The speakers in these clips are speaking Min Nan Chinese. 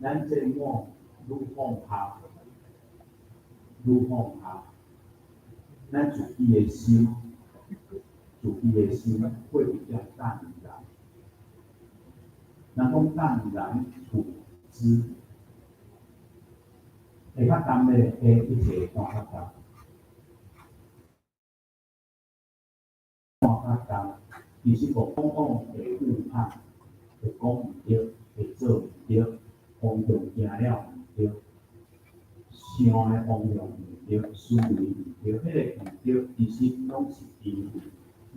咱這我愈放下，愈放下，咱自己的心，自己的心會比較淡然。人講淡然處之，會較淡咧，會一切看較淡，看較淡。其實無往往會誤判，會講毋對，會做毋對，方向行了毋對，想的方向毋對，思維毋對，彼個毋對，其實攏是因為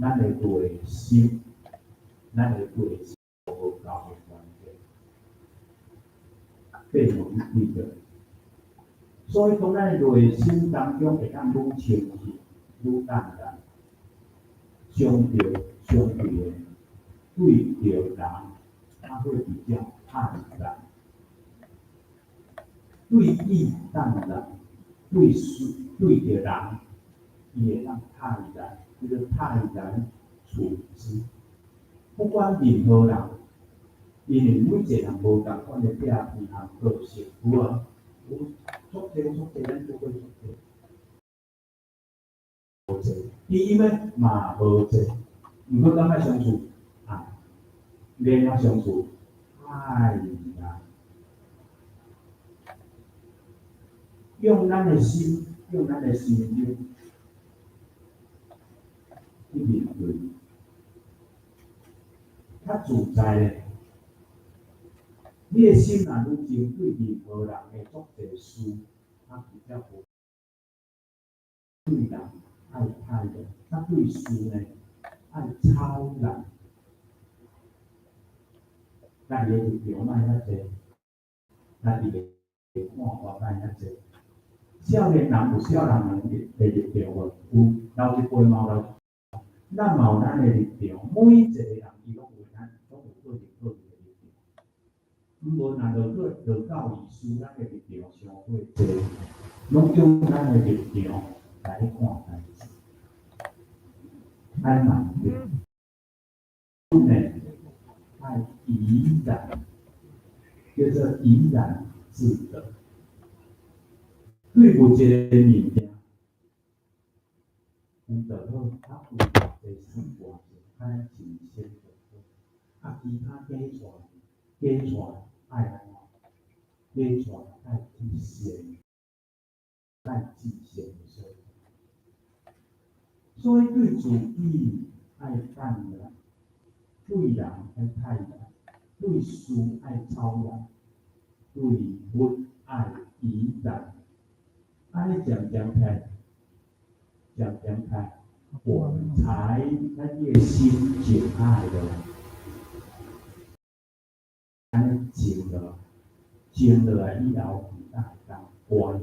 咱的內心，咱的內心無夠的關係，被蒙蔽了。所以講，咱的內心當中會當愈清晰、愈淡然，相對的對著人，他會比較坦然；對己淡然，對事對著人，伊會當泰然，叫做泰然處之。不管任何人，因為每一個人無仝款的秉性和個性，有無？有足濟足濟，咱拄過足濟。無濟，伊呢嘛無濟，毋過敢若相處啊，免怎相處？哎呀，用咱的心，用咱的心胸去面對，較自在咧。你的心若愈靜，對任何人的足濟事，較比較無對人愛泰然，啊對事呢愛超然。家己的立場莫遐濟，家己的看法莫遐濟。少年人有少年人的立場無？有，老一輩嘛有老一輩，咱嘛有咱的立場。每一個人伊攏有咱，攏有各自各自的立場。毋過若落過落到意思，咱的立場傷過濟，攏用咱的立場來看代誌，按呢嘛毋對。呢，愛怡然，叫做怡然自得。對物質的物件，有就好，啊有偌濟算偌濟，按呢盡心就好。啊，其他加出來，加出來愛按怎？加出來愛去善，愛至善的所在。所以對自己愛淡然，對人愛泰然，對事愛超然，對物愛怡然。按呢漸漸起來，漸漸起來，我們才咱的心靜下來落，按呢靜落，靜落來以後，才會當觀，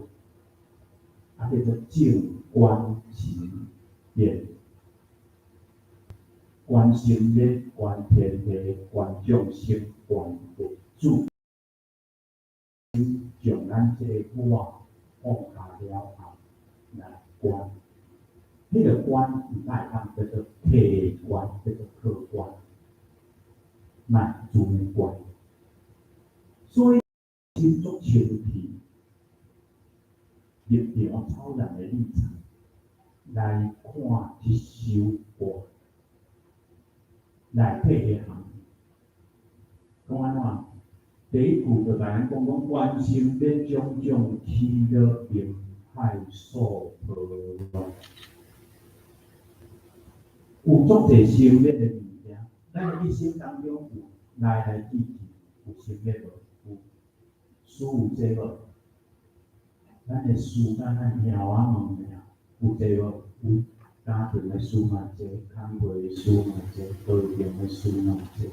啊叫做靜觀其變，觀生滅，觀天地，觀眾生，觀佛主，將咱這個我放下了後，來觀，彼個觀毋才會當叫做客觀，叫做客觀，莫主觀。所以心足清氣，立場超然的立場來看這首歌，內底的含義，講按怎？第一句就共咱講講，觀生滅種種起樂名海數波浪，有足濟生滅的物件，咱的一生當中有來來去去，有生滅無？有事有濟無？咱的事敢若貓仔毛爾，有濟無？有家庭的事嘛濟，工課的事嘛濟，家庭的事嘛濟。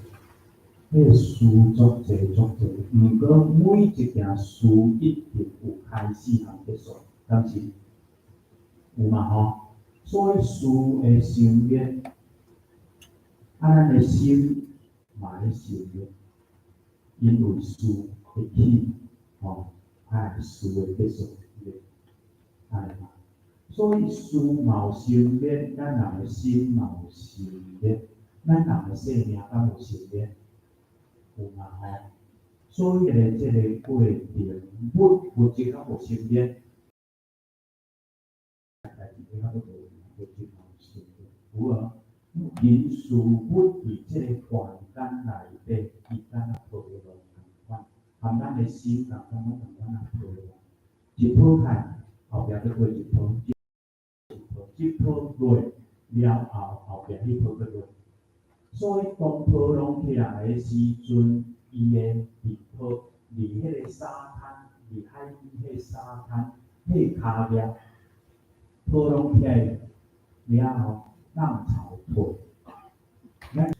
彼個事足濟足濟，毋過每一件事一定有開始和結束，敢是？有嘛吼？所以事會生滅，啊，咱的心嘛咧生滅，因為事會起，吼，啊，事會結束，按呢嘛。所以事嘛有生滅，咱人的心嘛有生滅，咱人的生命敢有生滅？有嘛吼？所以咧，這个過程，物物質較無生滅，代誌較閣無物質嘛有生滅，有無？人事物佇這个凡間內底，伊敢若波浪仝款，含咱的心共款，攏仝款啊波浪。一波開，後壁閣過一波，一波，這波落了後，後壁彼波閣落。所以當波浪起來的時陣，伊會佇波佇彼个沙灘，佇海邊彼个沙灘，彼跤跡，波浪起來了後，浪潮退。咱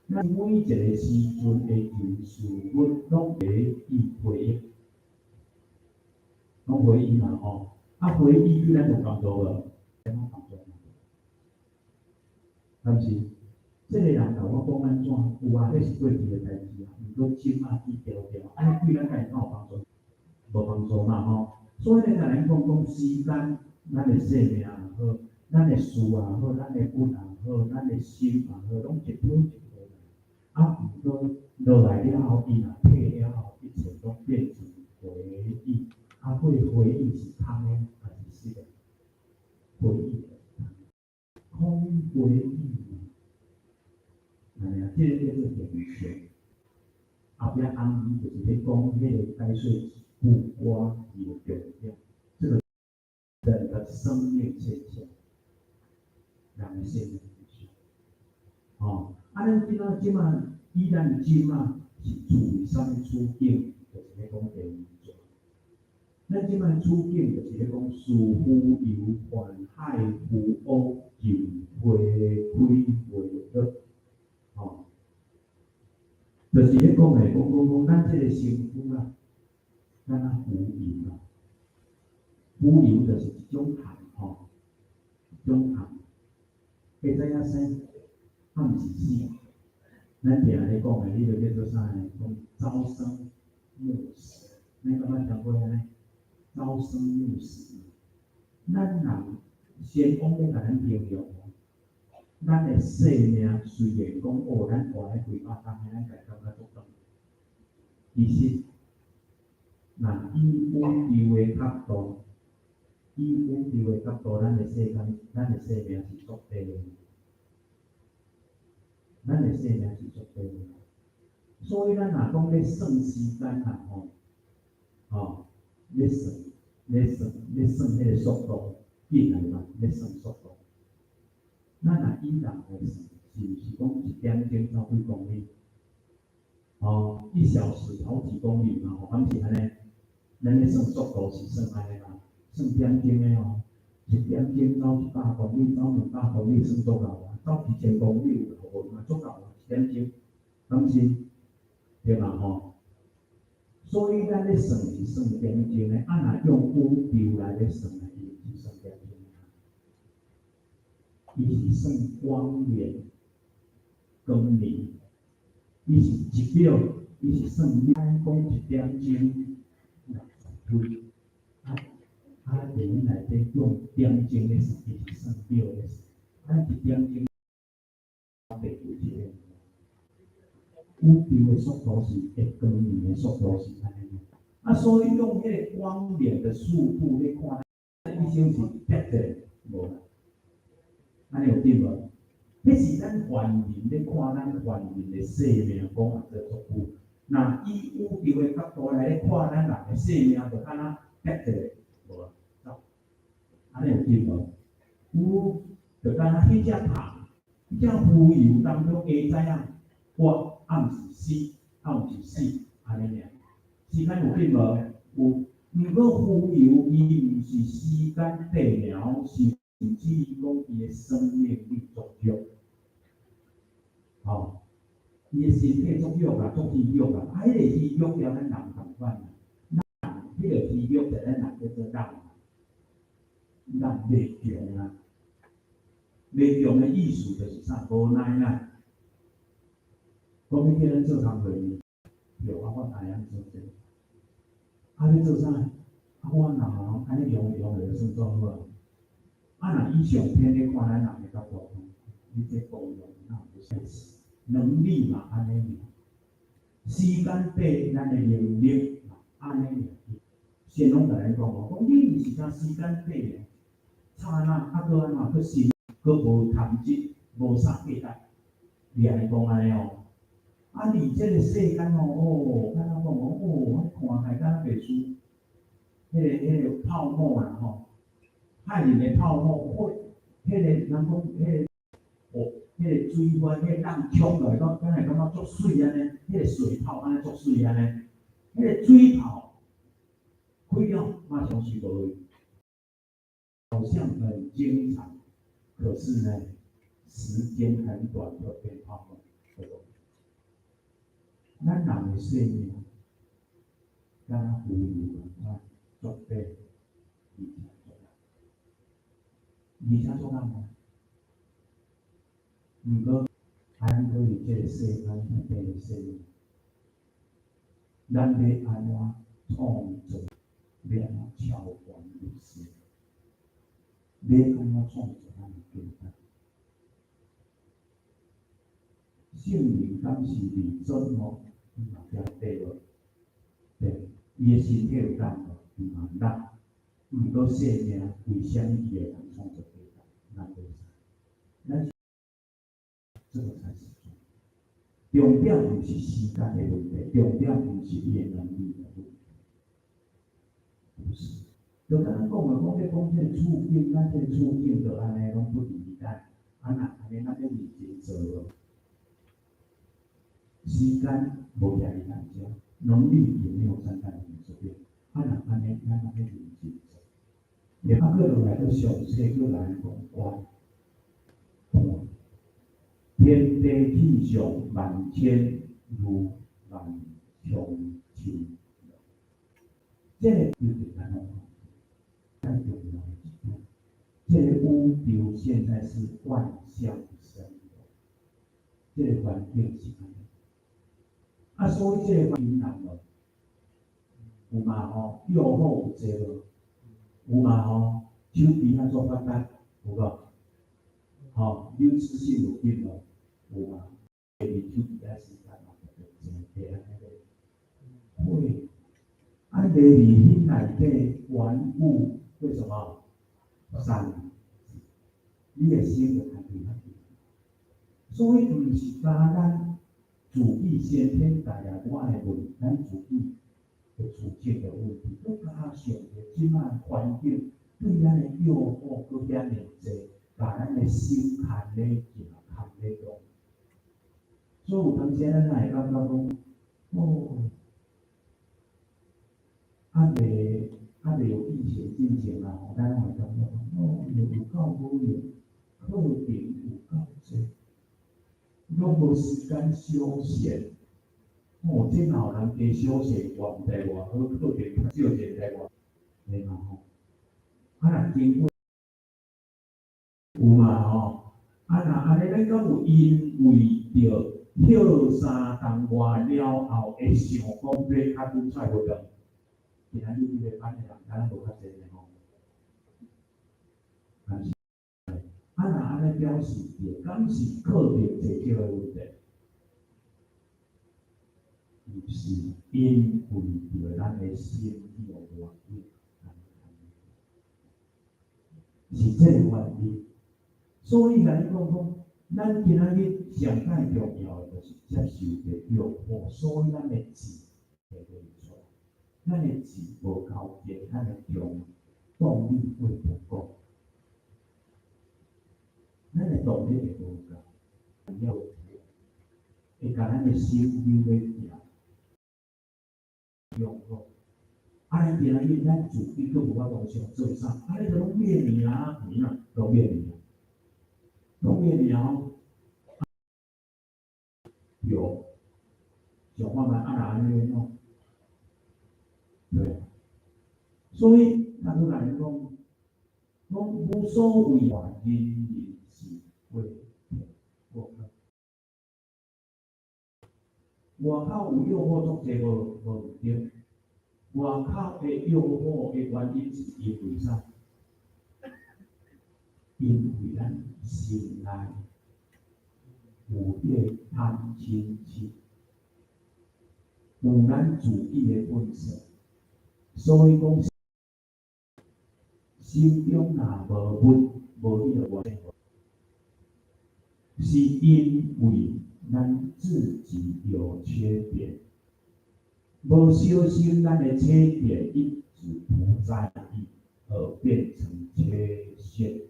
咱每一个時陣的人事物，攏會憶回憶，攏回憶嘛吼。啊，回憶對咱有幫助無？有幫助無？敢是？這个人共我講按怎？有啊，彼是過去的代誌啊。毋過這馬記牢牢，按呢對咱家己敢有幫助？無幫助嘛吼。所以咧，共咱講講時間，咱的生命也好，咱的事也好，咱的物也好，咱的心也好，攏一波一波來。啊，毋過落來了後，伊若退了後，一切攏變成回憶。啊，彼回憶是空的，抑是實的？回憶空回憶嘛。按呢啊，這个叫做現象。後壁紅字就是咧講彼个解說一句歌字的重點，這个人的生命現象，人的生命現象。吼，啊，咱這馬這馬以咱這馬是處於啥物處境？就是咧講第二段。咱這馬處境就是咧講，似浮游泛海浮烏，任花開花落。吼，就是咧講的，講講講，咱這个身軀啊，敢若浮游啊，浮游就是一種蟲吼，一種蟲，會知影生，啊毋是死。咱定咧講的，彼个叫做啥呢？講朝生暮死，你敢捌聽過按呢？朝生暮死，咱人先王咧共咱形容，咱的生命雖然講哦，咱活咧幾百冬，咱家感覺足長。其實，若以宇宙的角度，以宇宙的角度，咱的世間，咱的生命是足短的。咱的生命是足短的。所以咱若講咧算時間啦吼，吼，咧算，咧算，咧算彼个速度，緊來嘛，咧算速度。咱若以人來算，是毋是講一點鐘走幾公里？吼，一小時跑幾公里嘛？吼，敢是按呢？咱咧算速度是算按呢嘛？算點鐘的哦，一點鐘走100公里，走200公里算足夠啊，走1000公里有夠無？嘛足夠啊，一點鐘，敢是？對嘛吼？所以咱咧算是算點鐘的，啊若用宇宙來咧算的，伊毋是算點鐘的，伊是算光年、光年，伊是一秒，伊是算咱講一點鐘60分，啊啊，電影內底用點鐘咧算，伊是算秒咧算，咱一點鐘地球一個。宇宙的速度是會光年的速度是按呢，啊，所以用彼个光年的速度咧看，一生是煏者無啦，按呢有對無？彼是咱凡人咧看咱凡人的生命，講啊做足久。若以宇宙的角度來咧看咱人的生命，就敢若煏者無啊，走，按呢有對無？有，就敢若彼隻蟲，彼隻浮游當中會知影活。啊，毋是死，啊，毋是死，按呢爾。時間有變無？有。毋過浮游伊毋是時間短爾，甚至於講伊的生命力足弱。吼，伊的身體足弱啊，足虛弱啊，啊，彼个虛弱踮咱人仝款啊，人彼个虛弱就咱人叫做人，人袂強啊，袂強的意思就是啥？無奈啦。講欲叫咱做工課呢？對啊，我知影做這個。啊，欲做啥？啊，我人啊，按呢用用就算做好啊。啊，若以上天咧看咱人的角度，你這功用哪有啥能力嘛按呢爾。時間短，咱的能力按呢爾。神攏共咱講哦，講你毋是干時間短爾，剎那啊，閣按怎閣心閣無貪執，無啥價值，你按呢講按呢哦。啊，佇這个世間哦，哦，敢若講哦，哦，看起來敢若袂輸，彼个泡沫啦吼，害人的泡沫，火，彼个人講彼个哦，彼个水花，彼个浪衝落來，敢敢會感覺足媠按呢，彼个水泡按呢足媠按呢，彼个水泡開了，馬上是無去，好像很精彩，可是呢，時間很短就變泡沫，對無？咱人的生命，敢若浮游仝款，足短，而且足慢，而且足慢哦。毋過，按過佇這个世間遐短的生命，咱欲按怎創造？欲按怎超凡入聖？欲按怎創造咱的價值？聖靈敢是離尊吼？伊嘛遮對無？對，伊的身體有重無？伊嘛重。毋過生命為啥物伊會通創造價值？咱袂使，咱這個才是重點。重點毋是時間的問題，重點毋是你的能力的問題，不是。就敢若講的，講咧講這個處境，咱這個處境就按呢攏不如咱，啊若按呢咱欲認真做無？時間無徛佇咱遮，能力也沒有站在我們這邊。啊若按呢，咱欲認真做。然後閣落來，閣詳細閣來講觀，天地氣象萬千如萬象千，這个就是咱講太重要的一點。這个宇宙現在是萬象生榮，這个環境是按呢。啊，所以這個環境人無有嘛吼，誘惑有濟無？有嘛吼，手機啊足發達，有無？吼，有資訊有緊無？有嘛？佇手機仔時間嘛特別濟，會按呢個會。啊，第二彼內底萬物為什麼？散，你的心就牽佇遐去。所以毋是干咱自己先天帶來我的問，咱自己的處境的問題，閣加上著這擺環境對咱的誘惑閣遐爾濟，共咱的心牽咧行，牽咧動。所以有當時咱會感覺講，哦，猶未有疫情進前啊，吼，咱攏會感覺講，哦，有夠好用，課程有夠濟，攏無時間休閒。哦，這若有人加小說，我毋知偌好，課程較少者知偌，會嘛吼？啊，若經過有嘛吼？啊，若按呢，咱敢有因為著歇3冬外了後，會想講欲較緊出來活動？今仔日這个班的人，敢若無較濟呢吼？敢是？啊，若按呢表示著，敢是課程濟少的問題？毋是，因為著咱的心去予外境，是這個原因。所以共你講講，咱今仔日上蓋重要的就是接受這誘惑，所以咱的志會袂出來，咱的志無夠強，咱的動力會不夠，咱的動力會無夠，要會共咱的心扭咧行。用好，啊！咱今仔日咱自己閣無法度想做啥，啊！你就攏變爾啊，有影攏變爾，攏變爾吼。有，想看覓啊？若按呢弄，對。所以，咱閣來講，講無所謂，人人是過過客。外口有誘惑足濟無無毋對，外口的誘惑的原因是因為啥？因為咱心內有彼個貪嗔痴，有咱自己的本色。所以講，心中若無物，無彼个原因，是因為咱自己有缺點，無小心咱的缺點一直不在意，而變成缺陷。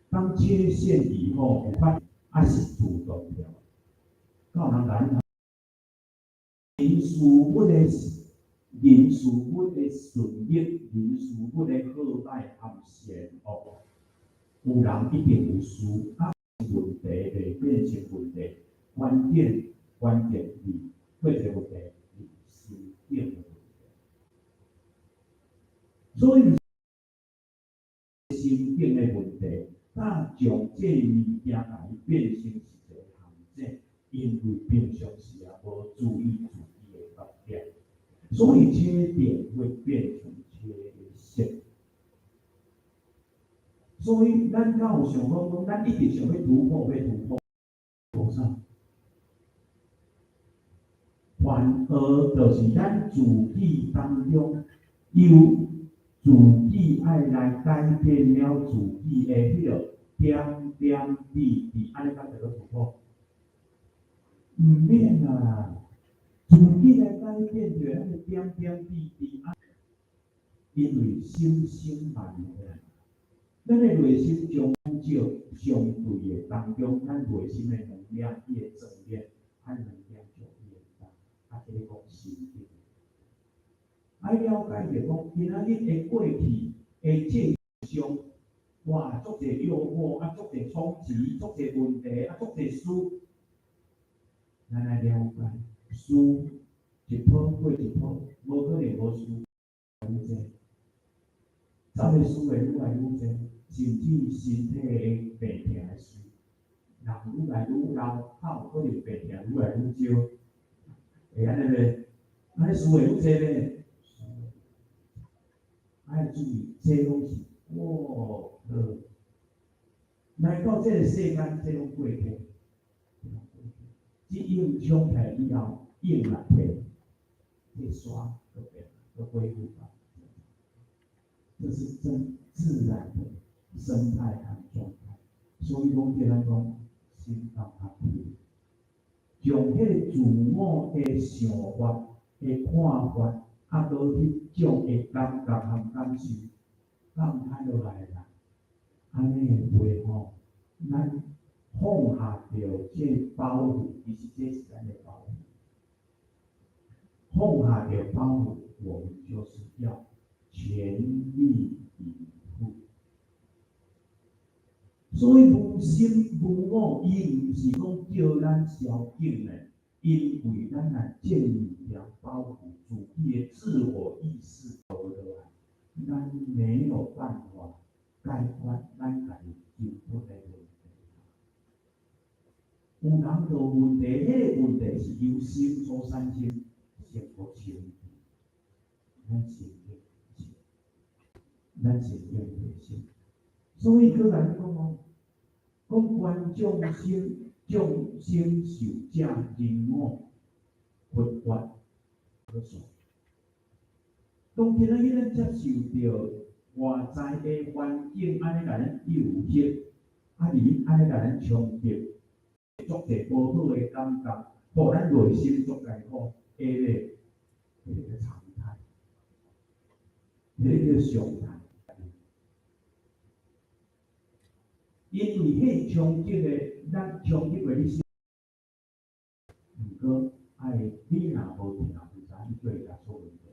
當缺陷以後，發還是自動調，敢有人共你人事物的人事物的順逆，人事物的好歹和善惡，有人一定有事，啊，問題袂變成問題，關鍵關鍵佇過一個問題，佇心境的問題。所以心境的問題，才將這物件共伊變成是一個陷阱，因為平常時也無注意自己的缺點，所以缺點會變成缺陷。所以咱敢有想講講，咱一直想欲突破，欲突破，無啥？反而就是咱自己當中，由自己愛來改變了自己的彼個點點滴滴，按呢才叫做突破。毋免啊，自己來改變著咱的點點滴滴，啊，因為心生萬法，咱的內心中少相對的當中，咱內心的能量伊會轉變，啊能量就越大，啊，這個講心境。愛了解著講，今仔日的過去的這上，哇，足濟誘惑，啊，足濟衝擊，足濟問題，啊，足濟事，咱愛了解，事一波過一波，無可能無事愈濟，走的事會愈來愈濟，甚至身體的病痛的事，人愈來愈老，較有可能病痛愈來愈少，會按呢袂？按呢事會愈濟袂？愛注意，這攏是過客，來到這個世間，這攏過客。這湧衝起來以後，湧若退，這沙就變，就恢復吧。這是真自然的生態和狀態。所以講，叫咱講心放較開，將彼個自我的想法、的看法，啊，閣彼種的感覺和感受放開落來啦。按呢的話吼，咱放下著這包袱，其實這是咱的包袱。放下著包袱，我們就是要全力以赴。所以無心無我，伊毋是講叫咱消極呢，因為咱若這物件包袱自己的自我意識落來，咱沒有辦法解決咱家己根本的問題。有人就問題，彼個問題是由心所產生，先無清咱先提醒，咱先提醒。所以閣共你講哦，講觀眾生，眾生受者人我佛法可說。當今仔日咱接受著外在的環境，按呢共咱誘惑，啊而按呢共咱衝擊，足濟無好的感覺，予咱內心足艱苦，會咧，彼個叫常態，彼個叫常態。因為彼衝擊的，咱衝擊袂你心，毋過愛你若無疼，就知你做會出問題。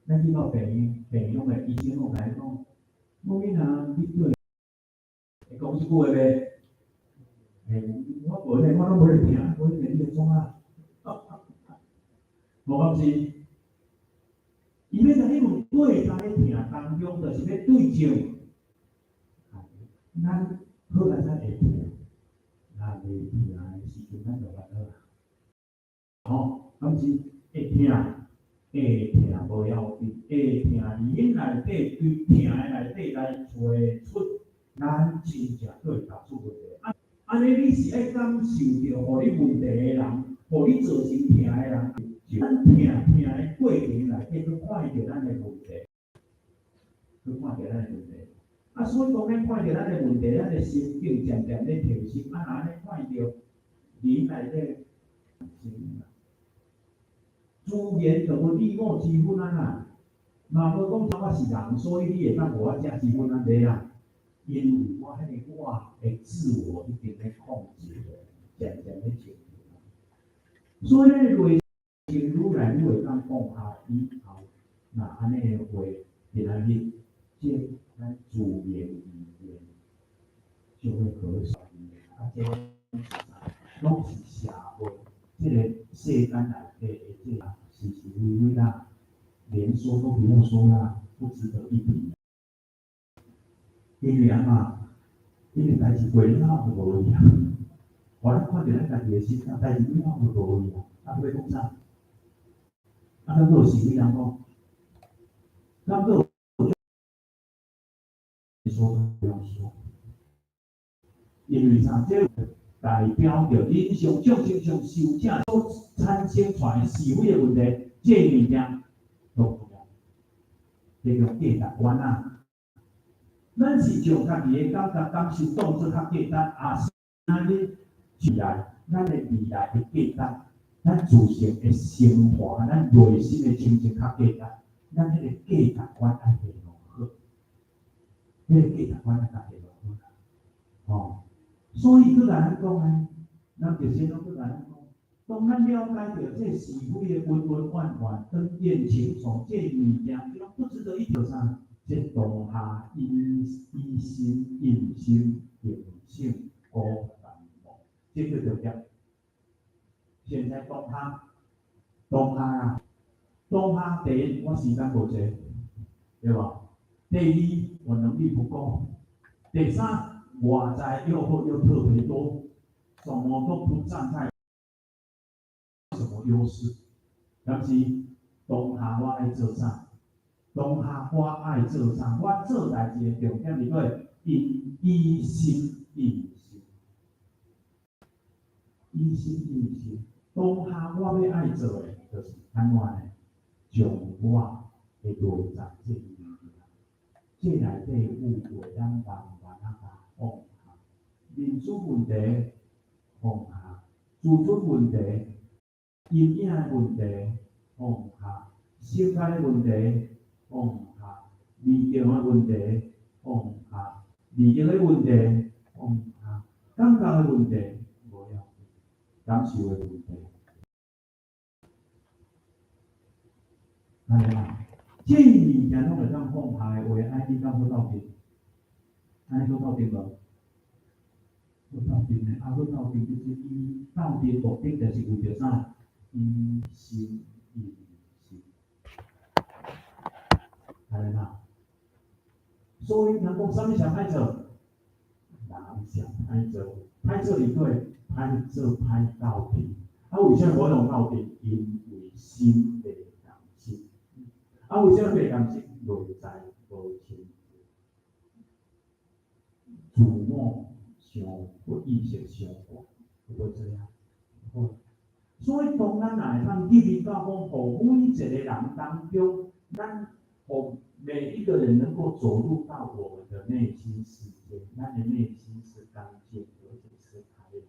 咱去到病院，病院的醫生攏共你講，某囡仔你對，會講這句話袂？欸，我無咧，我攏無咧疼，我咧你會創啊？無敢是？伊欲共你問對佇咧疼當中，就是欲對症。咱好佳哉會疼，若袂疼的時陣，咱就煩惱啦。吼，敢是會疼，會疼無要緊，會疼佇彼內底，對疼的內底來揣出，咱真正閣會踏出問題。按呢，你是愛感受著予你問題的人，予你造成疼的人，咱疼疼的過程內底，去看著咱的問題，去看著咱的問題。啊，所以講咱看著咱的問題，咱的心境漸漸咧提升。啊，若按呢看著人內底，自然就無你我之分啊啦。嘛無講我是人，所以你會當予我遮之分啊袂啦。因為我彼個我的自我已經咧控制咧，漸漸咧清楚。所以咱的內心愈來愈會當放下以後，若按呢的話，今仔日這咱自然而然就會和諧。啊，這攏是社會這個世間內底的這個是是非非啦，連說都不用說啦，不值得一提。因為按怎？因為代誌過了就無去啊。予咱看著咱家己的心，啊，代誌過了就無去啊。啊，閣欲講啥？啊，閣有是非人講，敢閣有說都不用說。因為啥？這代表著人上眾生上受者所產生出來是非的問題，這物件都不要，這叫價值觀啊。咱是將家己的感覺感受當做較價值，抑是咱未來，咱的未來的價值，咱自性的升華，咱內心的清淨較價值，咱彼個價值觀愛下落好，彼個價值觀愛共下落好，吼。所以閣共咱講呢，咱就先攏閣共咱講，當咱了解著這是非的恩恩怨怨、恩怨情仇，這物件，這攏不值得一提啥？這當下以以心印心，定性孤單無，這叫做業。現在當下，當下啊，當下第一，我時間無濟，對無？第二，我能力不夠。第三，外在誘惑又特別多，什麼都不站在什麼優勢。但是當下我愛做啥？當下我愛做啥？我做代誌的重點是佫以以心印心，以心印心。當下我欲愛做的，就是按怎呢？將我的內在這物件，這內底有話，咱慢慢仔共放下。面子問題放下，自尊問題、陰影的問題放下，性格的問題放下，立場的問題放下，利益的問題放下，感覺的問題無要緊，感受的問題，按呢啦，這物件攏會當放下的話，按呢你敢好鬥陣？按呢好鬥陣無？好鬥陣的，啊好鬥陣就是伊鬥陣目的就是為著啥？以心印心，按呢啦。所以人講啥物上歹做？人上歹做，歹做佇佗？歹做歹鬥陣。啊，為啥物無用鬥陣？因為心袂共心。啊，為啥物袂共心？內在無清淨，自我傷過意識傷懸，會不會這樣？會。所以當咱若會當入去到講，予每一個人當中，咱予每一個人能夠走入到我們的內心世界，咱的內心是乾淨而且是開朗的，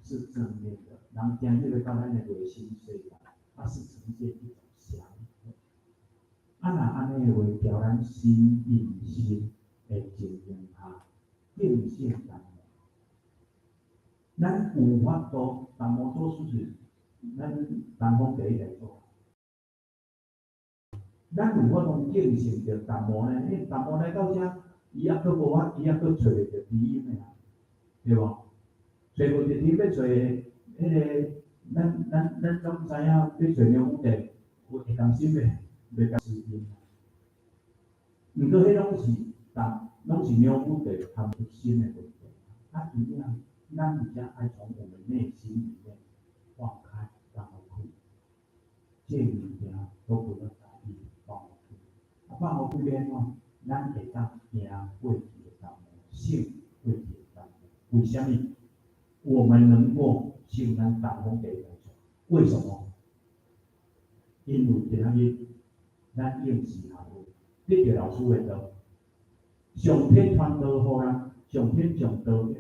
是正面的。人行入去到咱的內心世界，它是呈現一種祥和。啊，若按呢的話，調咱心印心的情形下，定性達摩。咱有法度達摩祖師是咱東方第一代祖。咱有法度見性著達摩呢？因為達摩來到遮，伊猶閣無法，伊猶閣揣袂著知音的啊，對無？揣無著知音，欲揣彼個，咱攏知影，欲揣梁武帝，有會甘心袂？袂甘心。毋過彼攏是達，攏是梁武帝含出心的問題。啊，因此咱比較愛從我們內心裡面放開，放開，這物件都不要在意，放開。啊，放開變怎？咱會當行過去的達摩，勝過去的達摩。為啥物？我們能夠像咱東方地台上。為什麼？因為今仔日咱應時下得著老師的道，上天傳道予咱，上天將道予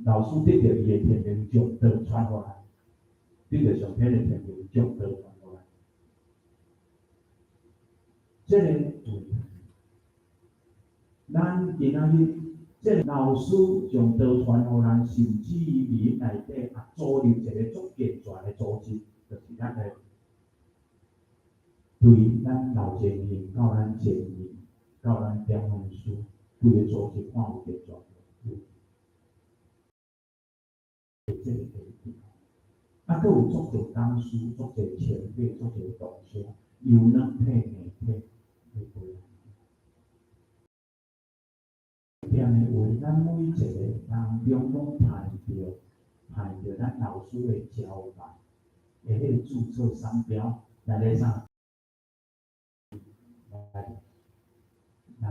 老師得著伊的天命，將道傳予咱，得著上天的天命，將道傳予咱。這个對，咱今仔日這个老師將道傳予咱，甚至於內底也組立一个足健全的組織，就是咱的對咱老前人到咱前人到咱點傳師，規个組織看有健全無？有。這个地啊，閣有足濟講師、足濟前輩、足濟同學，由軟體、硬體來陪咱。點的話，咱每一個當中攏派著派著咱老師的招牌，的彼个註冊商標來咧啥？來來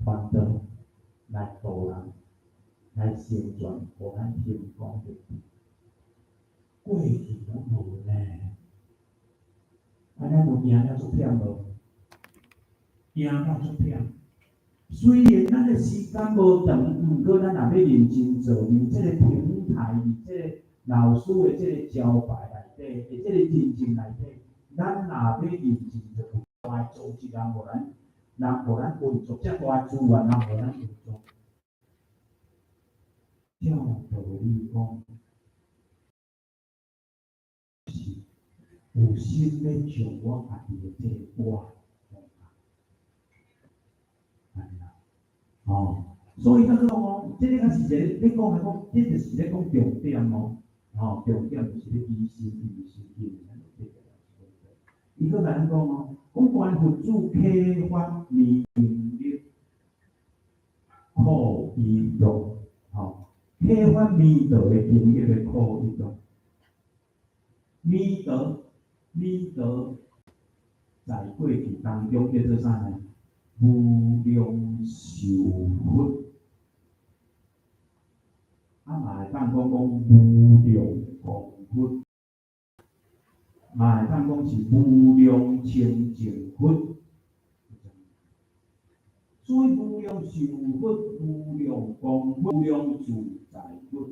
傳道，來度人，來成全，予咱興光得智。過去攏無呢，啊，咱有贏了足忝無？贏了足忝。雖然咱的時間無長，毋過咱若欲認真做，佇這個平台，佇這個老師的這個招牌內底，佇這個認證內底，咱若欲認真做，有大的組織人予咱，人予咱運作，遮大的資源人予咱運作。照道理講，是有心欲將我家己的這個我放下，按呢啦，哦，所以咱講哦，這個才是一個咧講來講，這就是咧講重點哦，吼，重點就是咧依心依心因，咱就得著老師伊閣共咱講哦，講觀佛主啟發明力苦與樂，吼，啟發彌道的經歷的苦與樂。彌道，彌道在過去當中叫做啥呢？無量壽佛，啊嘛會當講講無量光佛，嘛會當講是無量清淨佛。所以無量壽佛、無量光佛、無量自在佛，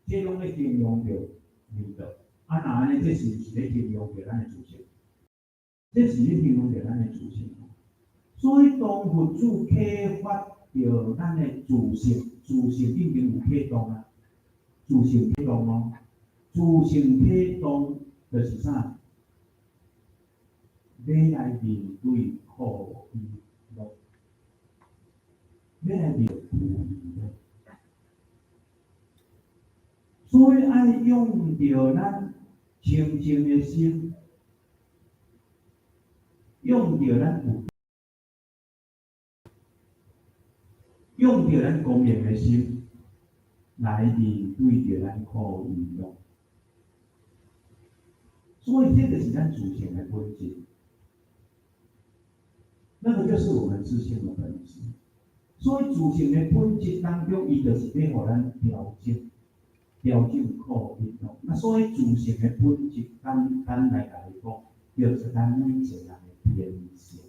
這攏咧形容著彌道。啊，若按呢，這是毋是咧形容著咱的自性？這是咧形容著咱的自性。所以當佛祖啟發著咱的自性，自性已經有啟動啊，自性啟動哦，自性啟動就是啥？欲來面對苦與樂，欲來面對苦與樂，所以愛用著咱清淨的心，用著咱有，用著咱光明的心，來面對著咱苦與樂。所以這就是咱自性的本質，那個就是我們自性的本質。所以自性的本質當中，伊就是欲予咱調整，調整苦與樂。啊，所以自性的本質，簡單來共你講，叫做咱每一個人的天性。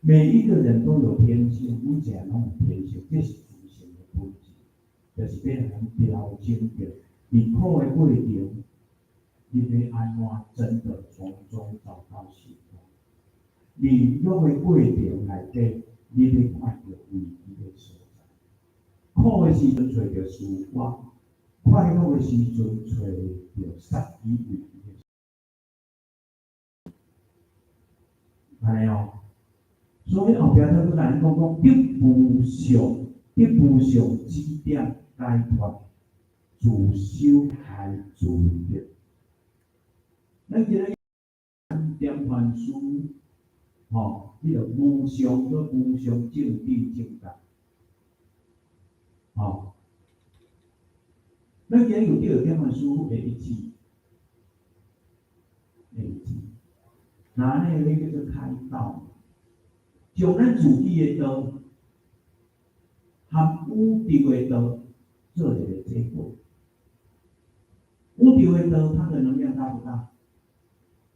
每一個人都有天性，每一個人攏有天性，這是自性的本質，就是欲予咱調整著，佇苦的過程，你欲按怎真的從中找到喜樂？佇樂的過程內底，你欲看著危機的所在。苦的時陣揣著曙光，快樂的時陣揣著殺機危機的。按呢哦，所以後壁才閣共咱講講得無上，得無上指點解脫，自修開自得。咱今仔日點傳師，吼，彼個無上閣無上正等正覺，吼。咱今日有得著點傳師的一指，的一指，那按呢叫做開導，將咱自己的道含宇宙的道做一個結合。宇宙的道，它的能量大不大？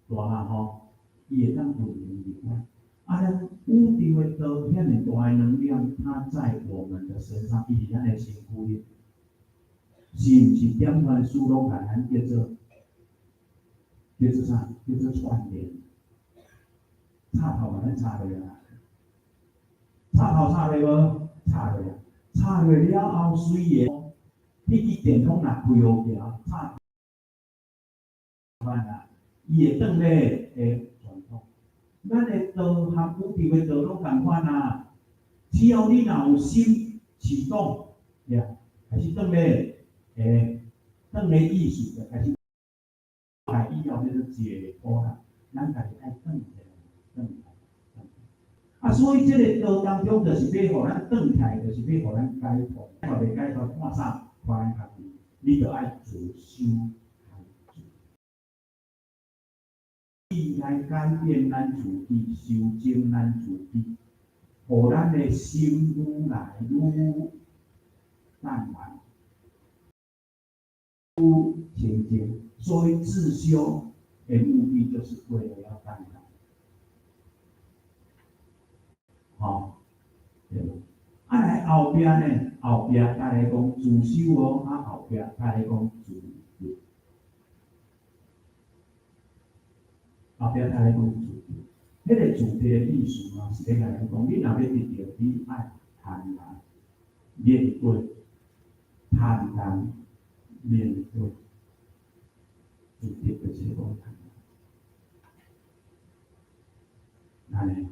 大啊吼，伊會當運行入來。啊，咱宇宙的道遐爾大的能量，它在我們的身上，伊佇咱的身軀裡，是毋是點傳師攏共咱叫做啥？叫做串聯。插頭共咱插落啊，插頭插落無？插落啊，插落了後，雖然彼支電筒若開予行，插款啊，伊會轉咧，會傳統。咱的道和宇宙的道攏仝款啊，只要你若有心啟動，呀，開始轉咧，會轉咧意思就開始，來以後叫做解脫啦。咱家己愛轉起來，轉起來，轉起來。啊，所以這个道當中，就是欲予咱轉起來，就是欲予咱解脫。看袂解脫，看啥？看咱家己，你著愛自修來來改變咱自己，修正咱自己，予咱的心愈來愈淡然，愈清淨。所以自修的目的，就是為了要淡然。吼，對無？啊來後壁呢？後壁再來講自修哦，啊後壁再來講自得。後壁再來講自得，彼個自得的意思嘛，是咧共咱講，你若欲得著，你愛坦然面對，坦然面對，自得就是講坦然，按呢。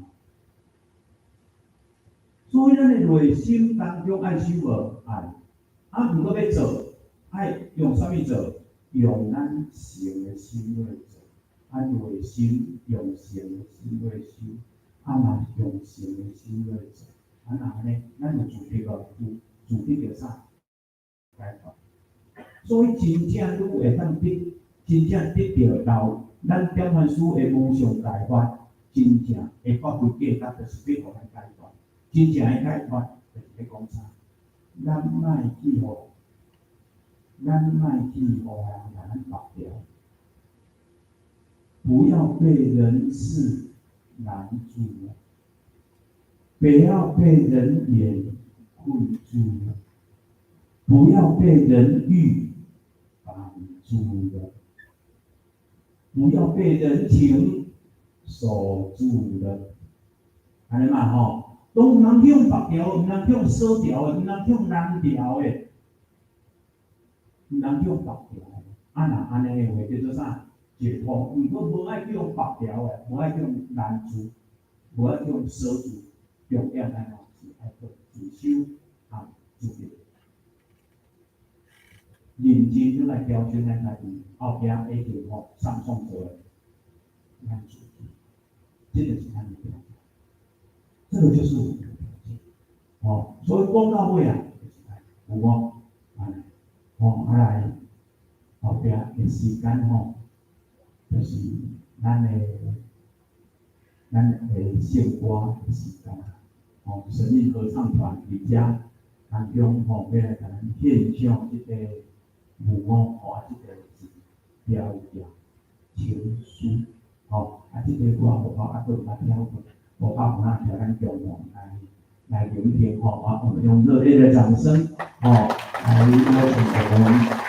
所以咱的內心當中愛修無愛，啊，毋過欲做，愛用啥物做？用咱誠的心來做。啊，內心用誠的心來修，啊嘛用誠的心來做。啊，若按呢，咱有自得無？有自得著啥？解脫。所以真正愈會當得，真正得著老，咱點傳師的無上大法，真正會發揮價值，就是欲予咱解脫。真正的解脫，就是咧講啥？咱莫去予，咱莫去予人共咱縛牢，不要被人事攔住了，不要被人言困住了，不要被人欲綁住了，不要被人情鎖住了。按呢嘛吼，攏毋通去予縛牢，毋通去予鎖牢的，毋通去予攔牢的，毋通去予縛牢的。啊，若按呢的話，叫做啥？解脫。毋過無愛去予縛牢的，無愛去予攔住，無愛去予鎖住。重點按怎是愛做自修和自得，認真轉來調整咱家己，後壁會經吼上創做的，咱自己，這就是咱的條件，這個就是我們的條件。哦，所以講到尾啊，就是有無？按呢，吼，啊來後壁的時間吼，就是咱的聖歌的時間。吼，生命合唱團佇遮當中吼，欲來共咱獻唱這个舞哦，吼啊，這个是調調情書，吼啊，這个我無法啊，閣毋捌聽過，無法有哪聽咱中文來來聆聽吼啊，我們用熱烈的掌聲，吼，來邀請我們。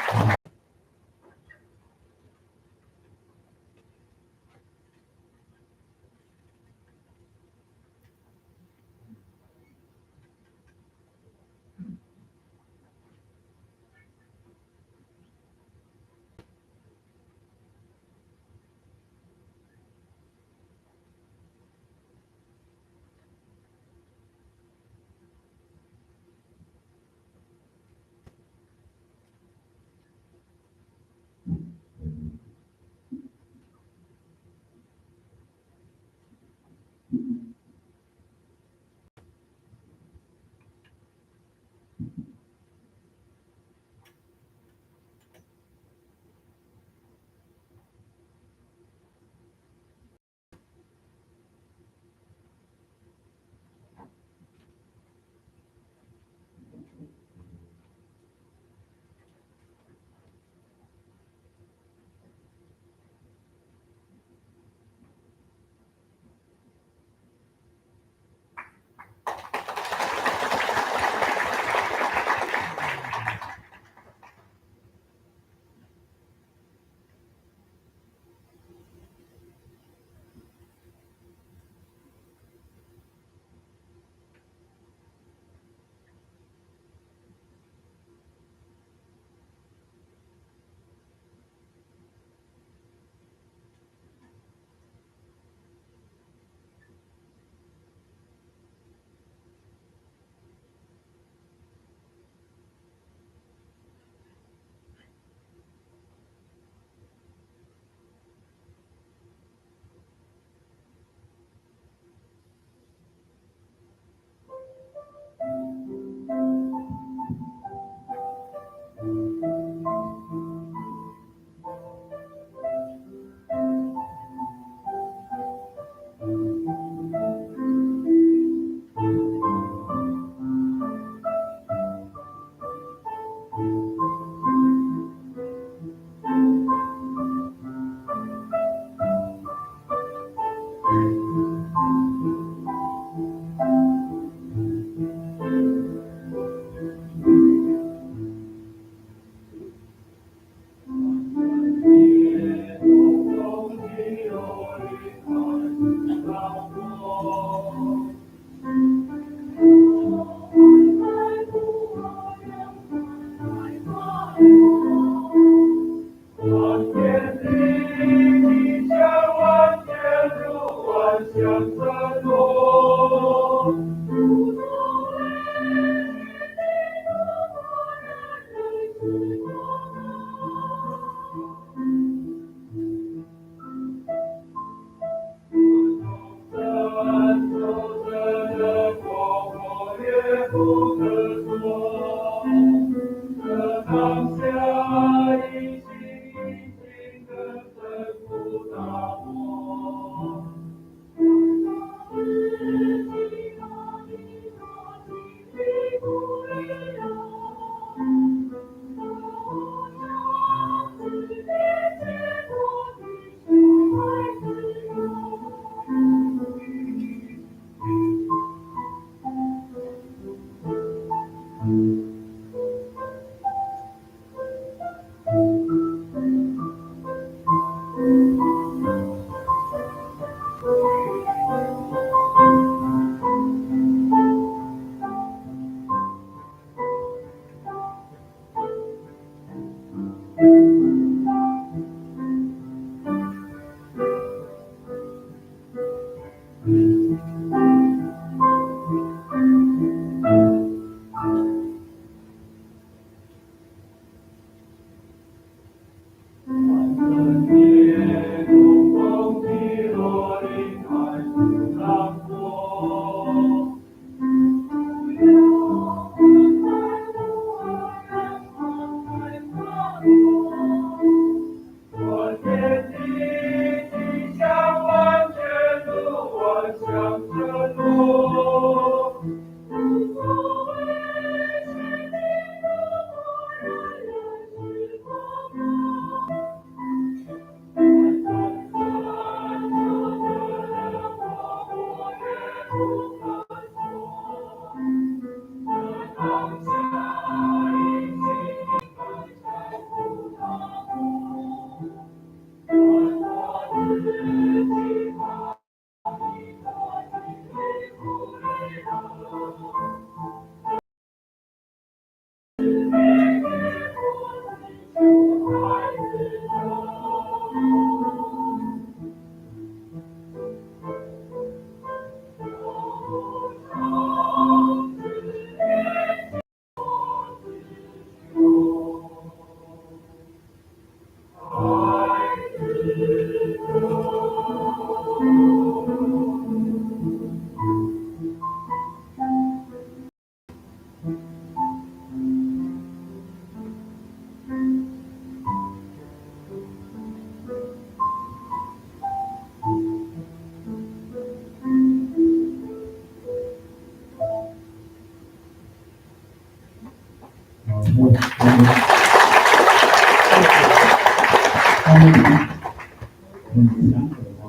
很祥和吼，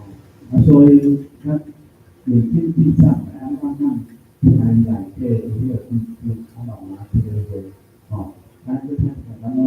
啊，所以咱眼睛閉上，啊，慢慢聽內底彼個聲音，啊，慢慢體會，吼，咱閣聽下，咱好。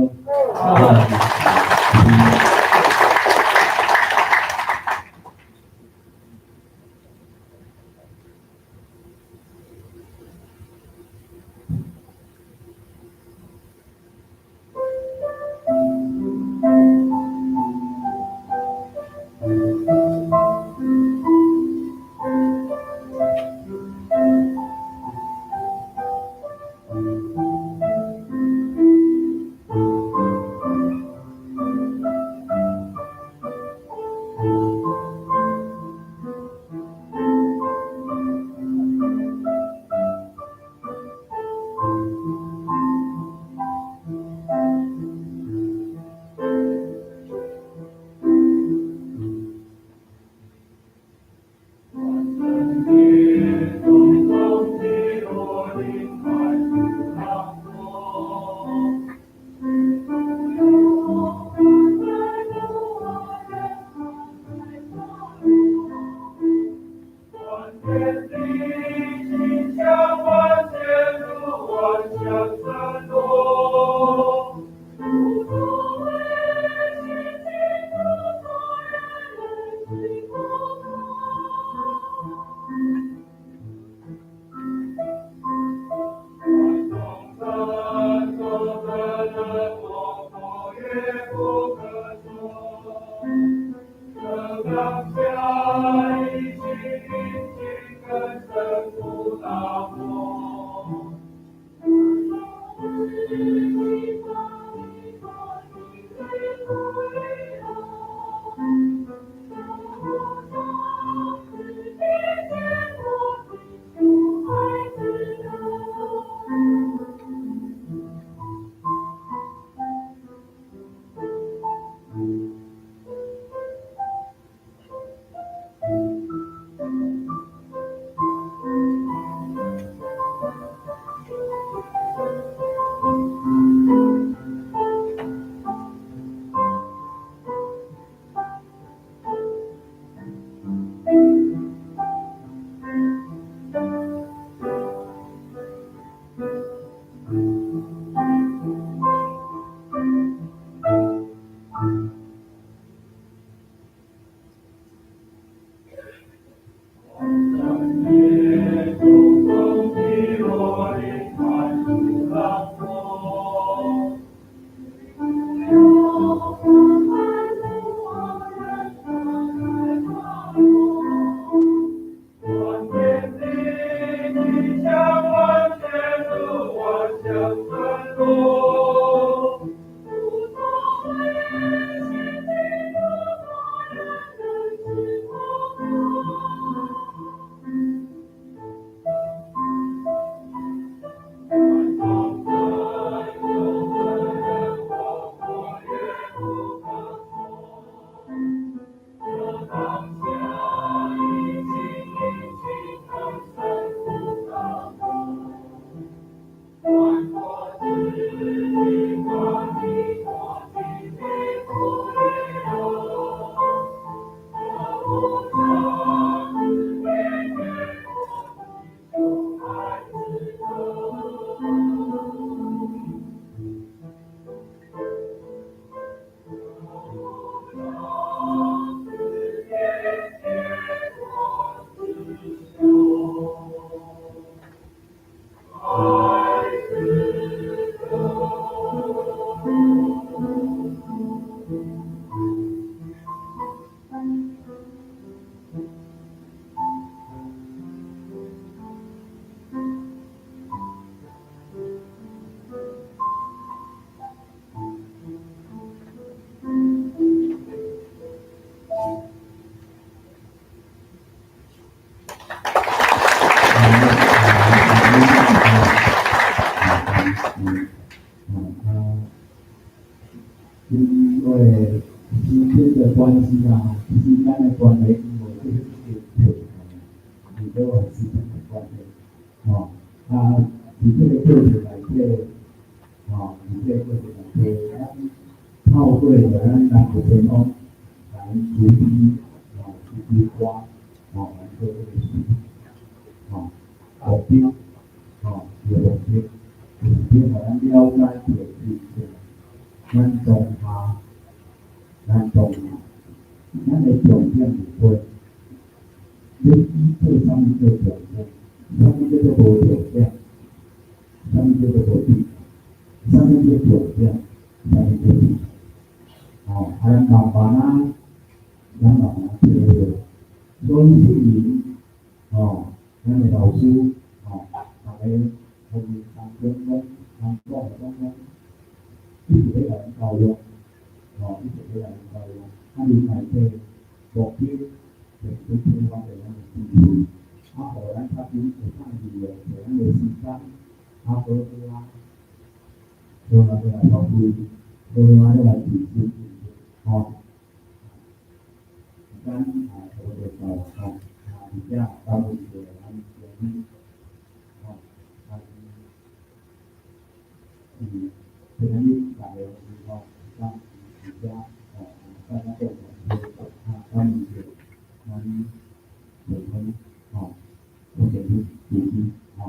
當下，一起定睛跟神父禱告。因為時間的關係啊，時間的關係，因為這個課程，為了時間的關係，吼，啊，佇這個過程內底，吼，佇這個過程內底，咱透過著咱南部天王來主持，吼，主持歌，吼，來做這個事，吼，目標，吼，這個目的，就是欲予咱了解著咱當下，咱當下，咱的重點是說，欲以做啥物做重點？啥物叫做無重點？啥物叫做無重點？啥物叫重點？啥物叫重點？吼，啊，咱慢慢仔，咱慢慢體會，所以雖然，吼，咱的老師，吼，逐个互伊當中攏人講的攏講，一直咧共咱教育，吼，一直咧共咱教育，啊，伊內底目標就是欲啟發著咱的智慧，啊，予咱較緊會當利用著咱的時間，啊，好好啊，好好來發揮，好好來提升，吼。咱啊，差不多到吼，啊，而且感恩著咱今日，吼，咱今仔日逐个吼，咱而且吼，大家共同啊，感恩著咱培坤吼，或者是自己吼，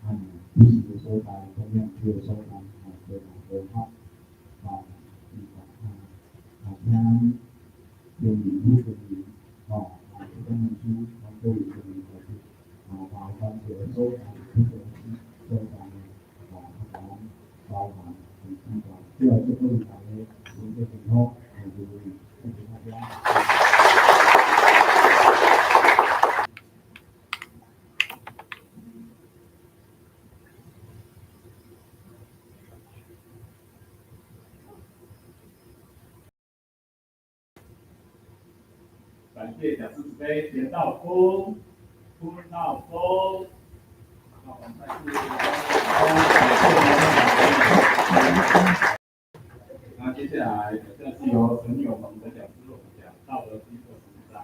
咱彼此的所在，同樣這個所在，吼，做人和好，吼，啊，啊，請經營女經營，吼，啊，這本書，咱都有經營過去，啊，麻煩這個所在，這個所在，吼，啊，咱包含，最後祝福大家身體健康，幸福，謝謝大家。谢讲师慈悲，田道峰，潘道峰。好，我们再次那接下来这是由陈永蒙的讲师我们讲《道德经》25章。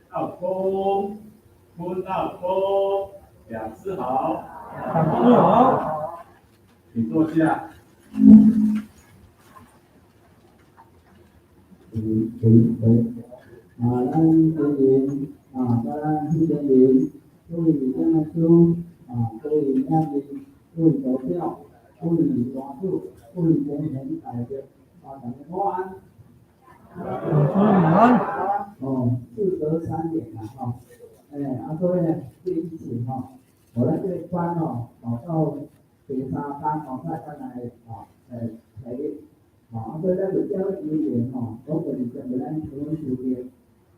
道峰，潘道峰，讲师好，讲师好，请坐下。啊，咱今日啊，咱许先生，各位讲师，啊，各位领导，各位组长，各位大主，各位先贤大德，啊，大家午安。讲师午安。哦，事隔3年啦，吼，啊，所以呢，这个疫情吼，予咱这个班吼，跑到第三班吼，才会来吼，开日，吼，啊，所以咱就叫因缘吼，拢就是针对咱台湾书店，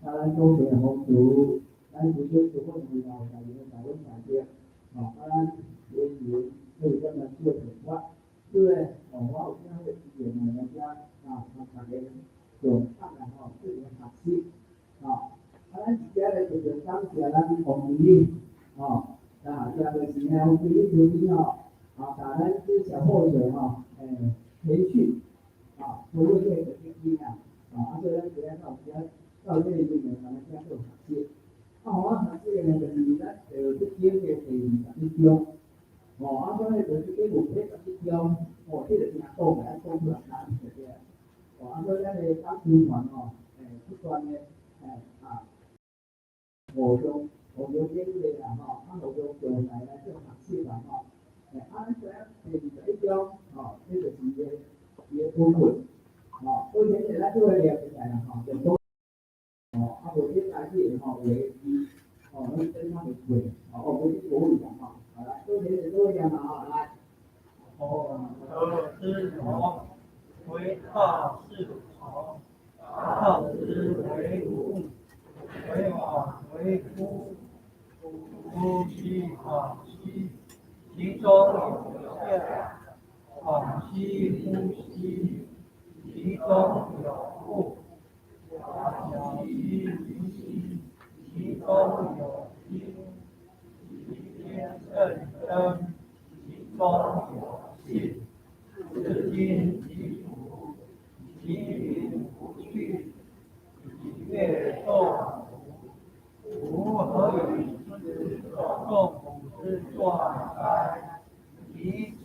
啊，咱祖辈风俗，咱祖先祖本围绕在个台湾大地，吼，啊，咱因缘都有这么做提法，所以哦，我有这个机缘呢，来遮啊，同大家用放来吼，做一个学习。吼，啊，咱伫遮咧特别感谢咱王经理，吼，啊，这就是呢，王经理处理吼，啊，教咱这小货水吼，培训，啊，服务这个基金啊，啊，所以咱今日到遮到这个里面，咱遮做学习。啊，我学习呢，就是咱就去经过第21章，哦，啊，所以就是经过第11章，哦，这个真讲来讲出来难对不对？哦，啊，所以咱的讲师团吼，不断的。啊，互相互相勉励啦吼，啊，互相交代来做学习啦吼。啊，咱知影第21章吼，这就是伊个伊个本分，吼。所以现在咱做个念起来啦吼，就讲，吼，啊，无这开始吼，话字，吼，拢真较袂过，吼，哦，无这国语啦吼。好来，做现在做念嘛吼，来。何之有？为大事从。大之为物，为往为夫，夫兮往兮，其中有象；往兮夫兮，其中有物；往兮云兮，其中有精；其天圣真，其中有信。是今其福，其云不去，其月众吾何以知众吾之状哉？以此。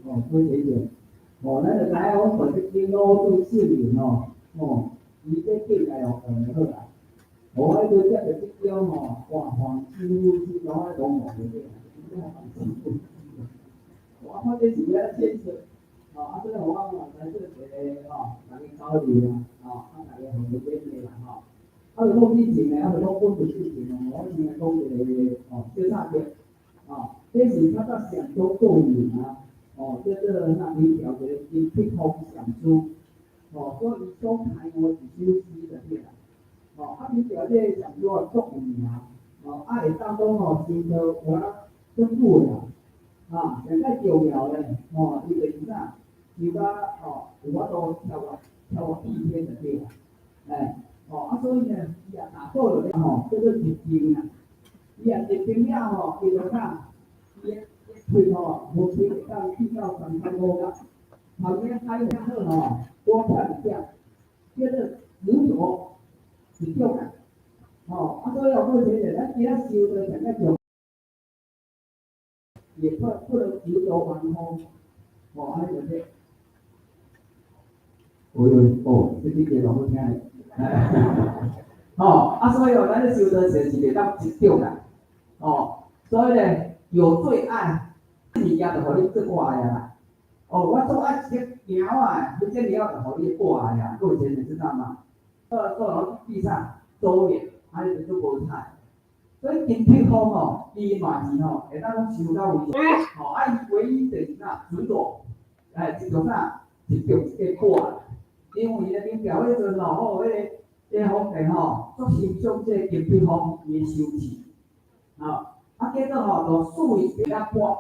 哦，多谢谢。哦，咱就知影讲，本这经老子四年吼，哦，伊这境界哦，就好啦。无爱对接着这种吼，哇，黄师傅这种爱拢无对。我看这是遐牵涉，吼，啊，所以我嘛来做一个吼，大家交流啦，吼，啊，大家互相勉励啦，吼。啊，就讲以前呢，啊，就讲本事事情哦，我先来讲一个吼，小插曲，吼，这是较早上足著名啊，哦，叫做那明朝一个金碧峰禅师，哦，所以伊所开悟一首诗就对啦，哦，啊，明朝这个禅师啊足有名，哦，啊，会当讲吼，修道有啊足久啦。啊，上盖重要咧，吼，伊就是啥，修到吼有法度超越超越四天就对啦，哎，哦，啊，所以呢，伊也打坐落咧吼，叫做入定啊，伊也入定了吼，伊就啥，伊的腿吼，无腿会当去到三山五岳，旁边海遐好吼，多看一点，叫做如左是中啊，吼，啊，所以哦，过前者咱今仔修道上盖重。也不不能执着顽空，哦，按呢就对。喂喂，哦，这几个拢好听的。吼，啊，所以哦，咱咧修道时是袂当执着啦，哦，所以咧，有最愛，物件就予你做我愛啊啦。哦，我做愛一個貓仔，彼隻貓就予你掛的啊，各位先生知道嗎？做做落地上周年，啊，你就做無彩。所以金碧峰吼，伊嘛是吼，會當講收到位，吼，啊，伊唯一就是啥，執著，哎，執著啥，執著一個掛。因為咧，明朝彼陣吼，哦，彼個皇帝吼，足欣賞這個金碧峰伊的修持，吼，啊，結果吼，就賜伊一粒缽，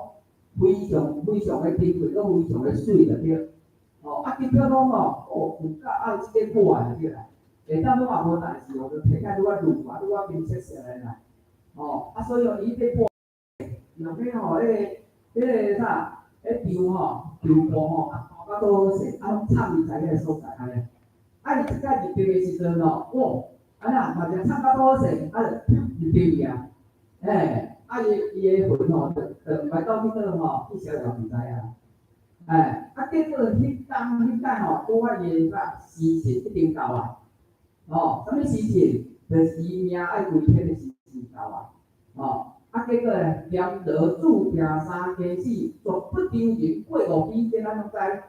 非常非常的珍貴，閣非常的媠就對。哦，啊，金碧峰吼，哦，有夠愛這個缽就對啦。下當攏嘛無代誌哦，就提起愈較綠啊，愈較金色色的啦。哦，啊，所以哦，伊這缽用彼吼，彼個啥，彼場吼，場布吼，啊，包甲倒好勢，啊，攏藏伊在彼個所在按呢。啊，伊一擺入定的時陣吼，哇，啊若嘛是藏甲倒好勢，啊，就入定去啊，欸，啊，伊的魂吼，就毋知倒去佗吼，去逍遙自在啊。欸，啊，結果彼工彼擺吼，拄好伊的啥時辰一經到啊，哦，啥物時辰？就是伊命愛歸天的時辰到啊，哦，啊，結果咧，閻羅注定三更死，絕不丟人過五更，這咱攏知。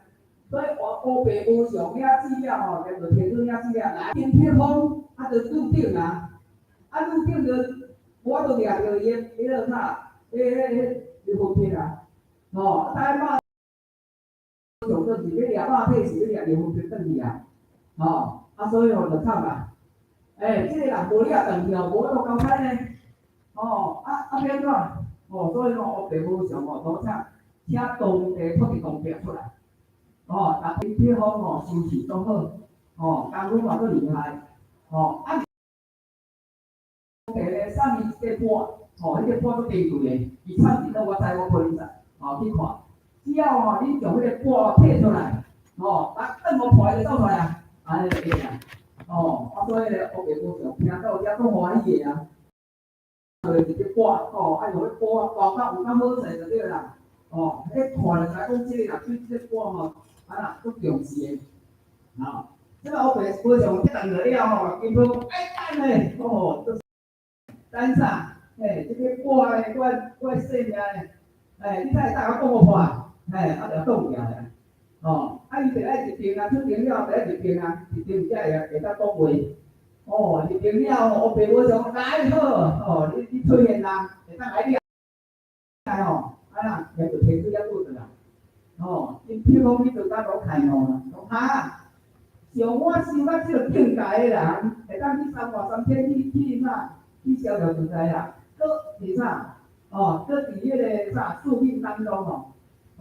所以烏白無常領死了吼，閻羅天子領死了，來金碧峰啊，就入定啊，啊入定就無法度掠著伊的彼個啥，彼彼魂魄啊，吼，啊，大肉上轉是欲掠肉體，是欲掠靈魂魄轉去啊，吼，啊，所以吼就慘啊，欸，這個人無掠轉去哦，無法度交差呢，吼，啊啊欲按怎？哦，所以吼烏白無常吼，都請請當地土地公掠出來。哦，啊，金碧峰吼修持足好，吼，功夫嘛閣厲害，吼，啊，當地咧送伊一個缽，吼，彼個缽足珍貴的，伊產佇佗我知，我可能知，吼，去看，只要吼你將彼個缽提出來，吼，啊，轉予破就走出來啊，按呢就對啊，哦，啊，所以咧，烏白無常聽到遮足歡喜的啊，就一個缽，吼，啊，用彼缽包甲有較好勢就對啦，哦，彼看就知講這個人對這個缽吼。啊啦，足重視的，吼，這個烏白無常這頓落了吼，金碧峰欸等咧，哦，等啥？嘿，這個缽咧，我的性命咧，欸，你才會當共我講破？嘿，啊，就擋起來，吼，啊，伊就愛入定啊，出定了就愛入定啊，入定才會當講話。哦，入定了後，烏白無常來好，哦，你出現啦，會當來掠吼，啊啦，也就天子也過轉來。吼，因譬如講你做甲落開悟啦，講哈，像我修到這個境界的人，會當去三外三天去啥？去逍遙自在啦。閣佇啥？哦，閣佇彼個啥宿命當中哦，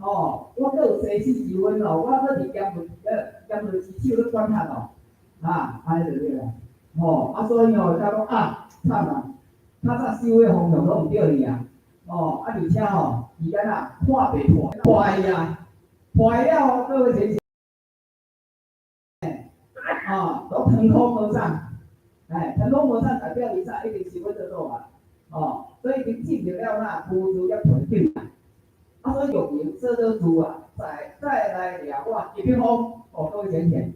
哦，我閣有生死之分哦，我閣佇閻羅之手咧管轄哦，啊，按呢就對啦。吼，啊，所以哦，才講啊，慘啊，較早修的方向攏毋對去啊。哦，啊，而且吼，伊按怎破袂破，破伊啊！破了後，各位先生，哦，都騰空無上，哎，騰空無上代表伊啥已經修到倒啊，哦，所以已經進入了那無住業盆境啊，啊，所以用用說做主啊，再來掠我金碧峰，哦，各位先生，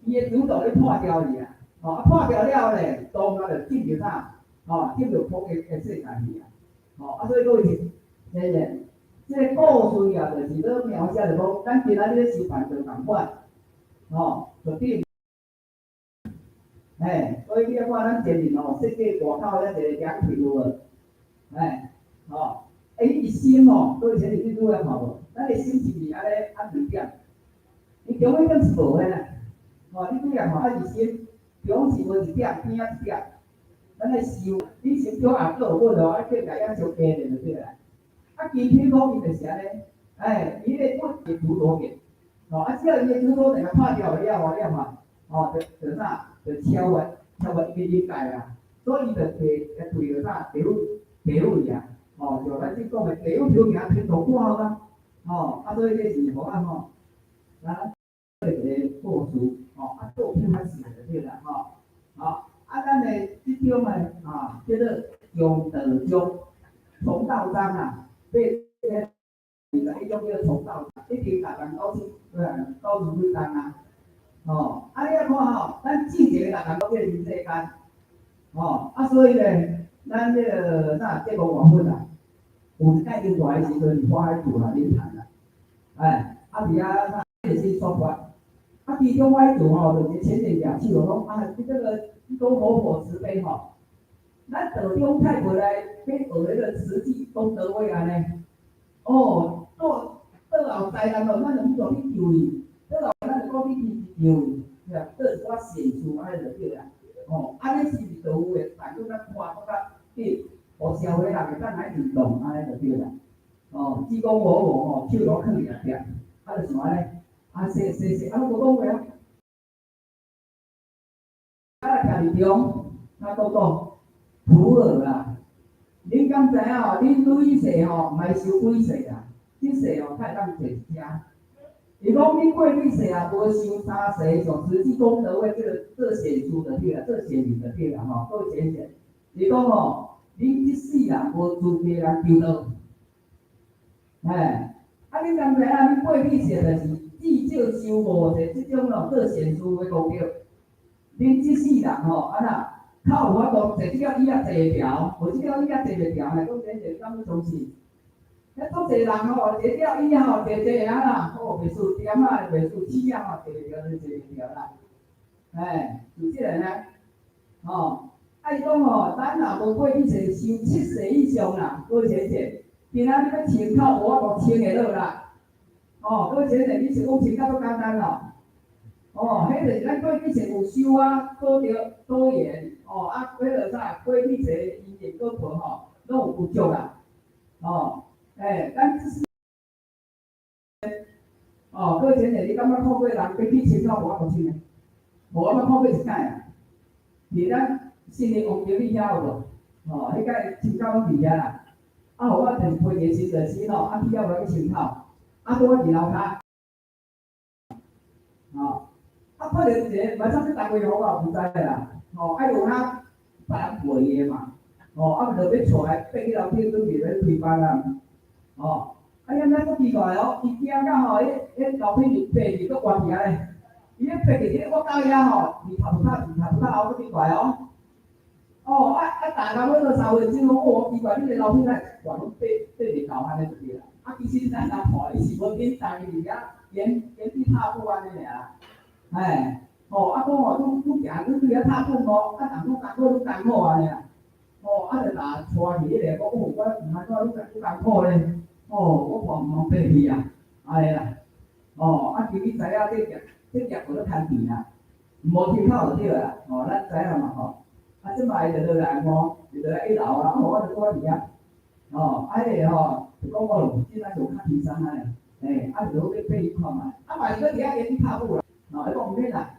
伊的主導咧破掉去啊，哦，啊破掉了咧，當啊就進入啥，哦，進入空的世界去啊，哦，啊，所以各位先生。這個故事啊，就是咧描寫就講，咱今仔日咧修辦道仝款，吼，就等於，嘿，所以你仔看咱前面吼設計大口遐一個涼亭有無？嘿，吼，欸，伊心吼，各位先生你拄仔看無？咱的心是毋是按呢按兩點？伊中間點是無的啦，吼，你拄仔看啊，伊心中是無一點，邊仔一點，咱咧修，你心中也閣有無咯？啊，境界抑相加咧就對啦。啊，金碧峰伊就是按呢，哎，伊咧不會執著嘅，吼，啊，只要伊的執著定破掉了啊了嘛，吼，就啥，就超越伊個境界啊，所以伊就提提著啥，地府地府去啊，吼，就咱這講的地府修行天道過後啊，吼，啊，所以這是予咱吼，啊，一個故事，吼，啊，做片較實就對啦，吼，好，啊，咱的這種的啊，叫做中道宗，崇道宗啊。八21種叫崇道，一定逐人九十幾工啊，吼，啊你仔看吼，咱正一個六人都叫人世間，吼，啊所以咧，咱這個啥節目完結啊，有一擺經大的時陣，是花海厝啦，靈潭啦，哎，啊佇遐熱心說法，啊其中我厝吼，就是淺淺舉手講啊，你這個講活佛慈悲吼，咱道中泰過來欲學彼个慈濟功德會按呢，哦，到到後災難咯，咱就去做去救伊，到後咱就講去去救伊，對啊，做一寡善事按呢就對啦，哦，按呢是毋是就有會辦閣較寬閣較緊，予社會人會當來運動按呢就對啦，哦，濟公活佛吼，手攏囥佇內壁，啊就像按呢，啊說說說，啊攏無講話啊，啊徛佇中，啊講講普洱啦，恁敢知影吼？恁累世吼，毋愛修幾世啦，這世吼較會當坐一遮。伊講恁過去世啊，無修三世，像慈濟功德會這個做善事就對啦，做善人就對啦吼，做善事。伊講吼，恁這世人無資格來求道。哎，啊恁敢知影？恁過去世就是至少修五世這種咯，做善事的功德。恁這世人吼，啊若較有法度坐這個椅仔坐會牢，無這個椅仔坐袂牢呢，講真濟敢欲相信？遐足濟人吼，坐了椅吼，坐坐啊啦，哦，袂輸點啊，袂輸起啊吼，坐袂牢就坐袂牢啦。哎，就這個呢，吼，啊伊講吼，咱若無過去世修七世以上啦，閣淺淺，今仔日欲清口無法度清會落啦。哦，閣淺淺，你是講清較足簡單咯？哦，彼就是咱過去世有修啊，多著多緣，哦，啊，彼個啥，過去世因緣果報吼，攏有具足啦。哦，欸，咱這是，哦，閣淺淺，你感覺看過人欲去清口無法度清的？無，我捌看過一擺啊，佇咱信義王經理遐有無？哦，彼擺清口攏佇遐啦。啊，予我就是批一個新律師吼，啊去遐有來去清口，啊，拄我佇樓跤，吼，啊，看著一個，嘛啥物單位號我也毋知啦，吼，啊有影別人陪伊的嘛，吼，啊，就欲帶爬去樓頂準備欲推班啊，吼，啊，遐爾足奇怪哦，伊行到吼，彼彼樓梯就爬去閣關起來咧，伊咧爬去，我到遐吼，離頭拄離頭拄後足奇怪哦。哦，啊啊，逐工阮都3分鐘，哦，奇怪，你个樓梯哪會懸攏爬爬袂到按呢就對啦。啊，其實咱人看伊是無緊動，伊佇遐原原地踏步按呢爾啦。哎，哦，啊講吼，愈愈行愈對遐踏步哦，啊，人愈艱苦愈艱苦按呢啦。哦，啊，就共帶去彼個講，哦，我毋通怎愈愈艱苦咧。哦，我看毋通爬去啊，按呢啦。哦，啊，其實知影這業這業無咧趁錢啦，無聽口就對啦。哦，咱知影嘛吼。啊，這擺伊就落來吼，就落來一樓啊，哦，我就蹛佇遐，哦，啊，彼個吼，就講哦，這咱就較輕鬆啊，欸，啊，就好欲爬去看覓，啊，嘛是閣佇遐原地踏步啦，哦，伊講毋免啦，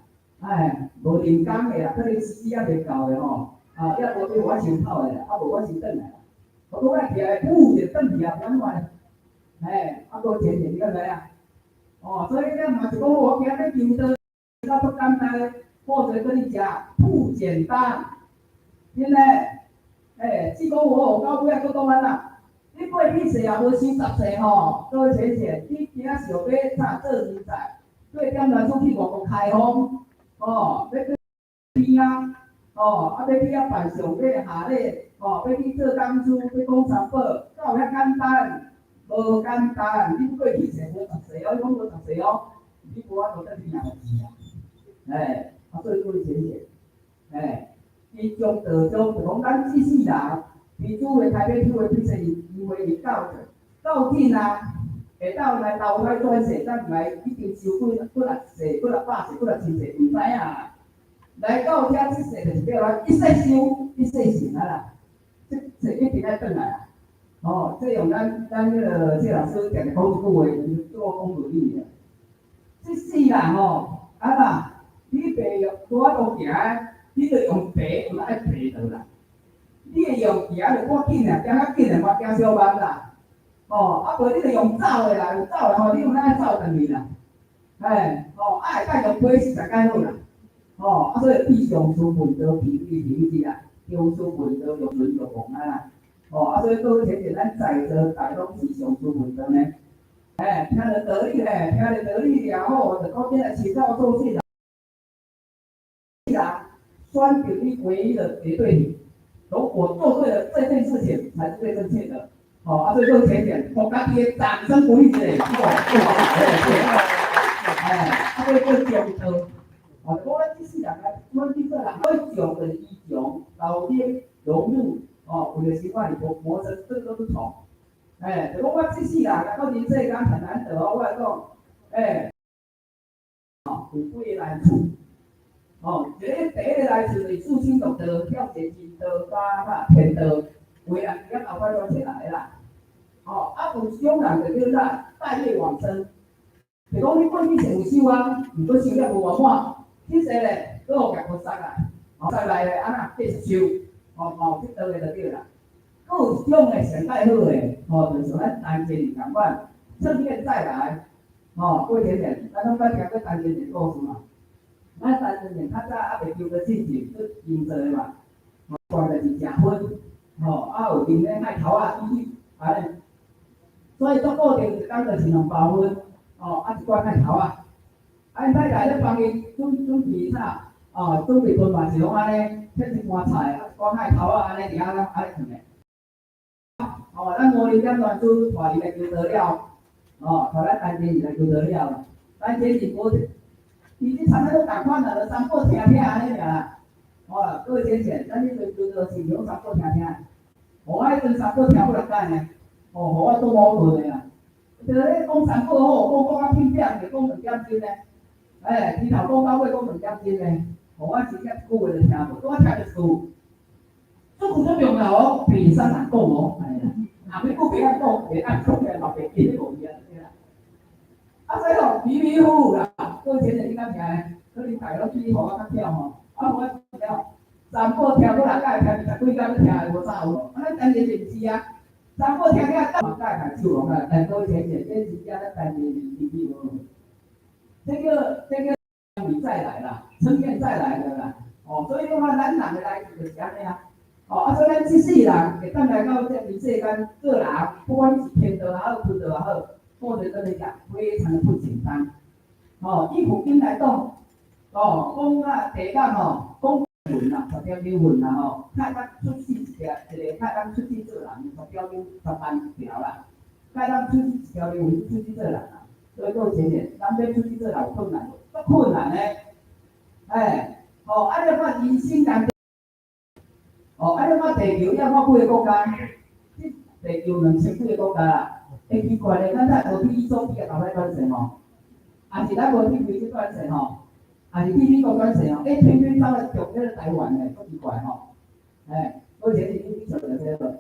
哎，無人工的啦，可能時機猶未到的吼，啊，抑無對我先走的啦，啊，無我先轉來啦，我講我徛來，噗就轉去啊，按怎呢？嘿，啊，閣前面你敢知影？哦，所以咱嘛是講我今日求道，較足簡單，或者閣你食不簡單。真的，欸，濟公活佛到尾仔閣講按怎？你過去世也無修10世吼，各位淺淺，你今仔想欲啥做人才，八點來出去外國開封，哦，欲去邊啊，哦，啊欲去遐辦上禮下禮，哦，欲去做講師，欲講三寶，哪有遐簡單？無簡單，你過去世無十世哦，你講無十世哦，你無法度得天人錢啊！欸，啊，所以各位淺淺，欸。伊將道中就講，咱這世人，佇主的台北體會彼世因為會到到盡啊，會當來投胎轉世，咱毋愛已經修幾幾若世、幾若百世、幾若千世，毋知影。來到遮這世就是叫咱一世修，一世成啊啦。這世一定愛轉來啊！哦，這用咱咱彼個謝老師定定講一句話，就是做講道理的。這世人吼，啊啦，你袂用無法度行。你著用爬，毋愛爬倒來。你會用行就較緊啊，行較緊啊，嘛行小慢啦。哦，啊無你著用走的啦，用走的吼，你有哪愛走轉去啦？嘿，哦，啊會當用爬實在較好啦。哦，啊所以必上師問道，彼彼彼啊，中師問道，用輪就亡啊啦。哦，啊所以各位淺淺，咱在座大家攏是上師問道呢。嘿，聽著道理咧，聽著道理了後，就講這來尋道做事啦。選擇你唯一的絕對理，如果做對了這件事情才是最正確的。吼，啊，所以講淺淺，予家己的掌聲鼓勵一下，好，好，好，哎，啊，所以叫中道，哦，講咱這世人來，阮這世人，我上就是依從、老練、融入，哦，有的習慣裡磨磨成，這個都是蟲。哎，就講我這世人來到人世間很難得哦，我來講，哎，哦，有幾個難處，哦，一個第一個難處就是四聖道道、跳前進道加哈天道，有的人佇遐後擺亂起來啦。哦，啊，有一種人就叫啥帶業往生，就講你過去是有修啊，毋過修了無圓滿，這世咧，閣予共菩薩啊，哦，再來咧，按怎繼續修，哦哦，這道的就對啦。閣有一種咧上蓋好的，吼，就是像咱陳前仁仝款，乘願再來，吼，過前面，咱攏捌聽過陳前仁故事嘛？咱陳前仁較早猶未求過進前，去陰做的嘛，吼，關鍵是食薰，吼，啊有啉咧麥頭仔米，按呢，所以做固定一工就是兩包薰，吼，啊一罐麥頭仔，啊𪜶太太咧幫伊準備啥？哦，準備飯嘛是攏按呢，切一盤菜，啊一罐麥頭仔按呢佇遐按呢囥的。哦，咱五林點大師帶伊來求道了，哦，帶咱陳前仁來求道了，陳前仁無，其實差不多仝款啦，就三寶聽聽按呢爾啦。哦，各位淺淺，咱彼陣求道是用三寶聽聽，我彼陣三寶聽幾若擺呢，哦，予我做矛盾的啦。就咧講三寶好，講講啊片點，就講兩點鐘呢。哎，從頭講到尾講兩點鐘呢，予我真正一句話都聽無，拄仔聽一句，這句足重要哦，袂使難講哦，哎呀，後尾句袂曉講，袂曉講的嘛袂記得無去啊，對啦。啊，所以吼迷迷糊糊啦，各位淺淺你敢聽？可能大家攏注意予我較巧吼，啊，予我聽，三寶聽幾若擺，聽20幾工，聽會無啥有，啊，咱陳前仁毋是啊，三寶聽了，嘛改共手攏啊，但各位淺淺，這真正咱陳前仁弟弟無，這個你再來啦，乘願再來的啦，哦，所以講啊，咱人的來就是按呢啊，哦，啊，所以咱這世人會當來到這人世間做人，不管你是天道也好，佛道也好，過得跟你講，非常的不簡單。哦，以佛經來講，哦，講啊，地藏吼，講分啦，十條經分啦吼，較當出世一條，一個較當出世做人，十條經10萬條啦，較當出世一條靈魂出世做人啊。所以講前面，咱欲出世做人有困難無？足困難的，哎，哦，啊你看人生當中，哦，啊你看地球要看幾个國家？這地球2000幾个國家啦，會奇怪咧，咱若無去伊索比亞頭擺轉世吼，抑是咱無去非洲轉世吼，抑是去美國轉世吼，欸，偏偏走來中這個台灣咧，足奇怪吼，哎，我前日你去查著這個，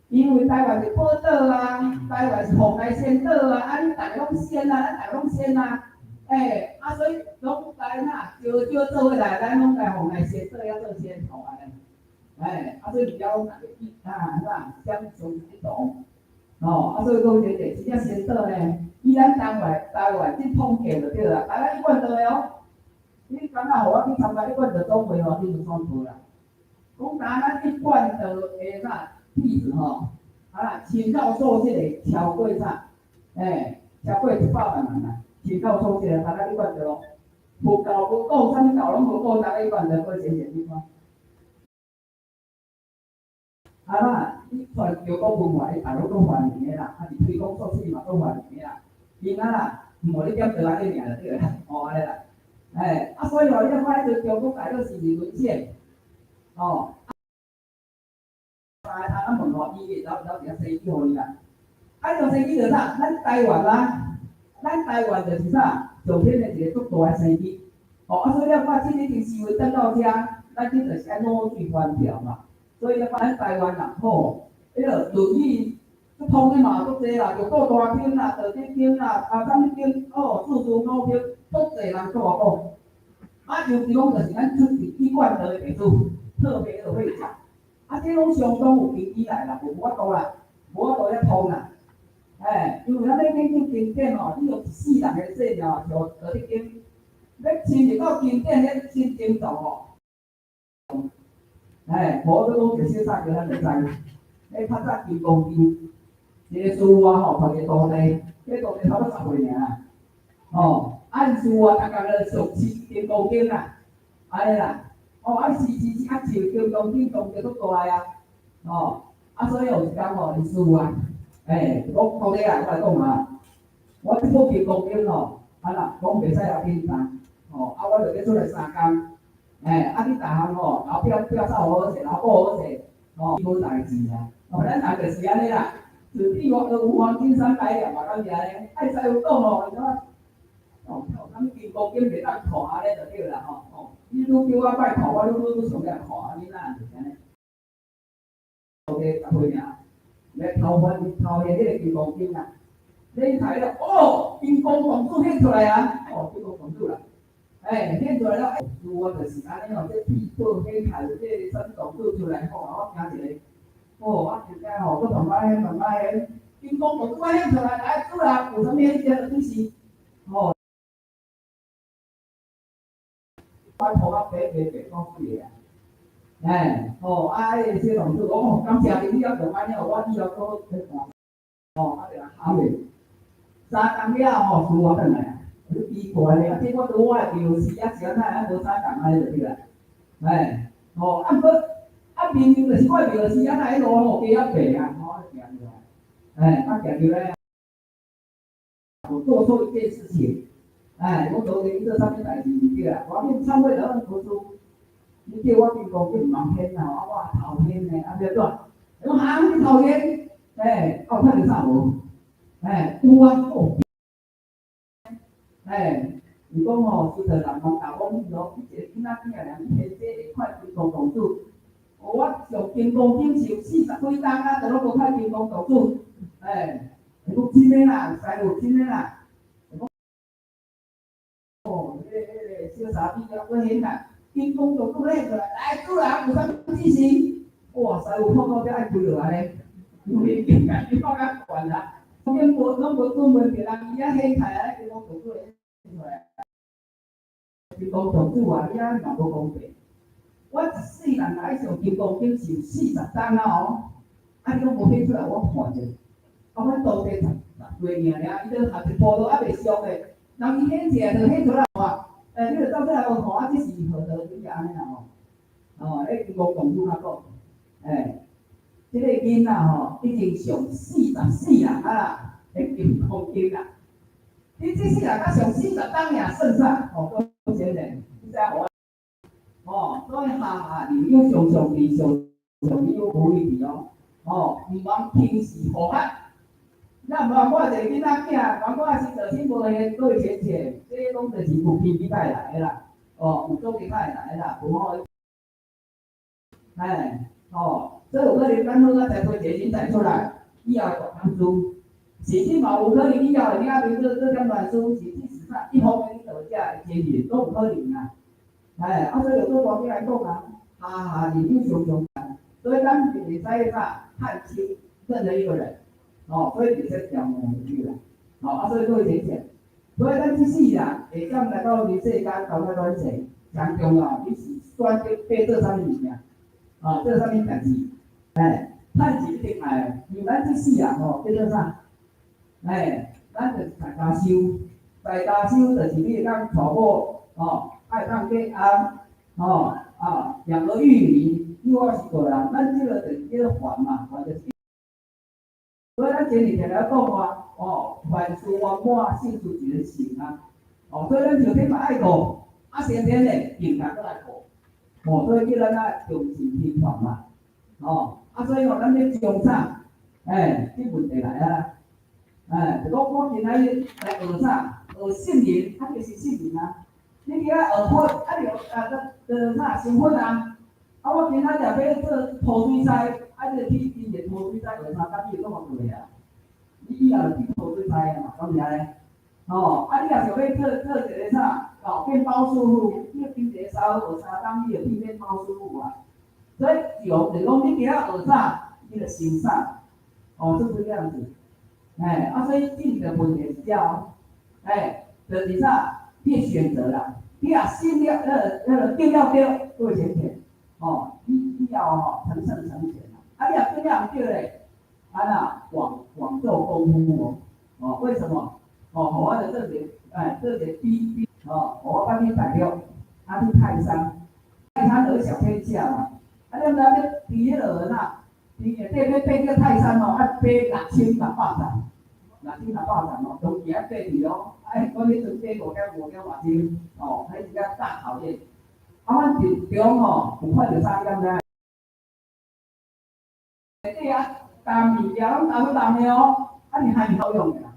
因為台灣是寶島啊，台灣是蓬萊仙島啊，啊，你逐个攏仙啊，咱逐个攏仙啊，欸，啊，所以攏來哪，招招做伙來，咱攏來蓬萊仙島遐做仙吼按呢，哎，啊，所以比較逐個一啊，啥相相一同，吼，啊，所以講這個真正仙島呢，以咱台灣這統計就對啦，台灣一貫道的哦，你感覺予我去參加一貫道總會吼，你就爽無啦。講台灣一貫道的啥弟子吼，啊，親教授這個超過啥？欸，超過100萬人啦，親教授這個台灣一貫道，佛教無顧，啥物教攏無顧，台灣一貫道過淺淺你看。啊啦，你傳中國文化，伊大陸攏歡迎的啦，啊是推廣素食嘛，攏歡迎的啦。因啊啦，毋予你點道安尼爾就對啦，哦按呢啦，欸，啊所以吼，你看彼陣中國大陸是毋是淪陷？哦，三个通啊問吼，伊會走走佇遐生機予伊啦。啊，用生機就啥？咱台灣啊，咱台灣就是啥？上天的一個足大的生機。哦，啊所以你看，這已經思維轉到遮，咱這就是愛腦水翻調嘛。所以你看咱台灣人吼，彼个論語足通的嘛，足濟啦，玉鼓大經啦、道德經啦、啊啥物經，哦，四書五經，足濟人做講。啊，尤其講就是咱出自一貫道的弟子，特別的會講。啊，這攏相當有根基來啦，無法度啦，無法度遐通啦。哎，因為咱欲研究經典吼，你用一世人的生命像道德經，欲深入到經典彼深程度吼。哎，無你講一個小細個咱就知，彼較早金剛經，一個師父吼，帶一個徒弟，彼徒弟差不多10歲爾，吼，啊𪜶師父逐工咧誦持金剛經啦，按呢啦，哦，啊持持持啊持金剛經功德足大啊，吼，啊所以有一工吼，𪜶師父啊，欸，講到底啊，我來講啊，我這部金剛經吼，啊啦，講袂使來簡單，吼，啊，我就欲出來三工，欸，啊，你逐項吼，老表表嫂好勢，老母好勢，吼，無代誌啊，哦，咱人就是按呢啦，此地無黃金300兩嘛，敢是按呢？愛知有講吼，伊講，哦，啥物金剛經袂當看按呢就對啦吼，哦，你愈叫我莫看，我愈愈想欲看，啊，你哪就是按呢？OK，10歲爾，來偷翻偷現彼個金剛經啊！你睇了，哦，金剛公主現出來啊！哦，金剛公主啦，欸，現出來了，我就是按呢哦，這屁股顯開，這個啥物公主出來吼，我驚一個，哦，我驚驚吼，閣慢慢現慢慢現，金剛公主我現出來，來主人有啥物顯現的指示？吼，我塗甲白白白講水的啊！欸，吼，啊，彼個小公主講，哦，感謝你，你猶做按呢，我以後閣去看，吼，啊，就喊咧，三工了吼，師父轉來啊，我就奇怪咧，啊，這我拄我的廟時啊，是按怎啊無相仝按呢就對啦，欸，吼，啊，毋過，啊，明明就是我的廟時啊，哪彼路吼加較白啊，吼，啊，就行入來，欸，啊，行入來，我做錯一件事情，欸，我做你做啥物代誌對啦，我免懺悔就按佛祖。你叫我金剛經毋通現啊，啊我偷現呢，啊欲按怎？伊講哈，你偷現，欸，啊有看著啥無？欸，有啊，哦，欸，伊講吼，石頭人講教講伊哦，你一個囡仔囝爾，你現這會看金剛公主？哦，我上金剛經上40幾冬啊，都攏無看金剛公主。欸，伊講真的啦，師父真的啦。伊講，哦，彼個小傻逼啊，閣現啦。金剛公主咧過來，來主人有啥物指示？哇，師父看到這愛跪落來咧，因為境界你看較懸啦，攏無攏無準備著人，伊遐顯開啊，金剛公主顯出來。金剛公主啊，你按呢嘛無公平。我一世人來上金剛經上40冬啊吼，啊你攏無顯出來，我看者。啊，阮徒弟10幾年爾，伊都學一步都猶未熟的，人伊顯起來就顯出來啊。欸，你著走出來我看，啊，這是何道理按呢啦吼？哦，彼金剛公主較講，欸，這個囡仔吼已經上44人啊啦，彼金剛經啊，你這世人才上40冬爾算啥？哦，講真的，你知影無？哦，所以下下人要常常佇常常有無畏佇哦，哦，毋通輕視護法。咱毋通我一個囡仔囝，講我是做親無現，過淺淺，這攏就是有偏見派來的啦，哦，有組織派來的啦，無吼，哎，哦，所以有可能咱好仔再推一個人才出來，以後會大公司，甚至嘛有可能以後會領變做做點亂師，甚至是啥一方面去做這個經營，攏有可能啊。哎，啊，所以就做大家來講啊，下下人要常常，所以咱就會使啥看清任何一個人。哦，所以袂使掉毛去啦。哦，啊，所以各位淺淺，所以咱這世人會當來到人世間，投胎轉世，上重要，你是選擇欲做啥物物件？哦，做啥物代誌？哎，趁錢一定愛，因為咱這世人吼，叫做啥？哎，咱就是在家修，在家修就是你會當娶某，哦，愛當結翁，哦，啊，養兒育女，因為我是個人，咱這個就是叫做凡嘛，凡就是。所以咱前日常常講話，哦，凡事圓滿，勝出一個成啊。哦，所以咱上天嘛愛顧，啊先天咧境界閣來顧，哦，所以叫咱愛重視平凡嘛。哦，啊，所以吼，咱欲將啥？欸，這問題來啊。欸，就講我今仔日來學啥？學聖人，啊，就是聖人啊。你伫遐學佛，啊，就啊，就啥成佛啊？啊，我今仔日欲做塗水師，啊，你就去跟一個塗水師學相共，你會講嘛對啊？你以後就去塗水師啊嘛，敢毋是按呢？吼，啊，你若想欲做做一個啥，哦，麵包師傅，你跟一個師傅學相共，你就變麵包師傅啊。所以就就是講，你今仔學啥，你就成啥，哦，是不是這樣子？欸，啊，所以這個問題是這哦，欸，就是啥，你選擇啦，你若信了，那個定了對，各位淺淺，哦，你以後吼成聖成賢啦。啊，你若定了毋對咧，啊那枉枉做功夫哦，哦，為什麼？哦，予我就做一個，哎，做一個比比，哦，予我搬去大陸，啊去泰山，泰山而小天下嘛。啊，你毋知欲佇彼落哪，天下底欲爬這個泰山哦，愛爬6600層，6600層哦，長期愛爬去哦。哎，我彼陣爬5點5點外鐘，哦，彼是較大考驗。啊，阮佇中吼有看著啥你敢知？底啊，擔物件攏擔去重的哦，啊是還是好用的啦。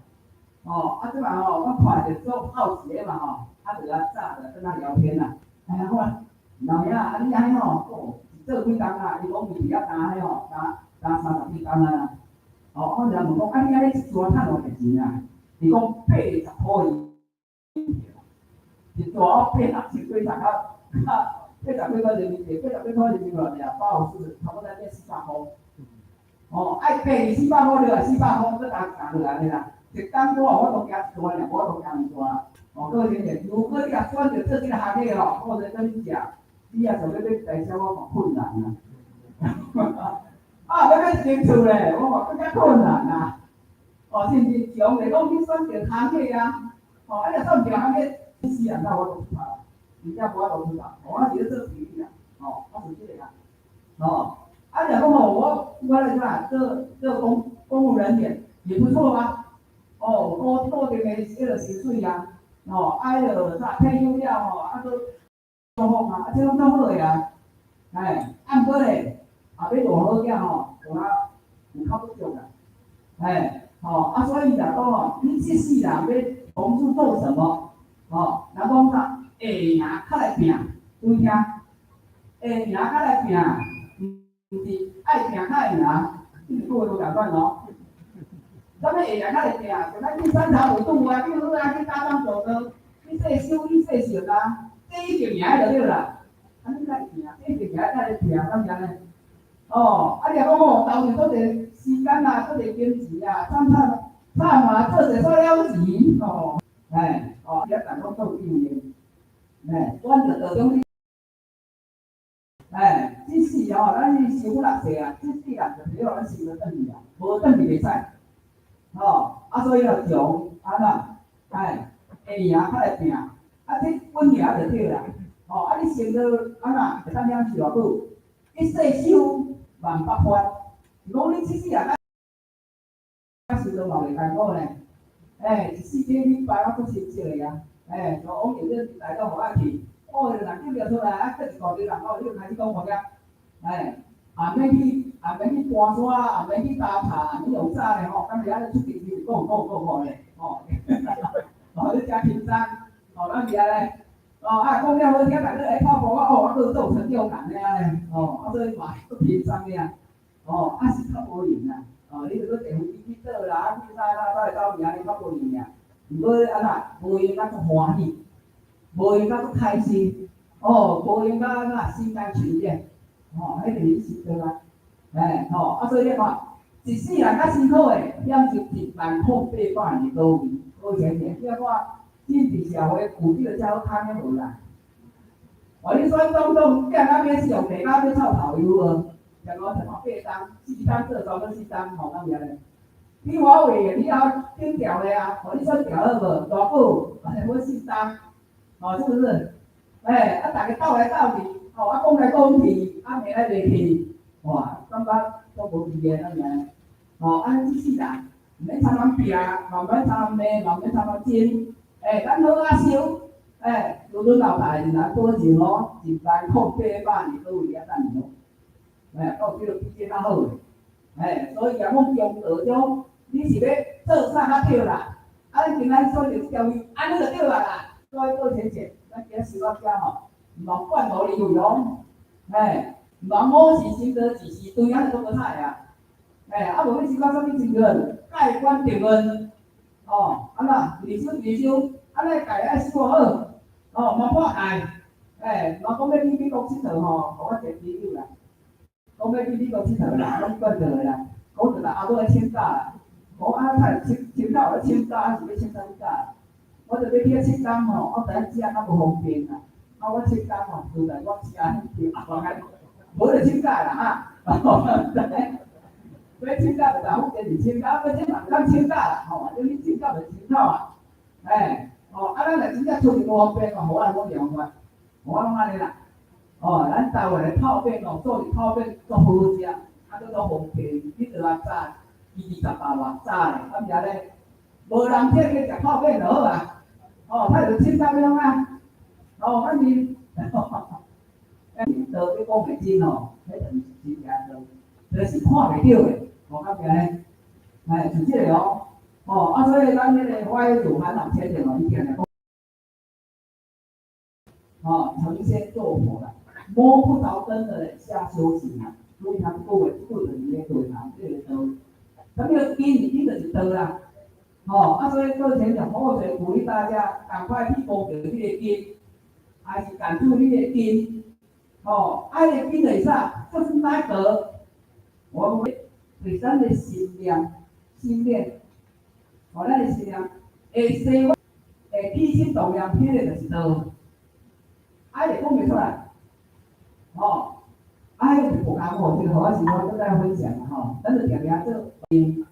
哦，啊這擺吼，我看著做好奇的嘛吼，啊就來早就轉來聊天啦。哎呀，好啊，老爺啊，啊你按呢吼，哦，做幾工啊？伊講伊佇遐擔彼吼，擔擔30幾工啊。哦，我就問講，啊你按呢一單趁偌濟錢啊？伊講80箍一單80幾層啊，80幾塊人民幣，80幾塊人民幣偌濟啊？八五四，差不多變400箍。哦，愛爬400箍落來，400箍閣擔擔落來呢啦。一工我有法度行一單，爾，無法度行兩單。哦，各位聽者，如果你若選擇做這個行業吼，我來跟你講，你也想欲欲代銷，我嘛困難啊。啊，欲欲清楚咧，我嘛閣較困難啊。哦，甚至從來講你選擇行業啊，哦，啊，若選擇行業，死人哪有法度出頭，真正無法度出頭。哦，我是咧做比喻啦，哦，我是這個啦，哦，啊，若講吼，我來啥做做公務人員也不錯啊。哦，固固定的彼個薪水啊，哦，啊，彼個啥退休了吼，啊，閣舒服啊，啊，這攏足好的啊，哎，啊，毋過咧，後尾大好囝吼，有哪有較不足啦，哎，吼，啊，所以若講吼，你這世人欲從事做什麼？吼，人講啥？會贏較來拼，注意聽，會贏較來拼，毋是愛拼較會贏，這個各位無仝款哦。啥物會贏較來拼？就咱去三茶五渡啊，去好啊，去打樁做工，去世修，去世熟啊，這一定贏就對啦。啊，你來拼，這一定贏才來拼，敢是按呢？哦，啊，你若講吼，投入足濟時間啊，足濟金錢啊，慘慘慘嘛，做者煞了錢，哦，哎，哦，遐逐攏做經驗，哎，選擇道中，哎，這世哦，咱是受六世啊，這世人就提予咱生落轉去啊，無轉去袂使。吼，啊，所以哦，窮按怎，哎，會贏較來拼，啊，這穩贏就對啦。吼，啊，你生做按怎會當享受偌久？一世修萬百法，是講你這世人啊，修做嘛袂艱苦呢。哎，一四個禮拜我足親切的啊，哎，就往日這來到予我去，哦，人叫著出來，啊，閣一大堆人哦，你就開始講話了，哎，也免去，也免去搬山，也免去打塔，免用啥咧吼，敢是按呢出去就講講講講咧，吼，哦，你誠輕鬆，哦，咱是按呢，哦，啊，講了好聽，逐家來跑步，哦，我閣足有成就感咧按呢，哦，啊，所以嘛足輕鬆的啊，哦，啊是較無閒啦，哦，你著閣坐飛機去倒啦，啊去啥啥走來走去，按呢較無閒爾。毋過按怎，無閒甲足歡喜，無閒甲足開心，哦，無閒甲按怎心甘情願，吼，彼就是修道啊，哎，吼，啊，所以你看，一世人較辛苦的，享受1万零800年倒位，好前提，你看，政治社會有這個才好較爾無啦。哦，你選總統，叫人家買上地，甲欲臭頭有無？像我像8冬，4冬做總統4冬，吼，敢是按呢？你我委員，你也顶調的啊，哦，你選調好無？大寶，安呢好4冬，哦，是不是？哎，啊，逐家鬥來鬥去，哦，啊，講來講去，啊，罵來罵去，哇，感覺都無意義按呢。哦，按呢這世人，毋免參人拼，嘛毋免參人罵，嘛毋免參人爭，哎，咱好仔修，哎，子孫後代人保證哦，1萬零800年倒位遐等你哦，哎，到這個比這較好的，哎，所以講中道中，你是欲做啥較對啦？啊，你今仔選擇這條路，按呢就對啊啦。所以做前前，咱今仔修到遮吼，毋通半途而廢哦，哎，毋通五時先得，一時斷，按呢都無歹啊。哎，啊無欲修到啥物程度？蓋棺定論，哦，按怎？二修二修，按呢戒愛修好，哦，嘛破戒，哎，若講欲去美國𨑨迌吼，予我一個朋友啦，講欲去美國𨑨迌啦，攏管倒的啦，講就來後尾愛請假啦，講啊，太請請假有咧請假，還是欲請啥物假？我就欲去遐七工吼，我知影食較無方便啦，啊，我七工吼，就來我車去後邊，無就請假啦哈，欲請假就逐福建是請假，欲請嘛會當請假啦，吼，反正你請假就請好啊，哎，哦，啊，咱若真正出去無方便嘛，予我來講兩法，我攏按呢啦，哦，咱台灣的泡麵哦，做的泡麵足好食，啊，閣做風景，你著啊早，伊28偌早咧，啊毋是安尼，無人聽去食泡麵就好啊，哦，歹就凊彩樣啊，哦，反正，道你講袂真吼，彼就毋是真正道，就是看袂著的，哦，敢是按呢？哎，是這個哦，哦，啊，所以咱彼个法如煩惱淺定哦，伊定定講，哦，成仙做佛啦，摸不著根的咧，瞎修行啊，所以他講話這就是咧對啊，這個道，啥物叫根？根就是道啦，吼，啊，所以做前講，我就鼓勵大家趕快去摸著這個根，還是感觸你的根，吼，啊，這個根就是啥？就是那個，我講，就是咱的心念，心念，吼，咱的心念會生，會起心動念，彼個就是道，啊，會講袂出來，吼，啊，彼個是無共吼，這個我是我閣再分享啦吼，咱就定定做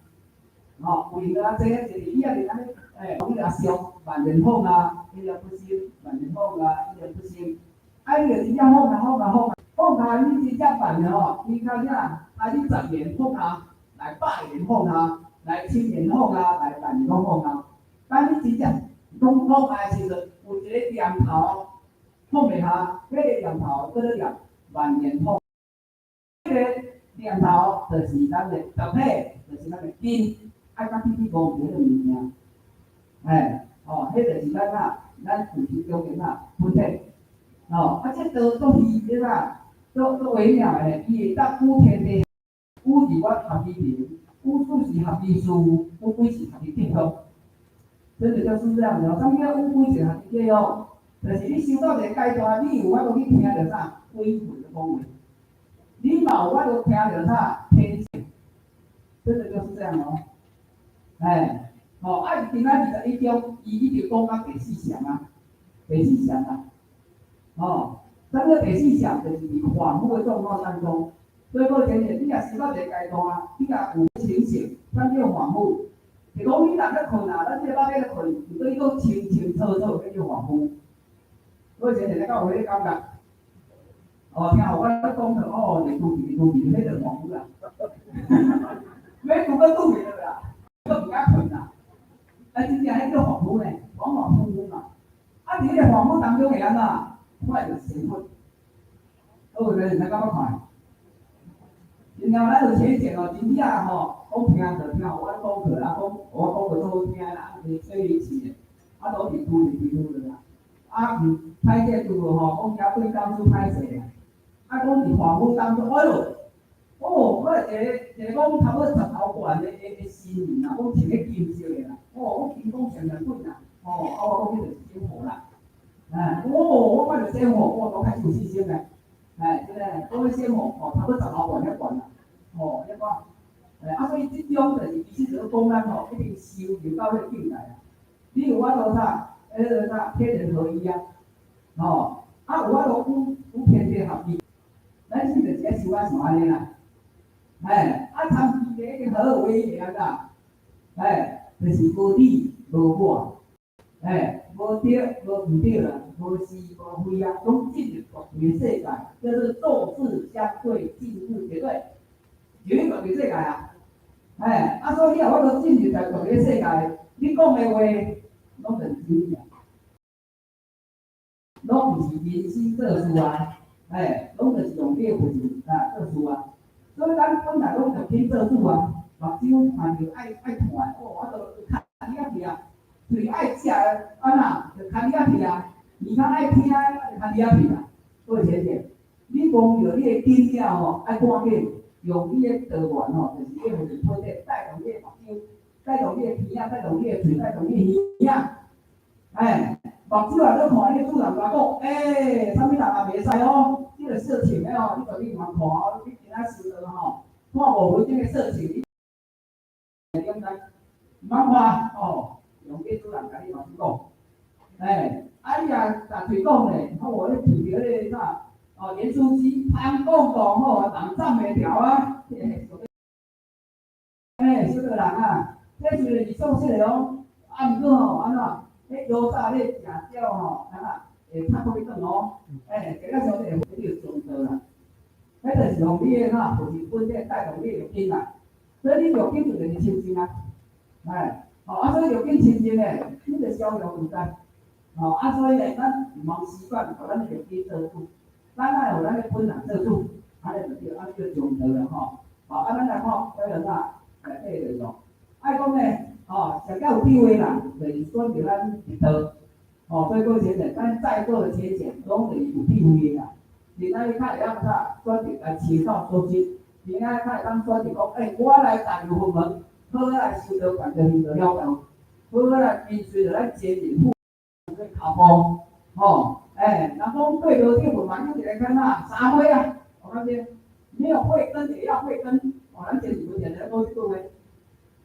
吼，為了這個就是伊也是按呢，欸，講彼個相萬年放啊，一念不生，萬年放啊，一念不生，啊，你就真正放下放下放下，放下你真正辦的吼，伊開始開始10年放下，來100年放下，來1000年放下，來萬年攏放下。當你真正攏放下的時陣，有一個念頭放袂下，彼個念頭叫做念萬年放。彼個念頭就是咱的集體，就是咱的根，愛較去去摸彼個物件，哎，哦，彼就是咱啊，咱有時中間啊，本體，哦，啊，這道足虛的啦，足足微妙的，伊會當與天地，與自我合於名，與事事合於事，與鬼神合於德哦。真的就是這樣子哦。啥物叫與鬼神合於德哦？就是你修到一個階段，你有法度去聽著啥鬼魂的講話，你嘛有法度聽著啥天神，真的就是這樣哦。哎，哦，啊，今仔21章，伊一直講到第四相啊，第四相啊，哦，啥物叫第四相？就是佇恍惚的狀況當中，所以講真正，你若修到一個階段啊，你若有清醒，啥叫恍惚？就講你若咧睏啊，咱這個腹咧睏，如果你閣清清楚楚，叫做恍惚。所以前日敢有彼個感覺？哦，聽予我咧講著，哦，日拄去拄去，彼就恍惚啦。欲拄閣拄去啦，閣毋敢睏啦。啊，真正彼叫恍惚呢，恍恍惚惚嘛。啊，佇彼個恍惚當中會按怎？看著神佛。好，你咱敢捌看？然後咱就淺見哦，真正吼，講聽就聽，我講課啊，講我講課做好聽啦，啊，是催眠詞的，啊，都是拄入去拄落啦。啊，毋歹勢拄吼，講遐對當初歹勢啊。啊，講佇恍惚當中，哎喲，哦，我一個一個講差不多10頭懸的的的神人啊，講穿咧金色的啦，哦，講金光閃閃滾啦，哦，啊，我講彼就是仙佛啦，哎，哦，我看著仙佛，我都開始有信心咧，哎，真的，講彼仙佛，哦，差不多10頭懸遐懸啦，哦，遐個，哎，啊，所以這種就是其實就是講咱吼，一定修入到彼個境界啊。你有法度啥？彼個啥天人合一啊，吼，啊有法度與與天地合一。咱是就是愛修啊像按呢啦，哎，啊參其一定合二為一的按怎？哎，就是無你無我，哎，無對無毋對啦，無是無非啊，攏進入絕對世界，叫做做事相對進入絕對，入去絕對世界啊！哎，啊所以你若法度進入在絕對世界，你講的話攏就是真理啊，攏毋是人心做出來。哎，攏就是用你的佛性啊做事啊，所以咱本來攏就天做主啊，目睭看著愛愛看的，哦，我都牽你仔去啊，喙愛食的，按怎就牽你仔去啊，耳孔愛聽的，就牽你仔去啊。所以淺見，你摸著你的根了吼，愛趕緊用你的道源吼，就是你的佛性體帶動你的目睭，帶動你的鼻仔，帶動你的喙，帶動你的耳仔，哎。目睭若咧看，彼個主人共講，欸，啥物人也袂使哦，這個色情的哦，你絕對毋通看哦，你今仔修道吼，看5分鐘的色情，你點知？毋通看哦，用這主人共你目睭講，欸，啊你若共喙講咧，啊無咧聞著彼個啥，哦，鹽酥雞，芳講講吼，人斬袂牢啊，欸，小個人啊，這雖然是素食的哦，啊毋過吼，按怎？彼古早咧食鳥吼，按怎會拍過去轉哦？欸，食了傷濟會叫中毒啦。彼就是用你的啥，就是本体帶動你的六根啦。所以你六根就是清淨啊，哎，哦，啊，所以六根清淨咧，你就逍遙自在。哦，啊，所以咧，咱毋通習慣予咱的六根做主，咱愛予咱的本人做主，按呢就對，按呢叫中道了吼。哦，啊，咱來看，這個啥，內底就是講，愛講咧，哦，上較有智慧啦，就是選擇咱入道。哦，所以講現在咱在座的淺顯，攏就是有智慧的啦。你咱較會曉啥，選擇來尋道修心，你愛較會當選擇講，欸，我來踏入佛門，好好來修道，辦道修道了道，好好來跟隨著咱前人父母的腳步，吼，欸，人講對道頂佛嘛，有一個較哪三慧啊，我感覺沒有慧根也要慧根，哦，咱前人定定講這句話，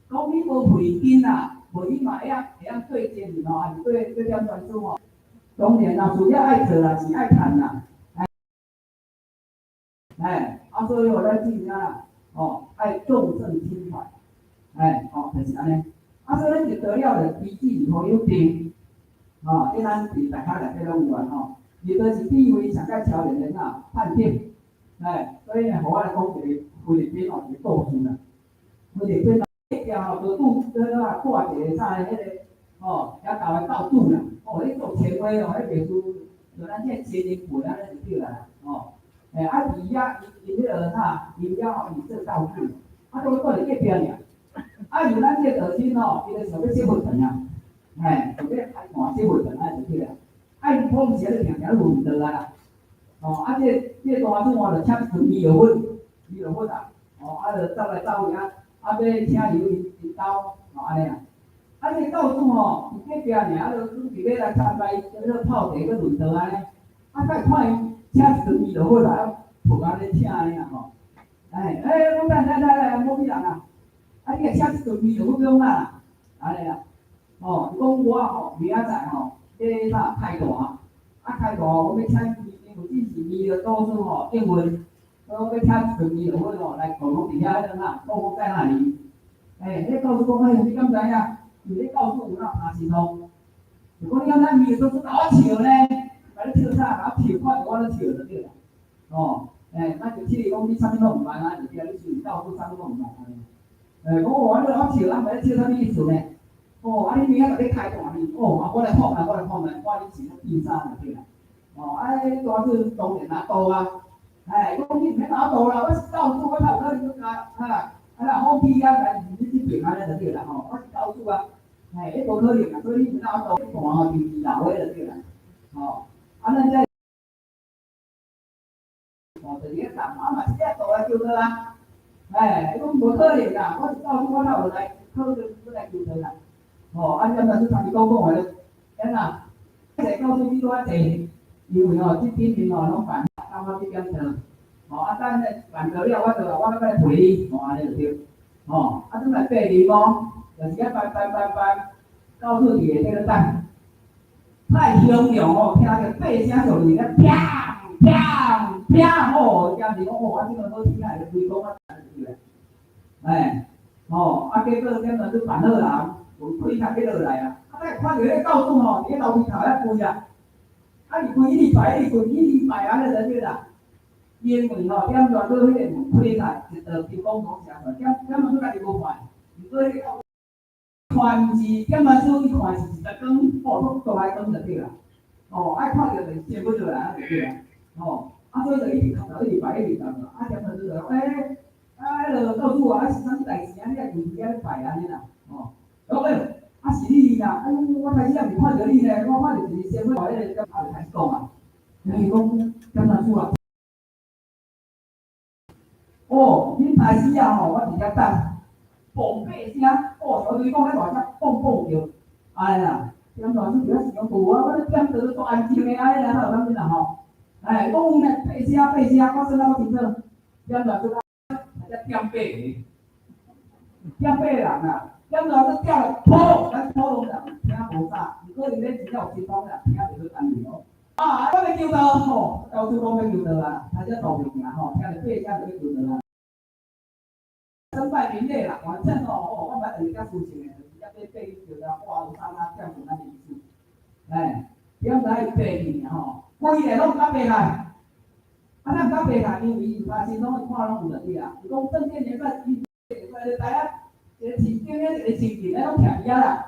講你無慧根啊，無你嘛會曉對前人吼，還是對點傳師吼，當然啦，事業愛做啦，錢愛趁啦。哎，啊，所以吼，咱真正啦，吼，愛眾聖親傳，哎，吼，就是按呢。啊，所以咱入道了，就依止好有定，吼，這咱佇大學內底攏有啊，吼。入道是智慧上蓋超然的哪判定，哎，所以呢，予我來講一個菲律賓吼，一個故事啦。菲律賓隔壁吼，就拄拄啊掛一個啥个彼個，吼，遐舊的教主啦，哦，彼做權威哦，彼袂輸，就咱這千人輩按呢就對啦，吼。欸，啊，佇遐伊伊彼個啥，伊遐吼伊做道主，啊，都住佇隔壁爾。啊，由咱這個道親吼，伊就想欲說佛堂啊，嘿，想欲開壇說佛堂按呢就對啦。啊，伊普時咧定定咧問道啊啦，吼，啊，這個大主吼就請一陣彌勒佛，彌勒佛啊，吼，啊，就走來走去啊，啊，欲請求𪜶兜，吼，按呢啊。啊，這個道主吼，佇隔壁爾，啊，就準備欲來參拜，咧泡茶閣論道按呢，啊，才看伊請一陣彌勒佛來，抱按呢請按呢啊吼，哎，欸，講等等等等，某物人啊？啊，你若請這陣彌勒佛欲創啥？按呢啊，吼，伊講我吼明仔載吼欲啥開壇，啊開壇我欲請因為這是彌勒祖師吼應允，所以我欲請一陣彌勒佛吼來共阮佇遐彼個啥，講講在哪裡？欸，彼個道士講，哎，你敢知影？因為彼道士有哪拍神通？就講你敢知彌勒祖師共我笑呢？共你笑啥？共我笑，看著我咧笑就對啦。哦，欸，咱就笑伊講你啥物攏毋捌啊，就對，你是道士啥物攏毋捌按呢。欸，講哦，你共我笑，啊，毋知笑啥物意思呢？哦，啊，你明仔載欲開壇呢？哦，啊，我來看覓，我來看覓，看你是咧變啥就對啦。哦，啊，彼大師當然也道啊，哎，講你毋免共我道啦，我是道主，我較有可能閣共啊，啊，若放屁啊，來你這邊按呢就對啦吼，我是道主啊，嘿，彼無可能啊，所以你毋免共我道，壇吼就是老的就對啦，吼，啊，咱這，哦，就是咧講，啊嘛是這道來求道啊，哎，伊講無可能啦，我是道主，我哪有來考慮欲來求道啦？吼，啊，點但是同伊講講話就，安怎？這告訴你多濟，因為吼，這頂面吼攏辦，感覺這點道，吼，啊，等咧辦道了，我就我欲來陪你，吼，按呢就對，吼，啊，轉來拜日哦，就是遐拜拜拜拜，到處佇下底咧等，太凶了吼，聽著八聲就咧砰砰砰吼，簡直講哦，啊，這個好聽啊，規講啊，對啦，哎，吼，啊，結果點就辦好啦，門開開欲落來啊，啊，等看著彼個道主吼，佇咧樓梯頭遐跪啊，啊，伊跪一直拜，一直跪，一直拜，按呢就對啦。因為吼，點轉做彼個門開開，一道金光攏射出來，點點仔家己無看，毋過彼個看是點仔做伊看是一道光，哦，足大光就對啦。哦，愛看著就是接不落來，就對啦。吼，啊，所以就一直磕頭，一直拜，一直拜，啊，點仔做就欸，啊，彼个道主啊，啊是啥物代誌啊？你來跪佇遐咧拜按呢啦，吼。講欸，啊是你啦，啊我開始也毋看著你呢，我看著一個仙女，彼個啊就開始講啊，伊講點仔做啊？哦，恁大師啊吼，我佇遐等，嘣八聲，哦，我對伊講咧大聲，嘣嘣叫，按呢啦，點大師佇遐想講，無啊，我咧點著足安靜的，按呢啦，哪有啥物啦吼？哎，講呢八聲八聲，我算得夠清楚，點大師啊，才點八個，點八個人啊，點大師點了，噗，咱普通人聽無啥，毋過𪜶咧真正有神通啦，聽袂好安靜哦。啊，我欲求道吼，到處講欲求道啊，他這道物件吼，聽著八聲就欲求道啊。身敗名裂啦，反正吼，哦，我毋愛就是遮事情的，就是遮欲爬求道，哇，有啥啊，跳出咱的意思，哎，點知伊爬去吼，規个攏毋敢爬來，啊，咱毋敢白看，因為伊發現攏看攏有就對啊。伊講正見元帥，伊元帥就知影，一個市頂咧，一個親近咧，攏徛佇遐啦。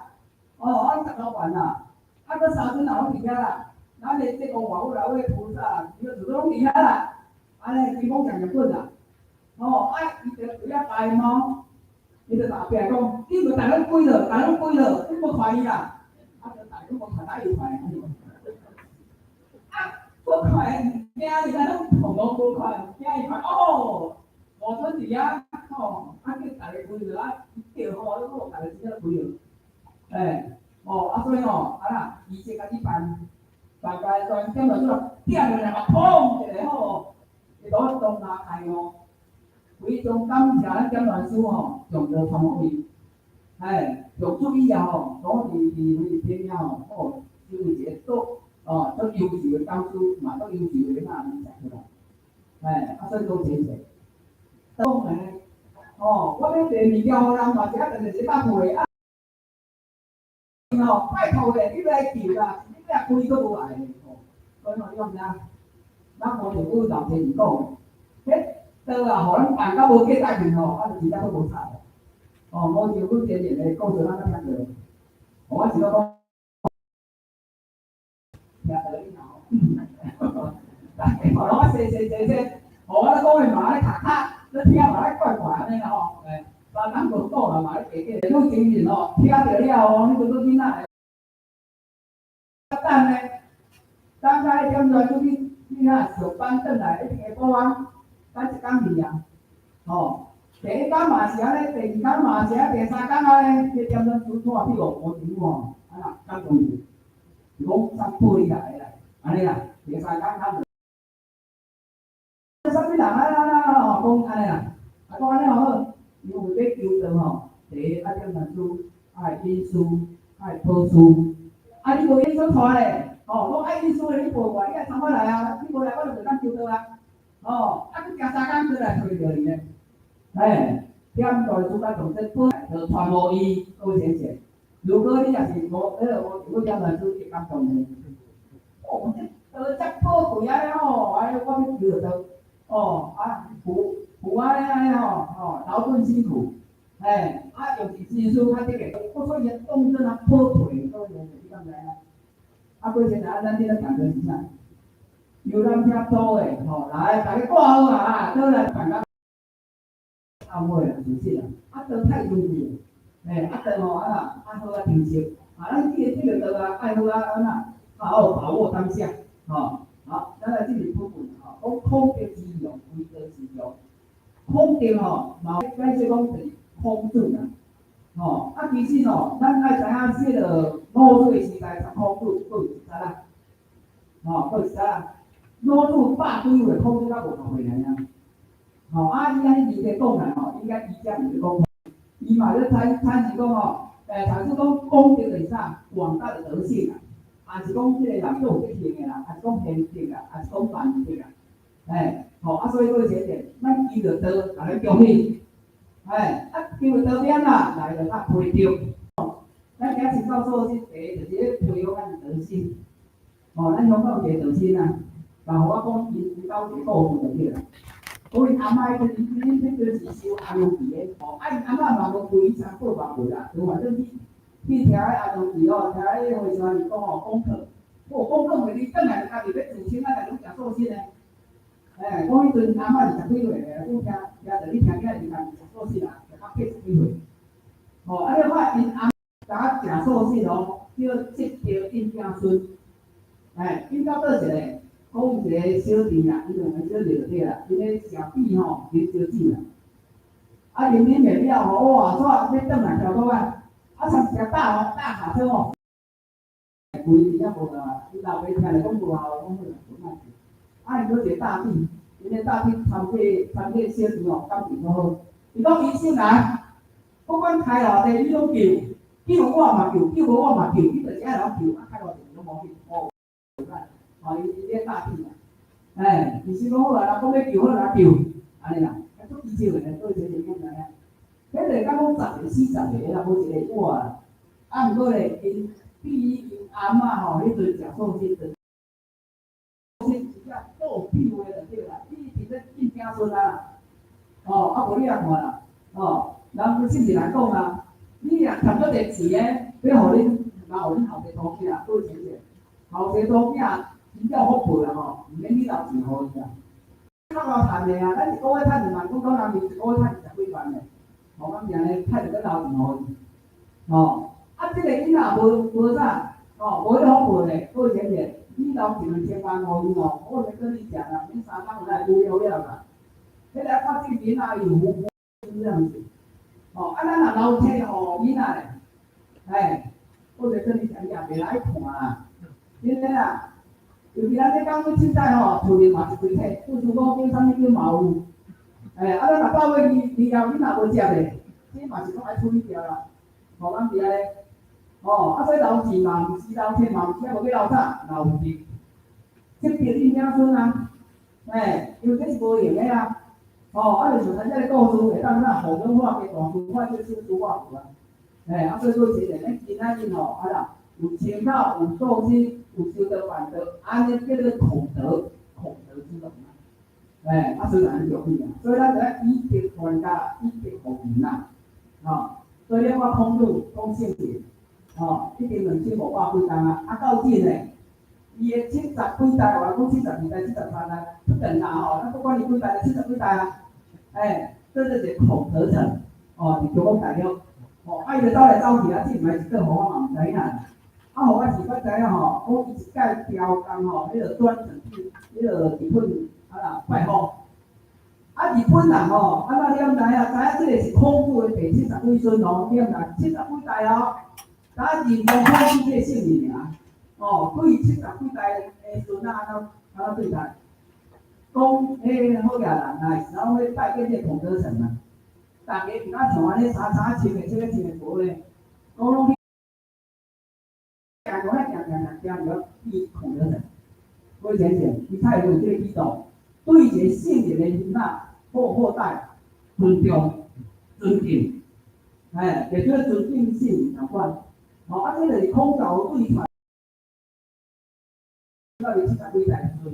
哦，啊，十六萬啦，啊，閣三尊也攏佇遐啦。咱的這個外母老的菩薩，伊個都攏佇遐啦。按呢，金剛講日本啦。哦，啊，伊就佇遐拜嘛，伊就大壁講，你無逐攏跪落，逐攏跪落，你無看伊啦。啊，就逐攏無看，哪有看？啊，無看，驚伊，咱攏紅攏無看，驚伊看，哦，無尊佇遐，吼，啊叫逐个跪落，啊，伊叫吼，你講逐个真正跪落，欸，哦，啊所以吼，啊啦，儀式開始辦，辦辦辦，點落出來，點落來嘛，砰一下吼，伊都當下開哦，非常感謝咱點傳師吼，用道傳福音，哎，用注意啊吼，攏佇菲律賓遐吼，哦，成為一個足哦，足優秀的講師，嘛足優秀的那人才出來，哎，啊所以講真濟。講呢，哦，我欲提物件予人嘛是啊，就是一百倍啊。哦，拜託咧，你欲來求啦，你欲開都無愛的吼。所以吼，你敢知影？咱無像阮老前是講的，彼道啊，予咱辦甲無價值去吼，啊，就真正閣無差。哦，無像阮前年的故事，咱較聽著。我是咧講，聽著你吼。大家吼，我細細細細，哦，我咧講的嘛咧卡卡，你聽嘛咧怪怪按呢啦吼，欸，咱人無講啦嘛咧加加，你精神吼，聽著了吼，你就閣囡仔。等呢，等到一點鐘出去去遐上班轉來，一定下晡啊，等一工去啊，吼，第一工嘛是按呢，第二工嘛是按呢，第三工按呢，彼點鐘拄拖去互吳政府吼，啊啦感動去，是講送報你來啦，按呢啦，第三工較無。啥物人啊啊啊吼，講按呢啦，啊講按呢好，因為欲求道吼，第一愛點傳師，愛引師，愛布施，啊你無引師帶咧，吼，講愛引師咧，你報過來，你愛參我來啊，你無來我就袂當求道啊，吼，啊閣行三工過來揣著你咧，嘿，點大師甲從這報就傳予伊，閣有顯現。如果你若是無，彼个無如果點傳師會感動的，哦，這道遮寶貴按呢吼，哎，我欲求著道。哦，啊，苦苦按呢按呢吼，吼，勞頓辛苦，嘿，啊，用是技術較這個，我所以動作啊破腿，所以你敢知影？啊，過前來咱佇咧講的是啥？遊覽車多的吼，來，逐家掛好啊，倒來辦甲後尾啦，事實啦，啊，道太優秀，嘿，啊，道吼啊啦，啊好啊珍惜，啊，咱記得這個道啊，愛好啊按怎，好好把握當下，吼，好，咱來進入部分。講孔德之用，為道之用。孔德吼，嘛解釋講就是孔子啦，吼啊，其實吼，咱愛知影這個老子的時代，孔子閣有一節啦，吼，閣有一節啦。老子百幾歲，孔子才五十歲爾爾。吼，啊，伊按呢字咧講來吼，應該伊才毋是講，伊嘛咧參參是講吼，欸，參是講講德就是啥，廣大的德性啊，還是講這個人足有德行的啦，還是講賢德啊，還是講萬德啊？欸，吼啊，所以閣一點，咱求著道，共咱恭喜，欸，啊，求著道點啦，來就較培養。咱今日教授是第一，就是咧培養咱的德性。吼，咱香港有一個道心啊，嘛予我講𪜶𪜶兜一個故事就對啦。講𪜶阿嬤彼陣，彼陣是收紅油皮的，吼，啊𪜶阿嬤嘛無規衫褲嘛無啦，就反正去去聽彼紅油皮吼，聽彼和尚伊講吼功課，哦，功課袂你轉來就家己欲自清啊，家己攏食素食呢。欸，講彼陣阿嬤是十幾歲的，講聽聽著你聽起來是家己食素食啊，食到80幾歲。吼，啊你看𪜶阿嬤食素食吼，叫積德引子孫。欸，引到佗一个？講有一個小弟啦，伊兩個小弟就對啦，伊咧食米吼，啉燒酒啦。啊，啉啉袂了吼，哇，煞欲轉來跳倒啊，啊，參一大吼大卡車吼，規也無啦，伊老爸聽著講無效，講好啦，無莫去。啊，伊閣一個大弟，𪜶个大弟參過小弟吼，感情好好。伊講醫生啊，不管開偌濟，你攏救，救我嘛救，救無我嘛救，你就是愛人救，啊開偌濟攏無去，哦，吼，伊伊咧大弟啦，欸，醫生講好啊，人講欲救好來救，按呢啦，啊足奇少的，倒一個你敢知影？彼個敢講十個死十個啦，無一個活啦。啊，毋過咧，𪜶比𪜶阿嬤吼，彼陣食素食的，是真正倒比話就對啦。子孫啊，哦，啊無你也看啦，哦，人不是是來講啊，你若欠閣一個錢的，欲予恁，嘛予恁後生討囝，閣錢者，後生討囝真正福報啦吼，毋免你留錢予伊啊。較夠趁的啊，咱一個月趁2萬，講講人伊一個月趁20幾萬的，吼，咁樣呢，趁著閣留錢予伊，吼，啊，這個囡仔無無啥，哦，無彼福報咧，閣錢者，你留一兩千萬予伊哦，我會跟你講啦，免三工就來無了了啦。彼個看這個囡仔有福是這樣子，哦，啊，咱若留錢予囡仔咧，哎，我就跟你講，伊也袂來看啊，真的啦。尤其咱這講阮凊彩吼，厝裡嘛一規體，四書五經啥物經嘛有，哎，啊，咱若到尾伊伊後囡仔無接的，這嘛是攏愛處理掉啦，吼，咱佇遐咧，哦，啊，所以留錢嘛，毋是留錢嘛，毋是，無去留啥，留德，積德你子孫啊，哎，因為這是無用的啊，哦，啊，就像咱這個故事會當啥，後宮化家大事，化這小事化無啊，哎，啊，所以說是咱今仔日吼，啊啦，有清口，有素心。有修德反德，按呢叫做孔德，孔德之容啊！哎，啊，所以很重要啊。所以咱就愛以德傳家，以德報怨啦，吼。所以你看孔子講聖言，吼，已經2500幾冬啊，啊到今呢，伊的七十幾代，我講72代、73代，不等啦吼，咱不管伊幾代，七十幾代啊，哎，這就是孔德成，哦，佇中國大陸，吼，啊，伊就走來走去啊，這毋是一個，我嘛毋知影。啊，予我是捌知影吼，講伊一擺調工吼，彼個專程去彼個日本啊啦拜訪。啊，日本人吼，啊那你毋知影？知影這個是孔子的第七十幾孫哦，你毋知？七十幾代哦，打認同孔子這個姓名爾，哦，對七十幾代的孫仔按怎按怎對待？講彼好額人啊，然後去拜見這個孔德成啊，逐家毋敢像按呢衫衫穿的，這個穿的薄咧，講攏去。行路遐行行行行入去孔德成，我前前，伊態度這個舉動，對一個聖人的囡仔後代尊重、尊敬，哎，就叫尊敬聖人共款。吼，啊，這就是孔教對傳到伊七十幾代孫，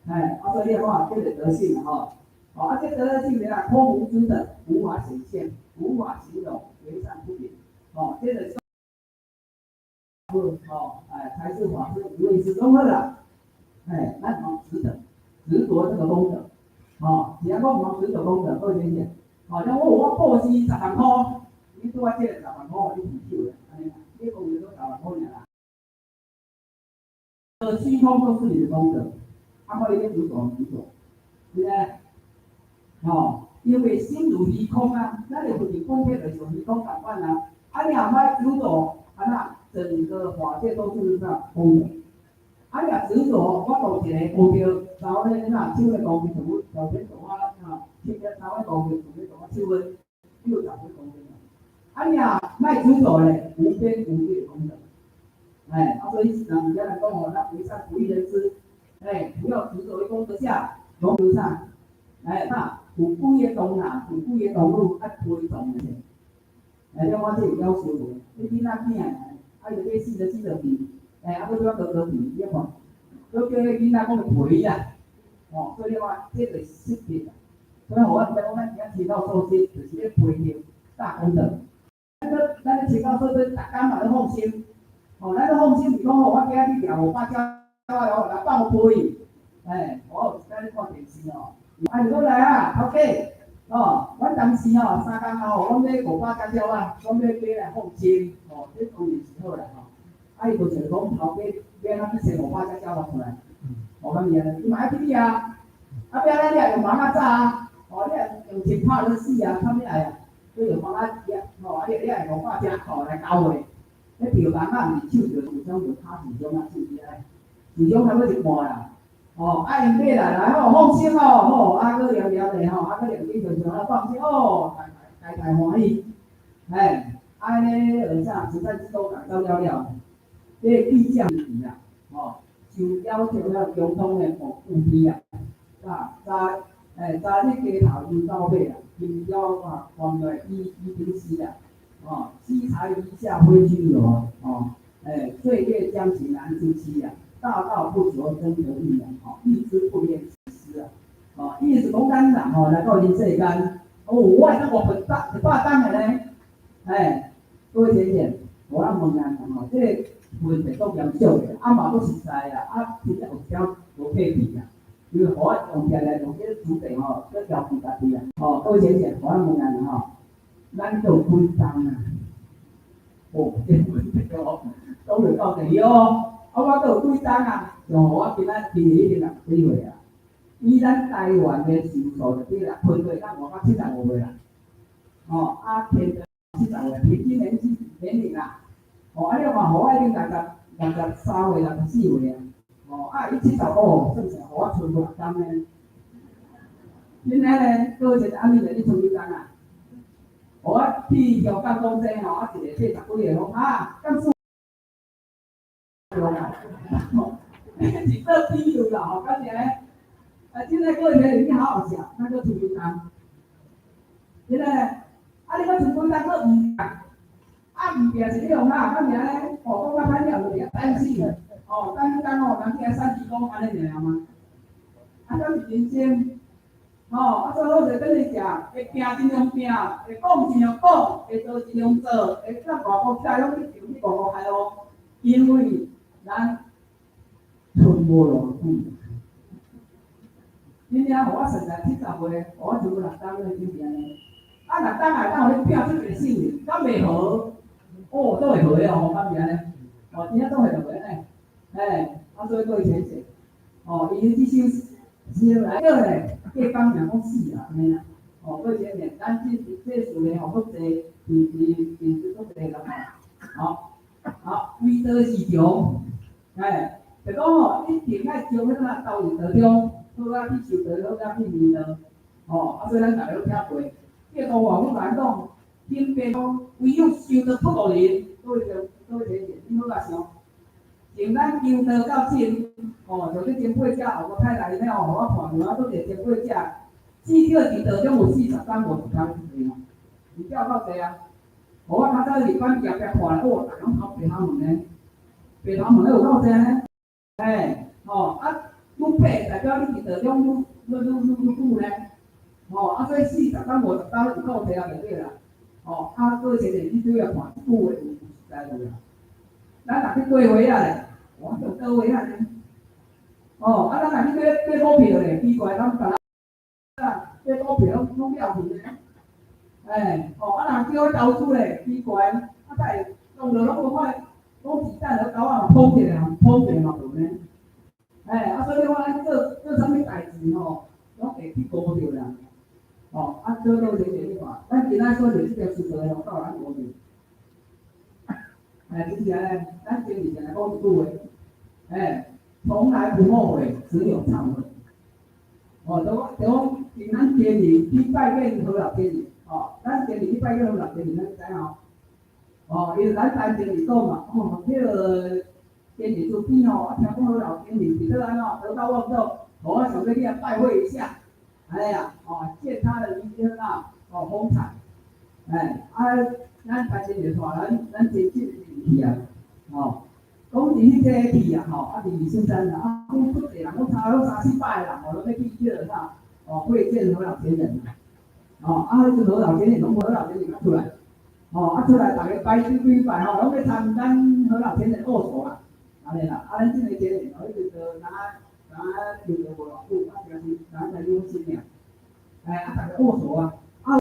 哎，啊，所以你看，這個德性吼，哦，啊，這德性啊，空無之等，無法顯現，無法形容，為善不言，哦，這個。哦，哎，財是法師無畏師攏好啦，哎，咱毋通執著，執著這個功德，哦，是按講毋通執著功德，好淺顯，哦，像我我布施10萬箍，你拄仔借十萬箍，你提手的，按呢啦，你講的攏十萬箍爾啦。虛空都是你的功德，啊，我你咧執著毋執著，對不對？哦，因為心如虛空啊，咱的佛經講起來像虛空共款啊，啊，你若莫執著，啊那。整個法界都是啥功德，啊！若執著，我做一個功德，然後咧那手的功德，全部小天做我啊，七個三個功德，全部做我手的60幾功德。啊！你若莫執著咧，無邊無際的功德。哎，啊，所以人家來講吼，咱為善不欲人知，哎，不要執著於功德下，攏有啥？哎，那有幾個動男，有幾個動女愛推動的。哎，你看這有夭壽無？你囡仔囝。啊，伊就買47片，哎，啊，閣拄仔高高片，你看，閣叫彼囡仔講賠啦，哦，所以你看，這就是失德啦。所以，予阮知講，咱今仔聽到受身，就是咧培育大功德。咱閣咱咧聽到說，逐工嘛咧放生，哦，咱咧放生是講吼，我今仔日掠500隻哦，來放飛，哎，我有一擺咧看電視哦，啊，伊講來啊，頭家，哦，阮當時吼三工後，阮買500隻鳥仔，阮欲買來放生，哦，這當然是好啦吼。啊，伊無像講頭家買咱去生500隻鳥仔出來，哦，咁樣，伊嘛愛去掠啊，啊，欲按怎掠用網仔紮啊，哦，你若用槍拍就死啊，啥物來啊？所以用網仔掠，吼，啊，你掠500隻吼來交換，彼釣網仔毋是手釣，有種用跤樹種啊，手起來，樹種差不多一半啦。哦，啊，𪜶買來來吼，放生哦，吼，啊，閣念念咧吼，啊，閣念經就像啊放生哦，大大大歡喜，嘿，按呢學啥？慈善機構改造了了，這個計較問題啊，吼，受要求了共通的吼有利啊，啊，早哎早日街頭又到尾啊，今朝啊，原來已已經死啊，哦，死財遺下非君羅，哦，哎，歲月將盡難自期啊。大道不着真得意啊，吼，欲知不免思啊，哦，意思講咱人吼來到人世間，哦，我會當活100年的呢，哎，各位淺淺，我來問咱吼，這個問題足嚴肅的，啊嘛閣實在啦，啊真正有點無客氣啦，因為予我用起來用這個主題吼，閣調動家己啊，吼，各位淺淺，我來問咱吼，咱有幾冬啊？哦，這個問題哦，講就夠地哦，啊，我閣有幾冬啊？像我今仔今年已經60幾歲啊。以咱台灣的壽數就對啦，分過咱活到75歲啦。哦，啊，天75歲，平均年紀年齡啦。哦，啊，你看，予我已經63歲、64歲啊。哦，啊，伊七十五，算算，予我賰6冬呢。恁遐咧，閣一個按呢，你賰幾冬啊？我去香港講這吼，啊，一個80幾個講啊，敢算？是做比喻啦，吼，敢是咧？啊，真個過年你好好食，咱閣賰幾冬？真個，啊，你閣賰幾冬閣毋啊，毋定是你用啊，敢是按呢？哦，講較歹聽就掠等死，哦，等等哦，人聽三字講按呢爾嗎？啊，敢是人生？吼，啊，所以我就等你食，會拼盡量拼，會講盡量講，會做盡量做，會咱外國起來攏去上去外國開路，因為咱賰無偌久。恁遐予我算來70歲，我就六冬咧，就是按呢。啊，六冬也當予你拼出一個性命，敢袂好？哦，都會好的哦，敢是按呢？哦，真正都會就袂按呢。哎，啊，所以各位淺淺，哦，伊這首詩來個咧，過講爾講死啦，按呢啦。哦，各位淺淺，咱這事呢吼，足濟，平時平時足濟人吼。好，好，為道是常，哎，就講吼，一定愛將彼個投入道中。好啊，去修道，好啊，去明道，吼，啊，所以咱逐家攏聽過。這個話我共你講，分別講，唯有修道出五人，各位就各位淺淺，你好啊想，從咱求道到今，哦，像你前輩者後個太來呢哦，予我看著啊，拄一個前輩者，至少佇道中有40冬50冬對無？有釣夠濟啊！予我較早入班行壁看，哦，逐工頭白頭毛呢，白頭毛咧有夠濟呢？哎，吼啊！愈白代表你佇道中愈愈愈愈愈久呢，吼啊，所以40冬50冬有夠濟啊，就對啦，吼啊，閣一個你對啊看，這句話有實在無啦？咱若去過歲仔咧，我用倒位仔呢？哦，啊，咱若去買買股票咧，奇怪，咱逐啊買股票攏攏了去呢？哎，哦，啊，若叫去投資咧，奇怪，啊，才會弄落攏無看，攏子彈和狗仔嘛捧一下，捧一下嘛無呢？哎，啊，所以你看咱做做啥物代誌吼，攏會去顧著啦。哦，啊，做做這個你看，咱今仔所做這條事業吼，到咱無去。哎，就是按呢，咱前日常來講一句話，哎，從來不後悔，只有懺悔。哦，就講就講，像咱前日去拜見何老天爺，哦，咱前日去拜見何老天爺，咱知影吼。哦，因為咱單前日講嘛，哦，彼個天爺出邊吼，啊，聽講何老天爺佇倒按怎得高望重，我想欲去遐拜會一下，哎呀，哦，見他的一天啊，哦，風采，哎，啊，咱單前日帶咱咱親戚去啊，哦，講佇彼個去啊，吼，啊，佇二孫山啊，啊，講足濟人，講差不多三四百個人，哦，攏欲去彼個啥，哦，會見何老天人，哦，啊，彼陣何老天爺攏無何老天爺出來，哦，啊出來，逐家排隊幾排吼，攏欲參咱何老天爺握手啦，按呢啦，啊，咱這個天人哦，彼陣就若若求道無偌久，啊，平時若在有心爾，哎，啊，逐家握手啊，啊，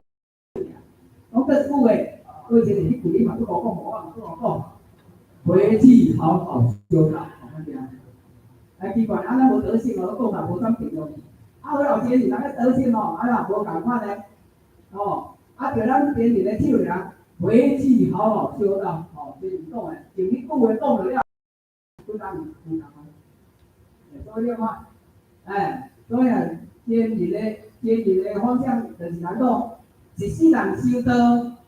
講閣一句話，過一日你規日嘛閣講，我嘛閣講，回去好好修道，好按呢。哎，奇怪，啊，咱無德性哦，講嘛無怎定落去。啊，何老天爺人個德性哦，啊若無仝款呢，哦，啊，著咱天人的手爾，回去好好修道，哦，這是講的，像彼句話講落了，幾工有共啊？所以你看，哎，所以啊，前人的方向就是來講，一世人修道，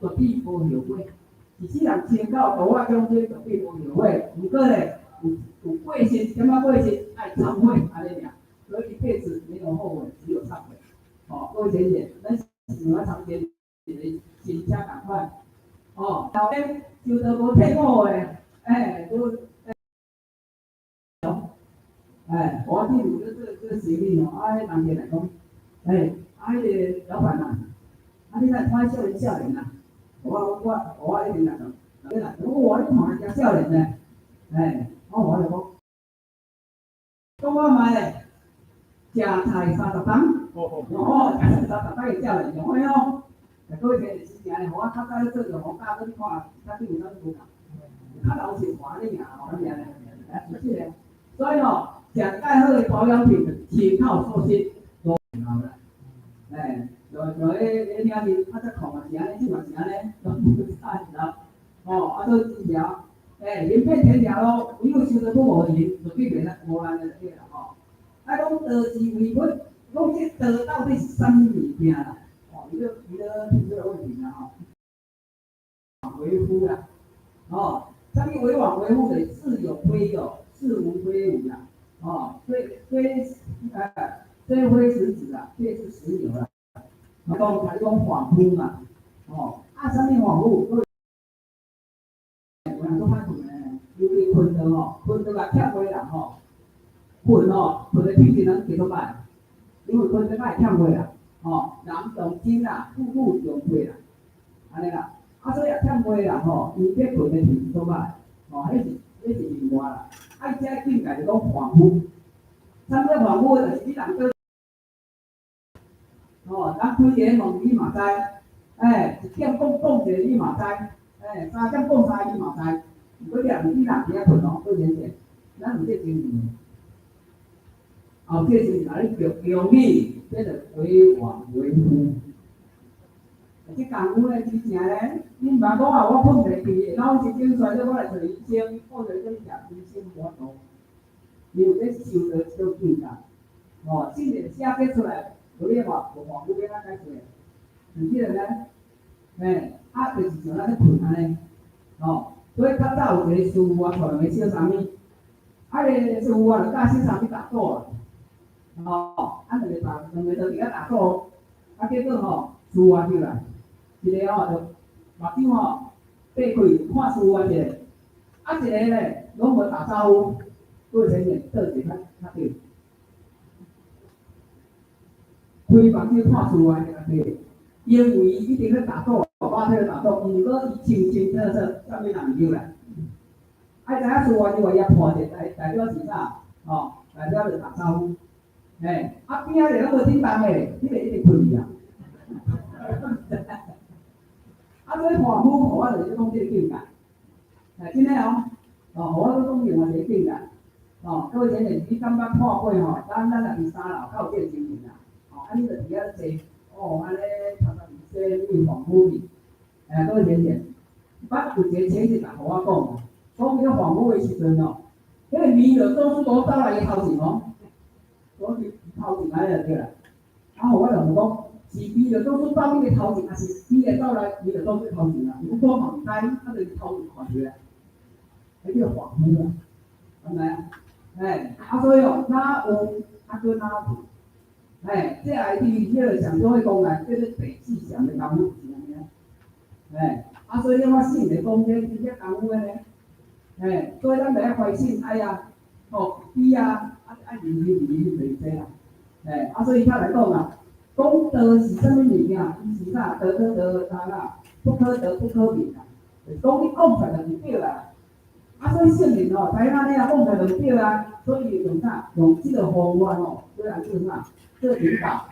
絕對無後悔；一世人穿到道仔中間，絕對無後悔。毋過咧，有過失，一點仔過失，愛懺悔，按呢爾。所以一輩子沒有後悔，只有懺悔。哦，各位淺淺，咱是按怎參前一個真正仝款。哦，後邊修道無退步的，哎，都，哎，我頂有咧做做生意吼，啊，彼人客來講，欸，啊，彼个老板啊，啊，你若看少年少年啊，我一定来讲，你若我你看真少年呢，欸，我就讲，讲我嘛咧，食菜30冬，哦，食30冬的少年，用安哦，各位听是真正，我较早咧做就好教，你看较紧有啥物无共，较老实看你尔吼，安尼尔，是这个，所以吼，食介好的保养品，切口素食，无好啦。哎，就就彼彼领面，啊，这看嘛是按呢，这嘛是按呢，拢无差是啦。哦，啊，所以这条，欸，行遍天条路，唯有修道不无人，就对袂咱无咱的那个啦吼。啊，讲道是为本，讲这道到底是啥物物件啦？哦，伊咧提这个问题啦吼。为夫啦，哦，啥物为妄为夫的，似有非有，似无非无啦，哦，虽非实子啊，却是实有啦。讲讲讲恍惚嘛，哦，啊，啥物恍惚？有人做歹困呢，尤其困著吼，困著也欠话人吼，困吼，困的品质拢加做歹，因为困著较会欠话啦，吼，人动真啦，富富重贵啦，按呢啦，啊，所以也欠话人吼，伊这困的品质做歹，吼，彼是另外啦，啊，伊这境界就讲恍惚，啥物恍惚？就是你人搁。哦，人开一个门你嘛知，欸，一点讲讲一个你嘛知，欸，三点讲三个你嘛知。毋过你若你若伫遐困哦，阁浅浅，咱有这经验。后这时阵，你叫叫你，这就为妄为夫。这功夫咧，真正咧，你毋通讲啊，我困袂去，下晝一钟出来，我来找医生，或者讲食医生无法度，因为这修道这种境界，哦，圣人写得出来。无你话无恍惚欲按怎解释？是这个呢？嘿，啊，就是像咱咧困按呢，吼，所以较早有一个师父啊，带两个小三物，啊，个师父啊，就教小三物打赌啊，吼，啊，两个就伫遐打赌，啊，结果吼，输啊起来，一个吼就目睭吼闭开看输啊一个，啊，一个咧拢无打招呼，过前面倒一个较较对。开目睭看书啊，对，因为一定咧打赌，我咧打赌，如果伊清清楚楚，啥物人入来，啊，知影输完之后，伊破者代表是啥？吼，代表就打招呼，嘿，啊边仔个拢无叮当的，彼个一直困去啊。啊，所以恍惚，予我就是讲这个境界，哎，真的哦，哦，予我讲另外一个境界，哦，各位浅浅，你感觉看过吼？咱若伫三楼较有这个经验啦。啊，你就伫遐坐，哦，按呢头壳伫说，你恍惚去，哎，各位浅浅，捌有一个浅浅来予我讲，讲伊咧恍惚的时阵哦，彼个面就总是无走来伊头前哦，总是头前安呢就对啦。啊，予我就问讲，是伊就总是走你的头前，抑是伊会走来伊就总是头前啊？如果我嘛毋知，啊，就头前看著啊，彼叫恍惚啊，明知影？哎，啊，所以哦，哪有啊，阁哪无？哎，这也伫迄个上祖的讲来，叫做地志禅的功夫是按呢。哎，啊，所以你看圣人讲这真正功夫的呢。哎，所以咱著爱怀信爱啊，吼，悲啊，啊啊，认认认认就是这啦。哎，啊，所以较来讲啊，讲道是啥物物件？伊是啥？道可道，啊，不可得，不可名啊。讲你讲出来就是对啦。啊，所以圣人吼，知影按呢啊，讲出来就是对啊。所以用啥？用这个方法吼，过来做啥？做引导。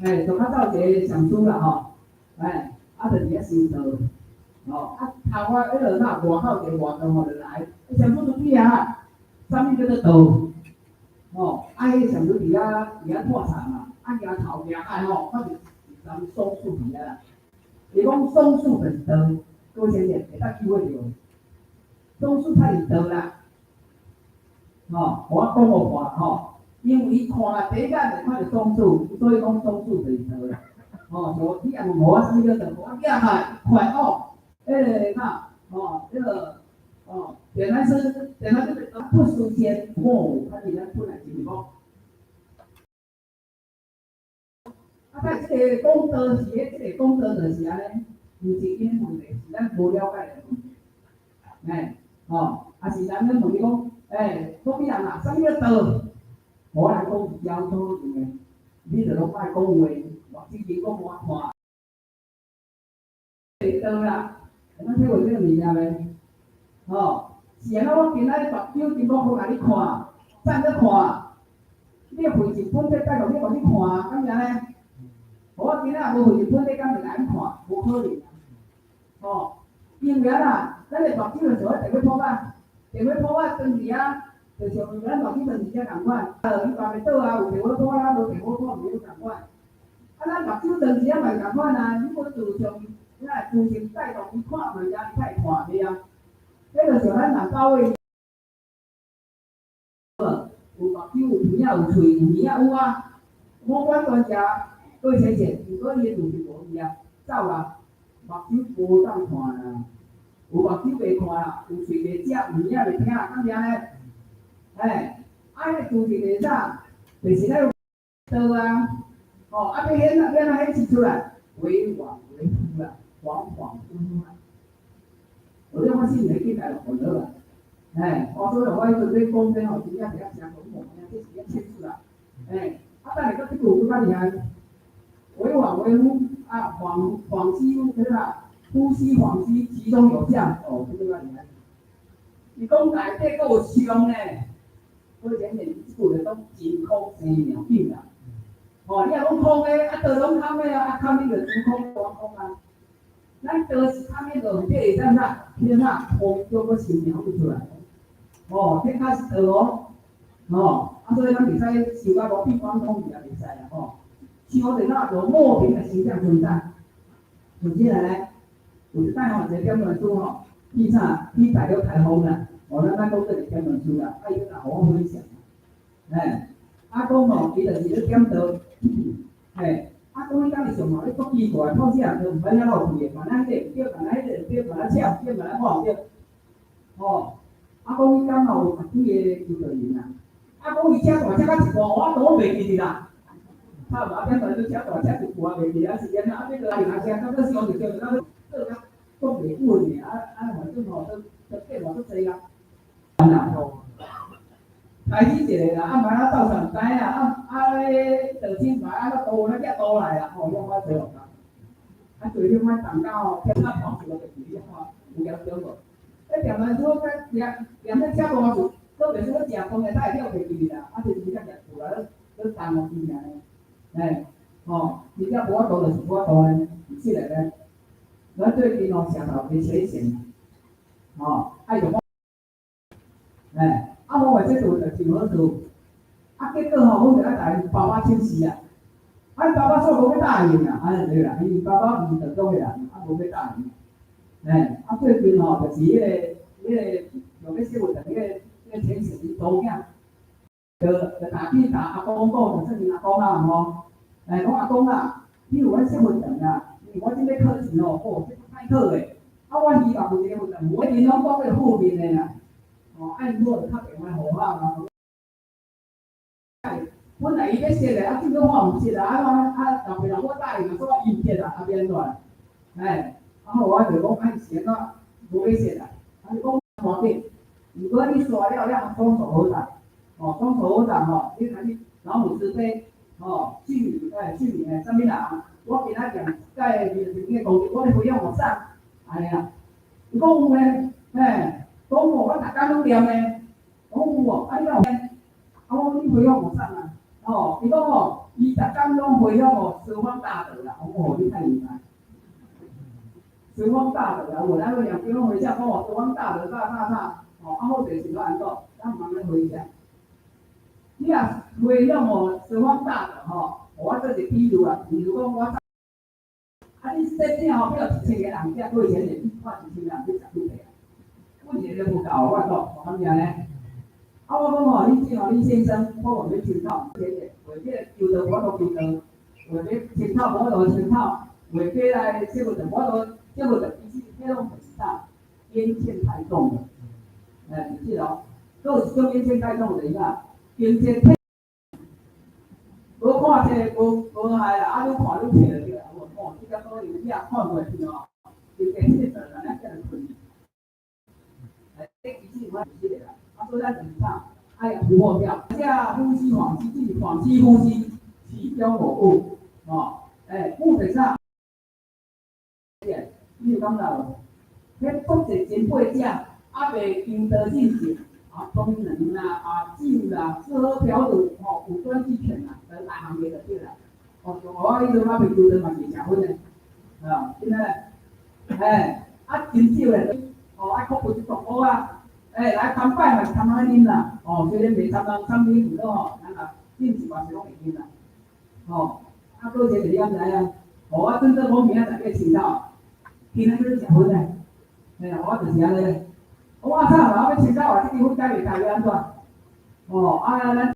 哎，就较早一个禅师啦吼，哎，啊，就伫遐修道，吼，啊，头仔彼落哪外口一个外道吼就来，禅师出去啊，啥物叫做道？吼，啊，彼个禅师伫遐喝茶嘛，啊，举头举开吼，看著一丛松树伫遐啦。伊讲松树就是道，各位浅浅会当体会著。松树才是道啦，吼，我讲予看吼，因为伊看第一眼就看著松树，所以讲松树就是道啦。吼，像你也问我啥物叫道，我举开快哦，彼个啥，吼，彼个哦，原来是原来这个不时间莫，啊，是咱本来就是讲。啊，在这个讲道是咧，这个讲道就是按呢，毋是因问题，是咱无了解的问题。哎，吼，啊是咱咧问伊讲，欸，讲你人啊，啥物叫道？无人讲是交通用的。你著攏愛講話，目睭面講我看。會倒啦，會當體會這個物件袂？吼，是按怎我今仔日目睭真無好共你看，站咧看，你費一分體帶落去予你看，敢是按呢？我今仔若無費一分體，敢會來看？無可能啊！吼，因為啊，咱的目睭就像電火泡仔，電火泡仔斷去啊，就像咱目睭斷去才仝款。啊，去別个倒啊，有電火泡仔，無電火泡毋是仝款。啊，咱目睭斷去啊嘛是仝款啊，你無就像咱自性帶動伊看物件，伊才會看袂啊？這就像咱人到位，有目睭、有鼻仔、有喙、有耳仔有啊。五官全食，對淺淺，毋過伊的就是無伊啊，走啊，目睭無當看啦，有目睭袂看啦，有喙袂食，有耳仔袂聽，敢是按呢？哎，啊，彼個就是就是啥？就是咱道啊，吼，啊，欲顯啊，欲按怎顯示出來？為往為夫啦，恍恍惚惚啦。後尾我信會去大陸問好啦，哎，我所以我彼陣咧講這吼，真正是遐誠講無，這是遐清楚啦，哎，啊，等下閣這句閣較厲害，為往為夫啊，恍恍兮對啦，呼吸恍兮，其中有相，哦，這個較厲害。伊講內底閣有相呢，所以前面這句就講真空生妙境啦。吼，你若講空的，啊，道攏空的啊，啊，空你就真空空空啊。咱道是空的，就會啥啥？天啊，空中閣生苗出來。哦，這較是道哦。吼，啊，所以咱袂使受到無比講講也袂使啦，吼。像就哪有莫名的形象存在。有起來呢，有一擺吼，一個點傳師吼，去啥？去大陸開封啦。哦，咱莫講這個點傳師啦，啊，伊閣予我分享。嘿，啊，講吼，伊就是咧點道，嘿。啊，講彼工伊上嘛咧足奇怪，透死人都毋捌遐落去的，嘛咱彼个毋對，嘛咱彼个毋對，嘛咱車毋對，嘛咱我毋對。吼，啊，講彼工吼有十幾个修道人啊，啊，講伊車大車到一半，我都袂記得啦。差毋多，點傳師車大車一半袂記，啊是安怎？啊，欲閣來車，感覺傷著傷著，感覺做甲講袂穩的，啊啊，反正吼都都變化足濟啊。開始一個啦，啊，嘛啊鬥啥毋知影，啊啊咧道親嘛啊個倒咧寄倒來啦，吼，遐我做落啊，做遐我動到吼，添啊跑一個就去遐看有嚴重無？彼點傳師甲踮踮咧車大厝，閣袂使去食飯的，才會了袂記啦，啊，就是真正踮厝來咧動落去爾呢，嘿，吼，真正無法度就是無法度呢，是來咧。咱最近哦，城頭佇洗錢，吼，愛用，嘿。啊，我話這度就真好做，啊，結果吼，阮就愛共𪜶爸爸請辭啊，啊，𪜶爸爸煞無欲答應啊，按呢對啦，因為爸爸毋是道中的人，啊，無欲答應。嘿，啊，最近吼，就是彼個用咧小學彼個錢是𪜶查某囝，就打去共阿公講，就算𪜶阿公啊吼，哎，講阿公啊，你有阮身份證啊？因為我這欲考試吼，哦，這歹考的，啊，我希望有一個佛堂，我𪜶攏講彼個負面的啦。哦，愛我就敲電話予我啊。本來伊欲說的，啊，結果我毋說啊，啊，啊，老爸老母答應啊，所以伊毋說啊，啊，欲按怎？哎，啊，我就講啊，是按怎無欲說啦，啊，你講無緊，如果你煞了了，講數好勢，哦，講數好勢吼，你看你老母慈悲，吼，去哎去哎，啥物人？我今仔念蓋面前的功德，我欲回向予啥？按呢啦，伊講有呢，嘿，講有，我逐工攏念的，講有哦，啊你敢有？啊我你回向予啥啊？哦，伊講吼，伊逐工攏回向予十方大德啦，哦，你太厲害。十方大德啦，有咱個念經攏回向，講哦，十方大德啥啥啥，哦，啊好勢是要按怎？咱毋通咧回向。你若回向予十方大德吼，我做一個比喻啊，比如講我，啊你設定吼，要1000個人食，過錢就你看1000個人欲食幾塊啊？阮一個都無夠，我講，我感覺呢。啊，我講吼，你這吼，你先生，我話欲清透，為這個求道無法度求道，為欲清透無法度清透，為欲來這個就無法度，這個就其實彼攏是啥？煙欠太重了，哎，是哦，閣有一種煙欠太重就是啥？經濟體，無看冊無無害啦，啊，愈看愈冊就對啦。有無？哦，這個可能遐看過去吼，經濟體就安呢叫人困。哎，這其實有法是這個啦，啊，所以咱就是啥？愛突破掉，這呼吸恍兮，這是恍兮呼吸，其其中無有，吼，欸，有就是啥？你有感覺無？彼足濟前輩者，猶未求道進前，啊，功能啦，啊，酒啦，吃喝嫖賭，吼，五官俱全啦，都大項嘅就對啦。哦，像我彼陣猶未求道嘛是食薰的，啊，真的，欸，啊，真少的，哦，愛克服這毒苦啊，欸，來參拜嘛是參來啉啦，哦，雖然袂參人參啉，毋過吼，咱也飲一寡是攏會啉啦，吼，啊，閣一個你敢知影？哦，我準做講明仔載去青島，今仔日食薰的，嘿，我就是按呢。我早嘛，我欲青島啊，這支薰改袂開欲按怎？哦，啊，咱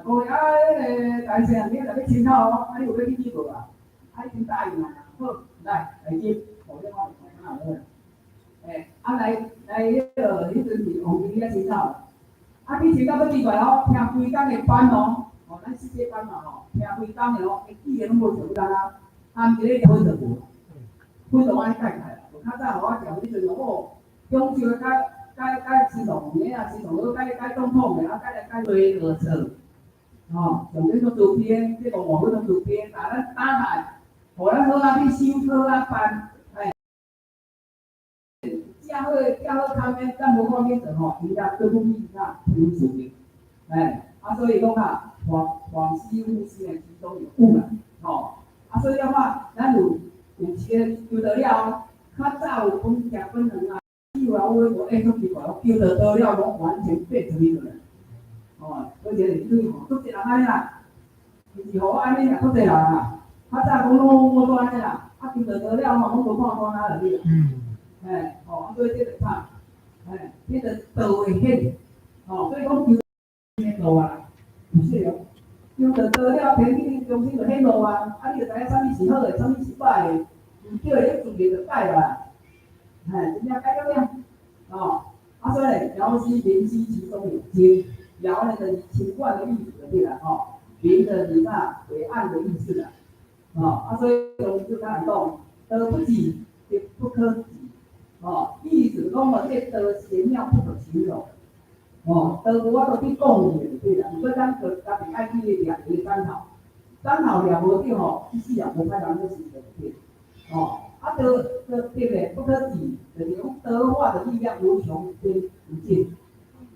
講啊，彼個大聖明仔載欲青島哦，啊，你有欲去去無啊？啊，已經答應啊，好，來來入，哦，這我就看好了。欸，啊來來，彼個彼陣是王經理青島，啊去青島閣奇怪哦，聽規工的班哦，哦，咱四個班嘛吼，聽規工的哦，伊記的攏無像咱啊，含一个薰就無，薰就按呢解開啦。無較早我食彼陣哦，享受甲甲甲司徒的啊，司徒閣改總統的啊，改來改對二錯，吼，上頂做主編，這個外份做主編，共咱打來，予咱好啊去修課啊辦，欸，正好正好坎的，咱無看去做吼，伊也對不起啥，有事情，欸，啊所以講啊，黃黃師傅是其中有有啦，吼，啊所以了看，咱有有一個求道了，較早有分食分兩啊，有啊有無欸，足奇怪，我求道道了，攏完全變成一個人，哦，而且對吼，足濟人按呢啦，就是予我按呢爾，足濟人啊，較早講攏我都按呢啦，啊求道道了吼，攏無看看啊就去啦，欸，吼，啊所以這就慘，欸，這個道會顯，吼，所以講求顯露啊，有是哦。求道道了，天地中心就顯露啊！啊，你就知影啥物是好的，啥物是歹的，毋對的，你自然就改啦。嘿，真正改了了，哦，啊，所以瑤溪明溪其中有精，瑤呢就是清觀的意思就對啦，吼，明就是啥偉岸的意思啦，哦，啊，所以講就較難講，道不己，亦不可及，哦，意思講哦，這個道玄妙不可形容。哦，道無法度去講伊就對啦。毋過咱就家己愛去掠伊個指頭，指頭掠無著吼，一世人無歹人去實就對。哦，啊道道德咧不可及，就是講德化的力量無窮無盡。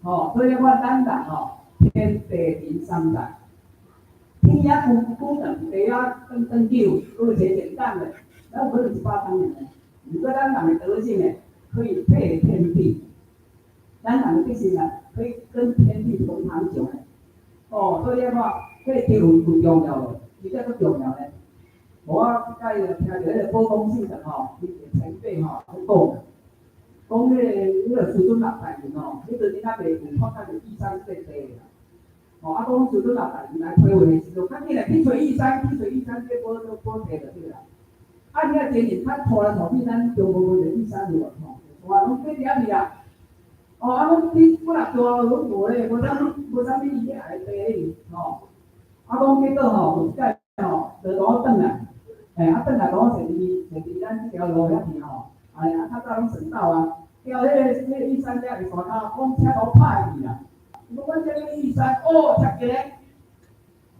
哦，所以講咱人吼，天地人三代，天也久久長，地也長長久，閣有一個簡單的，咱有可能100冬年的。毋過咱人的德性呢，可以配天地，咱人的德性啊，可以跟天地同長久呢。哦，所以你看，這個德有有重要無？伊這足重要呢。我佮伊聽著彼個寶光聖人吼，伊個前輩吼咧講，講彼個師尊老大人吼，彼陣𪜶猶未有發覺著玉山這個地啦。吼，啊講師尊老大人來批文的時陣，較緊來去揣玉山，去揣玉山這個寶寶地就對啦。啊，遐前日較拖來拖去，咱中國無就玉山有無吼？哇，攏爬遐去啊！哦，啊，攏你本來大攏無咧，無啥物，無啥物伊咧愛地咧，吼。啊，講結果吼，有一擺吼，就講我轉來，欸，啊轉來講坐佇坐佇咱這條路遐去吼，哎呀，較早攏省道啊，到彼個玉山遮個山跤，講車路歹去啦。伊講阮這個玉山，哦，插一個，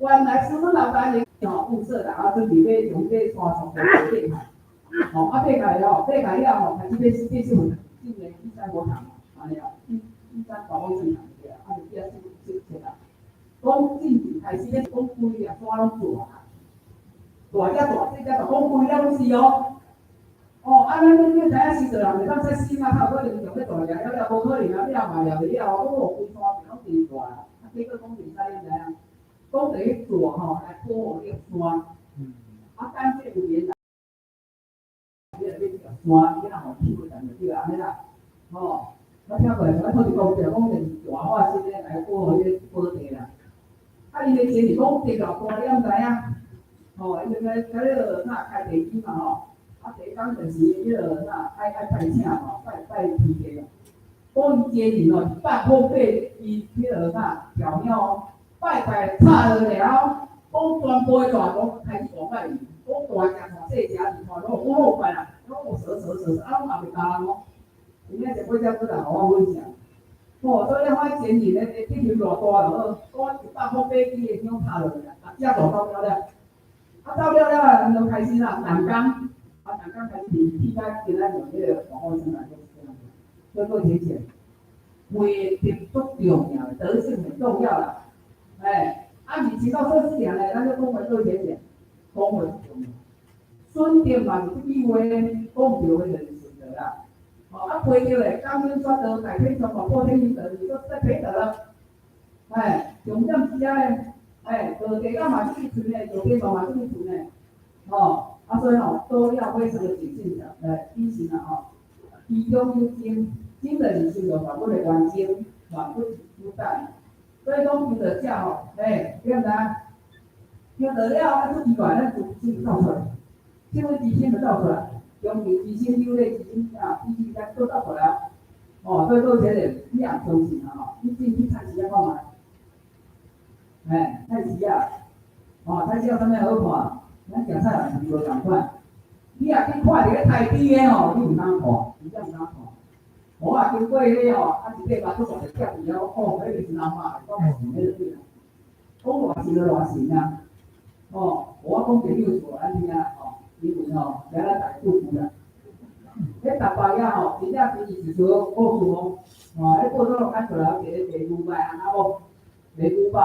原來師尊老大人吼，物色啦，啊，準備欲從這山上爬起來，吼，啊爬起來吼，爬起來了吼，開始欲欲出進個玉山佛堂。按呢啊，玉玉山大寶聖堂對啊，啊就去遐修修啊。講進前開始咧，講規個山攏大，大遮大，細遮大，講規個攏是哦。哦，啊，咱咱你知影時陣人袂當說死啊，較有可能上欲大掠了了，無可能啊，掠嘛掠袂了，講哦，規山攏真大啦。啊，結果講袂使，你知影？講第一大吼來保護這個山，啊，等這個有緣人，你來買這個山，你若予起過來就對啊，按呢啦，吼。我聽過來，我頭一講就講就是大化身咧來保護這個寶地啦。啊，伊的錢是講地偌大，你敢知影？吼，伊就開開彼個啥開地基嘛吼。啊，第一工就是彼個啥愛愛拜請吼，拜拜天地啊。講伊一個人哦，100好塊伊彼個啥調了哦，拜拜拆落了，講全部的大攏開始大拜去，講大食大細食，二看攏好好拜啦，攏有趖趖趖，啊攏嘛袂焦哦。今仔食過只過來，予我分享。吼，所以你看前年咧，气球偌大就好，讲100箍买几个香拍落去啦，逐只路走了了，啊走了了啊，人就开始啦，人工，啊人工开始起甲今仔用迄个大好生来做这样子，所以各位姐姐，培德足重要，德性很重要啦，哎，啊，二七到做四年咧，咱就讲话各位姐姐，讲话足重要，顺德嘛是这句话，讲对的就是顺德啦。哦，啊，培德咧，感恩说道，大天上破天行道，就说培德了。哎，重点是遮咧，哎，道地嘛这个存的，道地嘛这个存的，哦，啊，所以吼，都要非常的谨慎的，来谨慎啦吼。其中有精，精就是修到万物的原精，万物主宰。所以讲求到遮吼，哎，你毋知影？求到了，啊，出奇怪，咱就心走出来，这份之心就走出来。中道之心、有礼之心啊，彼此间都走出来。哦，所以做这个你也相信啊吼，你进去菜市仔看觅，哎，菜市仔，哦，菜市仔啥物好看？咱食菜嘛是无仝款。你若去看一个太低的吼，你毋敢看，真正毋敢看。我也经过彼吼，啊一块肉足大个夹伫遐，哦，彼个是老妈，讲是彼个对啦。讲偌神就偌神啊！哦，我讲一个故事予咱听吼，因为吼，遮咱大家祝福啦。彼台北仔吼，真正是伊是说故事哦，哦，彼报纸拢刊出来，一个卖牛肉翁仔某，卖牛肉，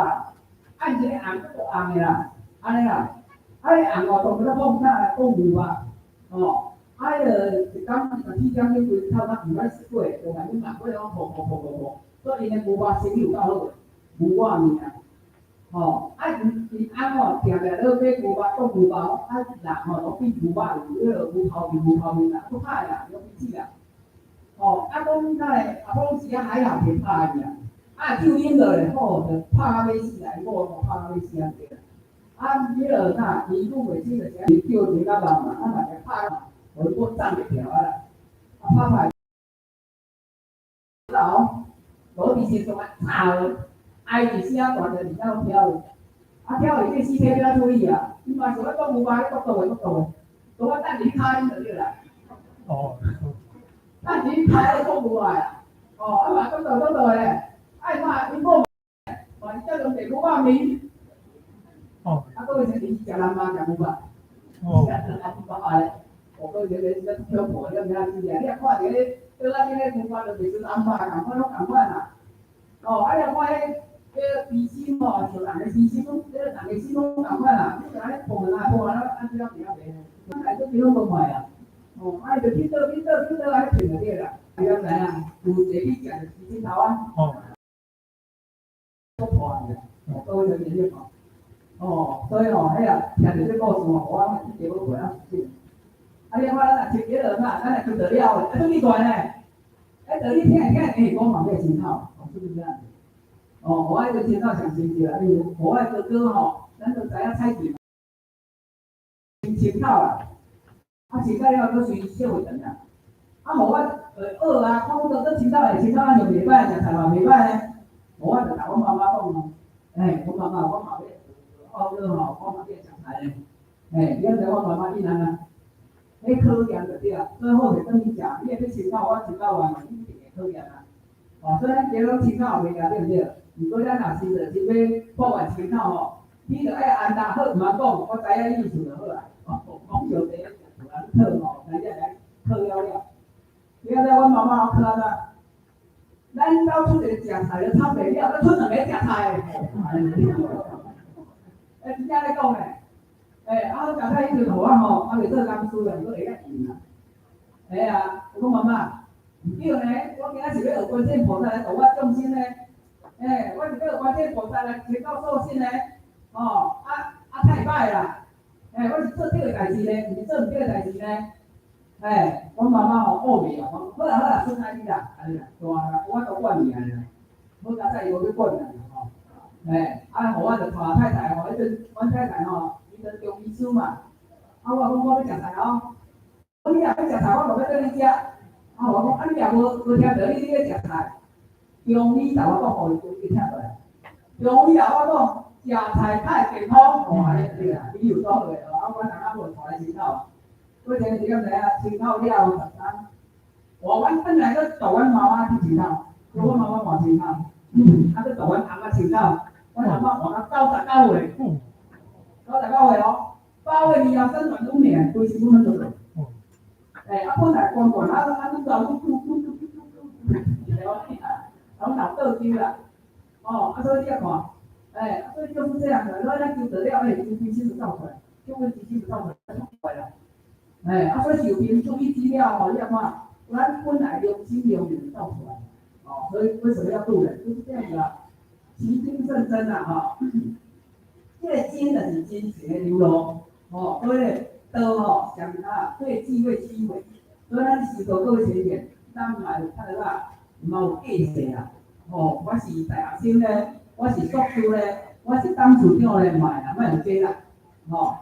按一个翁足大翁的啦，按呢啦，啊，彼翁哦，当初咧讲啥？讲牛肉，哦，啊，彼个一工十四点钟规透早毋捌食过，就来阮嘛，过来讲吼吼吼吼吼，所以𪜶的牛肉生意有够好的，牛肉面啊，吼，啊，𪜶𪜶翁吼，定定咧买牛肉，讲牛肉，啊，人吼拢变牛肉，有彼个牛头面、牛头面啦，足歹啦，拢变死啦。吼，啊，讲哪会，啊，讲时仔还好袂拍伊啊，啊，酒饮落咧，吼，就拍到欲死啦，伊某吼拍到欲死啊对啦。啊，彼个哪，伊愈袂清就是叫人较慢嘛，啊嘛会拍嘛，予伊某摠袂牢啊啦，啊拍拍，老，落伫时阵啊，吵，挨一声大就二到跳去，啊跳去这尸体欲按怎处理啊？伊嘛想欲讲牛肉，你国倒的国倒的，所以我等你敲恁就对啦。哦。等你敲咧讲牛肉啊，哦，啊嘛讲倒讲倒咧，啊伊嘛伊某嘛是叫做卖牛肉面。哦。啊，阁有一个是食南肉食牛肉。哦。食南肉咧，哦，阁有一个是挑破，你毋知影真正，你若看著彼，倒仔顶咧牛肉就袂输红肉仝款拢仝款啦。哦，啊，你若看彼，彼个猪心吼，像人的猪心拢，彼个人的心拢仝款啦，你就按呢碰啊碰啊，按怎样袂晓袂？咱来做几拢无看啊。哦，啊，伊就去倒去倒去倒，按呢骗就对啦。你敢知影？有一个去食着猪心头啊。哦。足破的，哦，各位就明白吼。哦，所以吼，彼个听著这故事吼，我嘛是加要过啊是。啊，你看咱若穿彼落哪，咱若穿著了，啊，足奇怪呢？哎，道理听会听会，我嘛欲穿透，哦，是不是这样子？哦，我彼个穿透上亲切啦，因为我的哥哥吼，咱都知影彩旗嘛，穿透啦，啊，穿到了阁随社会转啦。啊，予我学啊，看阮哥哥穿透会穿透，按就袂歹，食菜嘛袂歹呢。我就共阮妈妈讲哦，哎，阮妈妈，我嘛欲学学吼，我嘛欲食菜呢。哎，你知阮妈妈伊按怎？彼考验就对啊，最好是转去食，你若欲穿透，我穿透完嘛，你一定会考验啊。哦，所以咱家拢穿透袂啊，对毋对？毋过咱若是就是欲破坏穿透吼，你著爱安达好，毋通讲，我知影意思就好啊。哦，讲小弟有人讨吼，咱才来考了了。你知阮妈妈考按怎？咱兜出一个食菜就惨袂了，阁出两个食菜的。欸，真正咧讲咧，欸，啊，食菜彼阵予我吼，啊袂做工师啊，阁会晓用啊。哎啊，我讲妈妈，毋对呢，我今仔是欲学观世音菩萨来度我众生呢。欸，我是欲学观世音菩萨来成道受身呢。哦，啊啊太歹啦！欸，我是做对的代志呢，毋是做毋对的代志呢。欸，阮妈妈吼恶袂啊，讲好啦好啦，孙仔你啦，按呢啦，大啦，我都管伊按呢啦，好佳哉伊无去管啦吼。欸，啊，予我就带太太吼，彼阵阮太太吼，伊当中医师嘛，啊，我讲我欲食菜哦，你若欲食菜，我就欲缀你食。啊，我讲啊，你若无听著你你咧食菜，中醫共我講，予伊聽落來。中醫共我講，食菜較會健康，哦，按呢對啦，伊有道理哦，啊，阮翁仔某帶來清口，過前時敢知影清口了十工，我阮轉來閣帶阮媽媽去清口，我媽媽換穿頭，啊，閣帶阮翁仔穿頭，阮翁仔換到99歲，99歲哦，8月2號生轉五年，規身軀攏做做。欸，啊，本來懸懸，啊啊，愈老愈愈愈愈愈愈，一個啊，攏老倒丟啦。哦，啊，所以你仔看，欸，所以就是這樣的，所以咱求道了，欸，慈悲心就走出來，求問之心就走出來，出來啦。欸，啊，所以受憑注意資料吼，你仔看，咱本來良心良念就走出來。哦，所以為什麼要度人？就是這樣子啊，其精甚真啊，吼。這個金就是金錢的流露，哦，所以咧道吼，上啊對智慧思維，所以咱修道各位淺顯，咱嘛有較啊，嘛有價值啊，吼，我是大學生咧，我是碩士咧，我是董事長咧，嘛啦，莫有這啦，吼，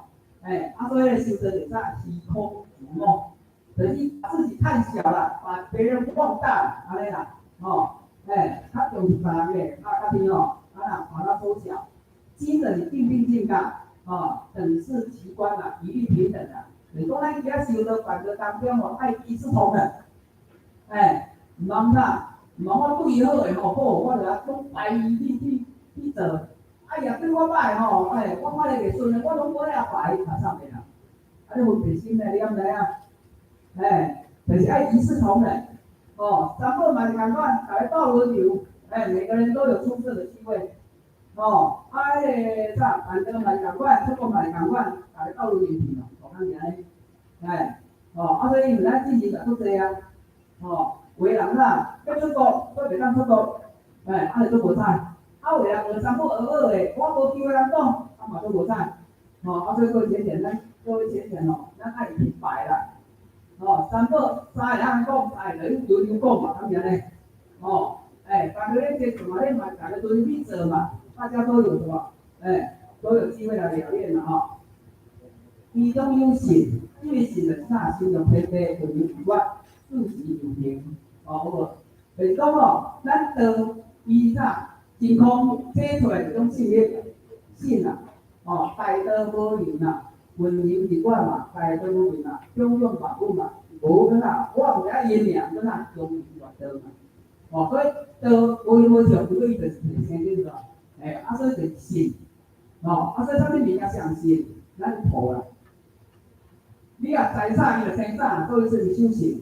欸，啊，所以咧修道就啥虛空無我，就是把自己看小了，把別人放大了，按呢啦，吼，欸，較重視別人的，啊，家己吼，啊啦，把它縮小。精就是定定境界，吼，等視齊觀啦，一律平等啦。就是講咱今仔修道辦道當中吼，愛一視同仁，欸，毋通啥，毋通我對伊好的吼好，我就愛攏排伊去去去做。啊，伊若對我歹吼，欸，我看咧袂順的，我攏無愛排伊上面啦。啊，你分別心咧，你敢知影？欸，就是愛一視同仁，哦，三寶嘛是仝款，逐家鬥輪流，欸，每個人都有出色的機會。哦，啊，彼個啥，辦道嘛是仝款，出國嘛是仝款，逐家鬥輪流去嘛，無通爾呢，欸，哦，啊，所以因為咱進前就足濟啊，哦，有的人啥，欲出國，閣袂當出國，欸，啊就足無彩，啊有的人學三寶學好的，我無機會通講，啊嘛足無彩，吼，啊所以各位淺顯，咱各位淺顯吼，咱愛明白啦，吼，三寶三個人講，三個就輪流講嘛，敢毋是按呢？吼，欸，逐個咧接觸嘛，你嘛逐個輪流去做嘛。大家都有什麼？欸，都有機會來了驗了哈。其中有信，這個信就是啥？心用天地，就有自我，事實有形，哦，好無？就是講吼，咱道伊啥真空體出來一種信力，信啊，哦，大道無形啊，溫柔自我嘛，大道無形啊，種種萬物嘛，無閣啥，我毋知影因爾閣啥，中庸道嘛，哦，所以道無形無相，如果伊就是生對無？欸，啊，所以就是信，哦，啊，所以啥物物件相信，咱土啦。你若知啥，伊就生啥，所以說是修行。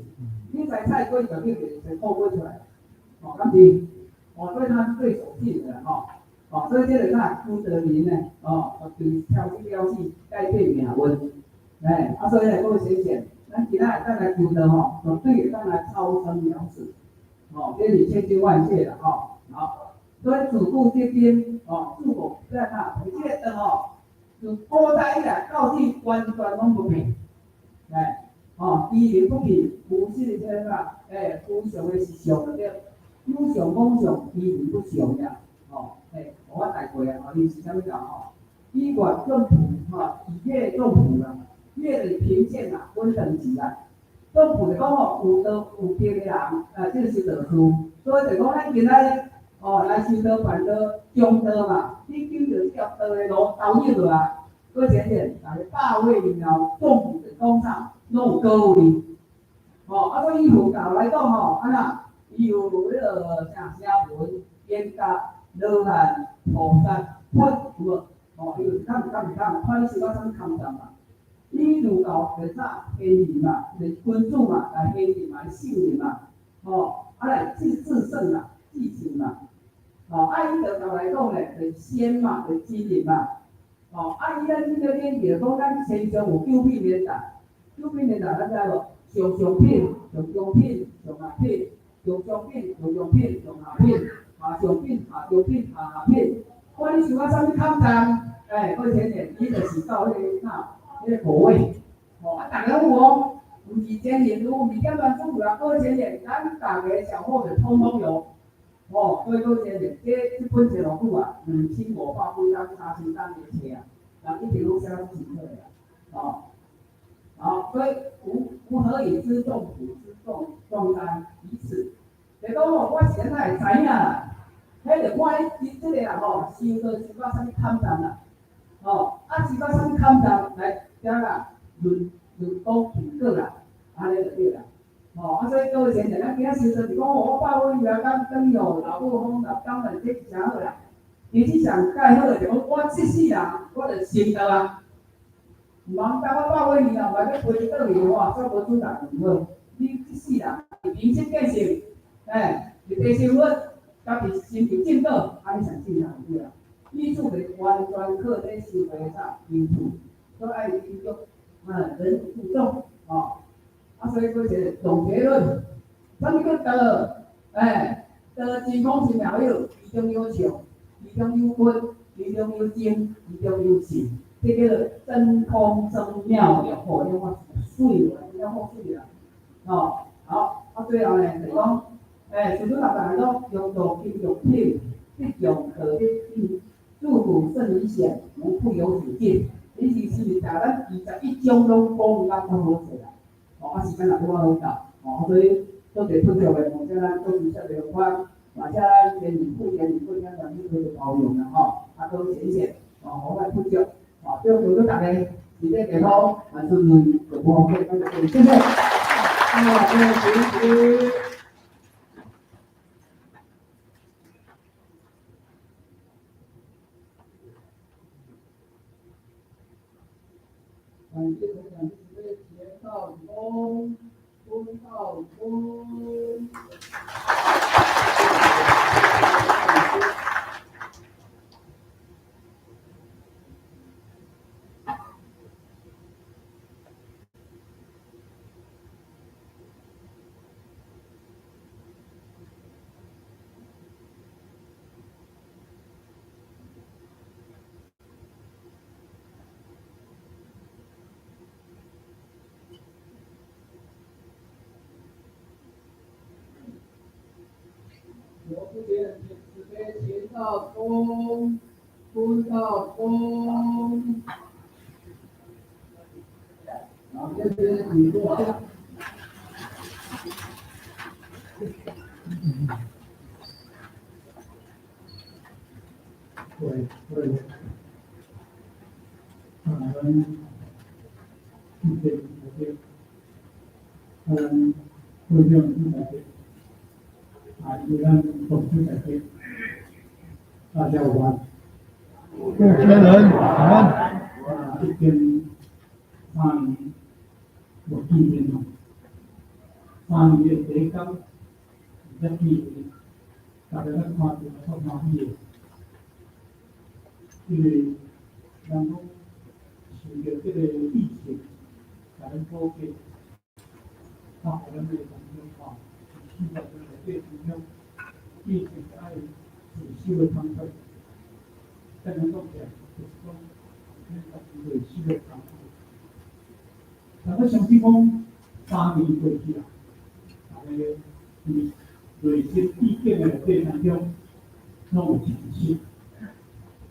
你知菜果，就叫做生土果出來，哦，敢是？哦，所以它是最守信的吼，哦，所以這個啥求道人呢，哦，就是超生了死，改變命運，欸，啊，所以呢，各位淺顯，咱今仔會當來求道吼，絕對會當來超生了死，哦，這是千真萬確的吼，好。所以自古至今，哦，自古在哪？這個道吼，自古早以來到今完全攏無變，欸，哦，依然不變，無實的這個啥？欸，無常的是相就對，有常無常，依然不常呀，哦，欸，我大過啊，哦，伊是啥物講吼？以月眾譜，吼，以月眾譜啦，月就是貧賤啦，分等級啦。眾譜就講吼，有道有德的人，啊，這個是道士，所以就講咱今仔。哦，來修道辦道中道嘛，你求著這條道的路導引落來，閣前面，逐个百位然後眾譜就講啥，攏有高位。哦，啊，所以以佛教來講吼，按怎，伊有彼個啥聲聞、緣覺、羅漢、菩薩、佛有無？哦，伊有較毋共毋共，看你修到啥物坎層嘛。以儒教就啥賢人嘛，就是君子嘛，來賢人嘛，聖人嘛，吼，啊來至至聖啦，至聖嘛。哦，啊，以道教來講咧，就是仙嘛，就是真人嘛。哦，啊，以咱這個典籍講，咱天上有九品年代，九品年代咱知無？上上品、上中品、上下品、上上品、上上品、上下品、下上品、下中品、下下品。看你想要啥物坎層，欸，閣前面，伊就是到彼個啥，彼個果位。哦，啊，逐个有哦，毋是真人有，毋是點萬主啊，閣前面，咱逐个小伙子通通有。哦，所以閣前面，這這本冊偌久啊，2500幾張、3000張的冊啊，人一直攏寫得清楚的啊。哦，好，所以吾吾何以知眾苦之眾眾哉？以此，就講吼，我是按怎會知影啦？彼就看你這個人吼，修道修到啥物坎層啦？哦，啊，修到啥物坎層來遮啦，論論講結果啦，按呢就對啦。吼，啊，所以各位先生，咱今仔修道是讲，我百几年来，等等哦，老母风六当然这诚好啦。其实上盖好的就讲，我这世人，我就成道啊。毋通等我百几年后，来阁飞倒去，哇，煞无主动毋好。你这世人，明心见性，哎，入地成佛，家己成就正果，按呢上正常对啊。意思就是完全靠咧修菩萨因素，所以爱因足，人注重，吼。啊，所以阁一个总结论，啥物叫道？哎，道真空是妙有，其中有相，其中有佛，其中有精，其中有性，这叫做真空生妙有，吼，你看水无？真正好水啦，吼，好，啊最后呢，就是讲，哎，师尊大家拢用道金玉品，必用可得品，自古圣贤显，无不有止境。你是是毋是咱21章拢讲甲较好势啦？哦，啊时间也拄仔好到，哦，所以多谢出席的，或者咱做主席的款，或者咱监理副监理、副监长去做包容啦，吼，啊，多谢谢，哦，好来出席，哦，祝福大家身体健康，万事如意，幸福快乐，谢谢。好，谢谢。感谢分享，这是钱道公，龚道公。罗富田，慈悲钱道公，龚道公。好，这边请坐。对对，啊，咱谢谢大家，咱会长大家，啊，以及咱董事大家，大家午安。主持人午安。啊，已经3年无见面咯，3年的第一天，才见面，大家咱看到足欢喜的。因为人讲受著这个疫情，共咱阻隔，啊，予咱这个当中吼，四月份内底当中，疫情爱自修的方法，但咱讲起来，就是讲，咱家己内修的方法。但我相信讲，3年过去啊，大家伫内心意见的内底当中，拢有清晰。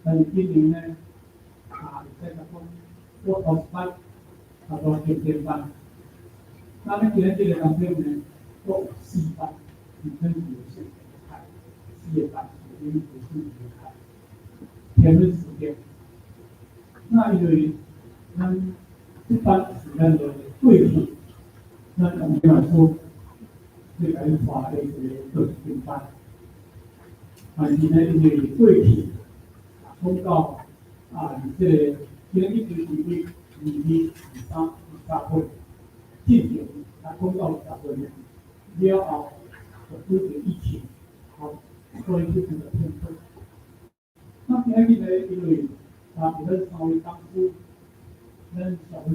但是今年呢，啊，会使讲，我头一摆啊，做天天班，那咱今日这个当中呢，我有4班，本身是有四个开，4个班是有四个开，天文时间。那因为咱这班是咱的过去，咱当中来说，这个带的一个做一间班，但是呢，因为过去。讲到啊，这个今日一直是为22、23、23岁进行，啊，讲到10月了后，就拄著疫情，好，所以就成了停课。那今日呢，因为啊，咱3位董事，咱社会。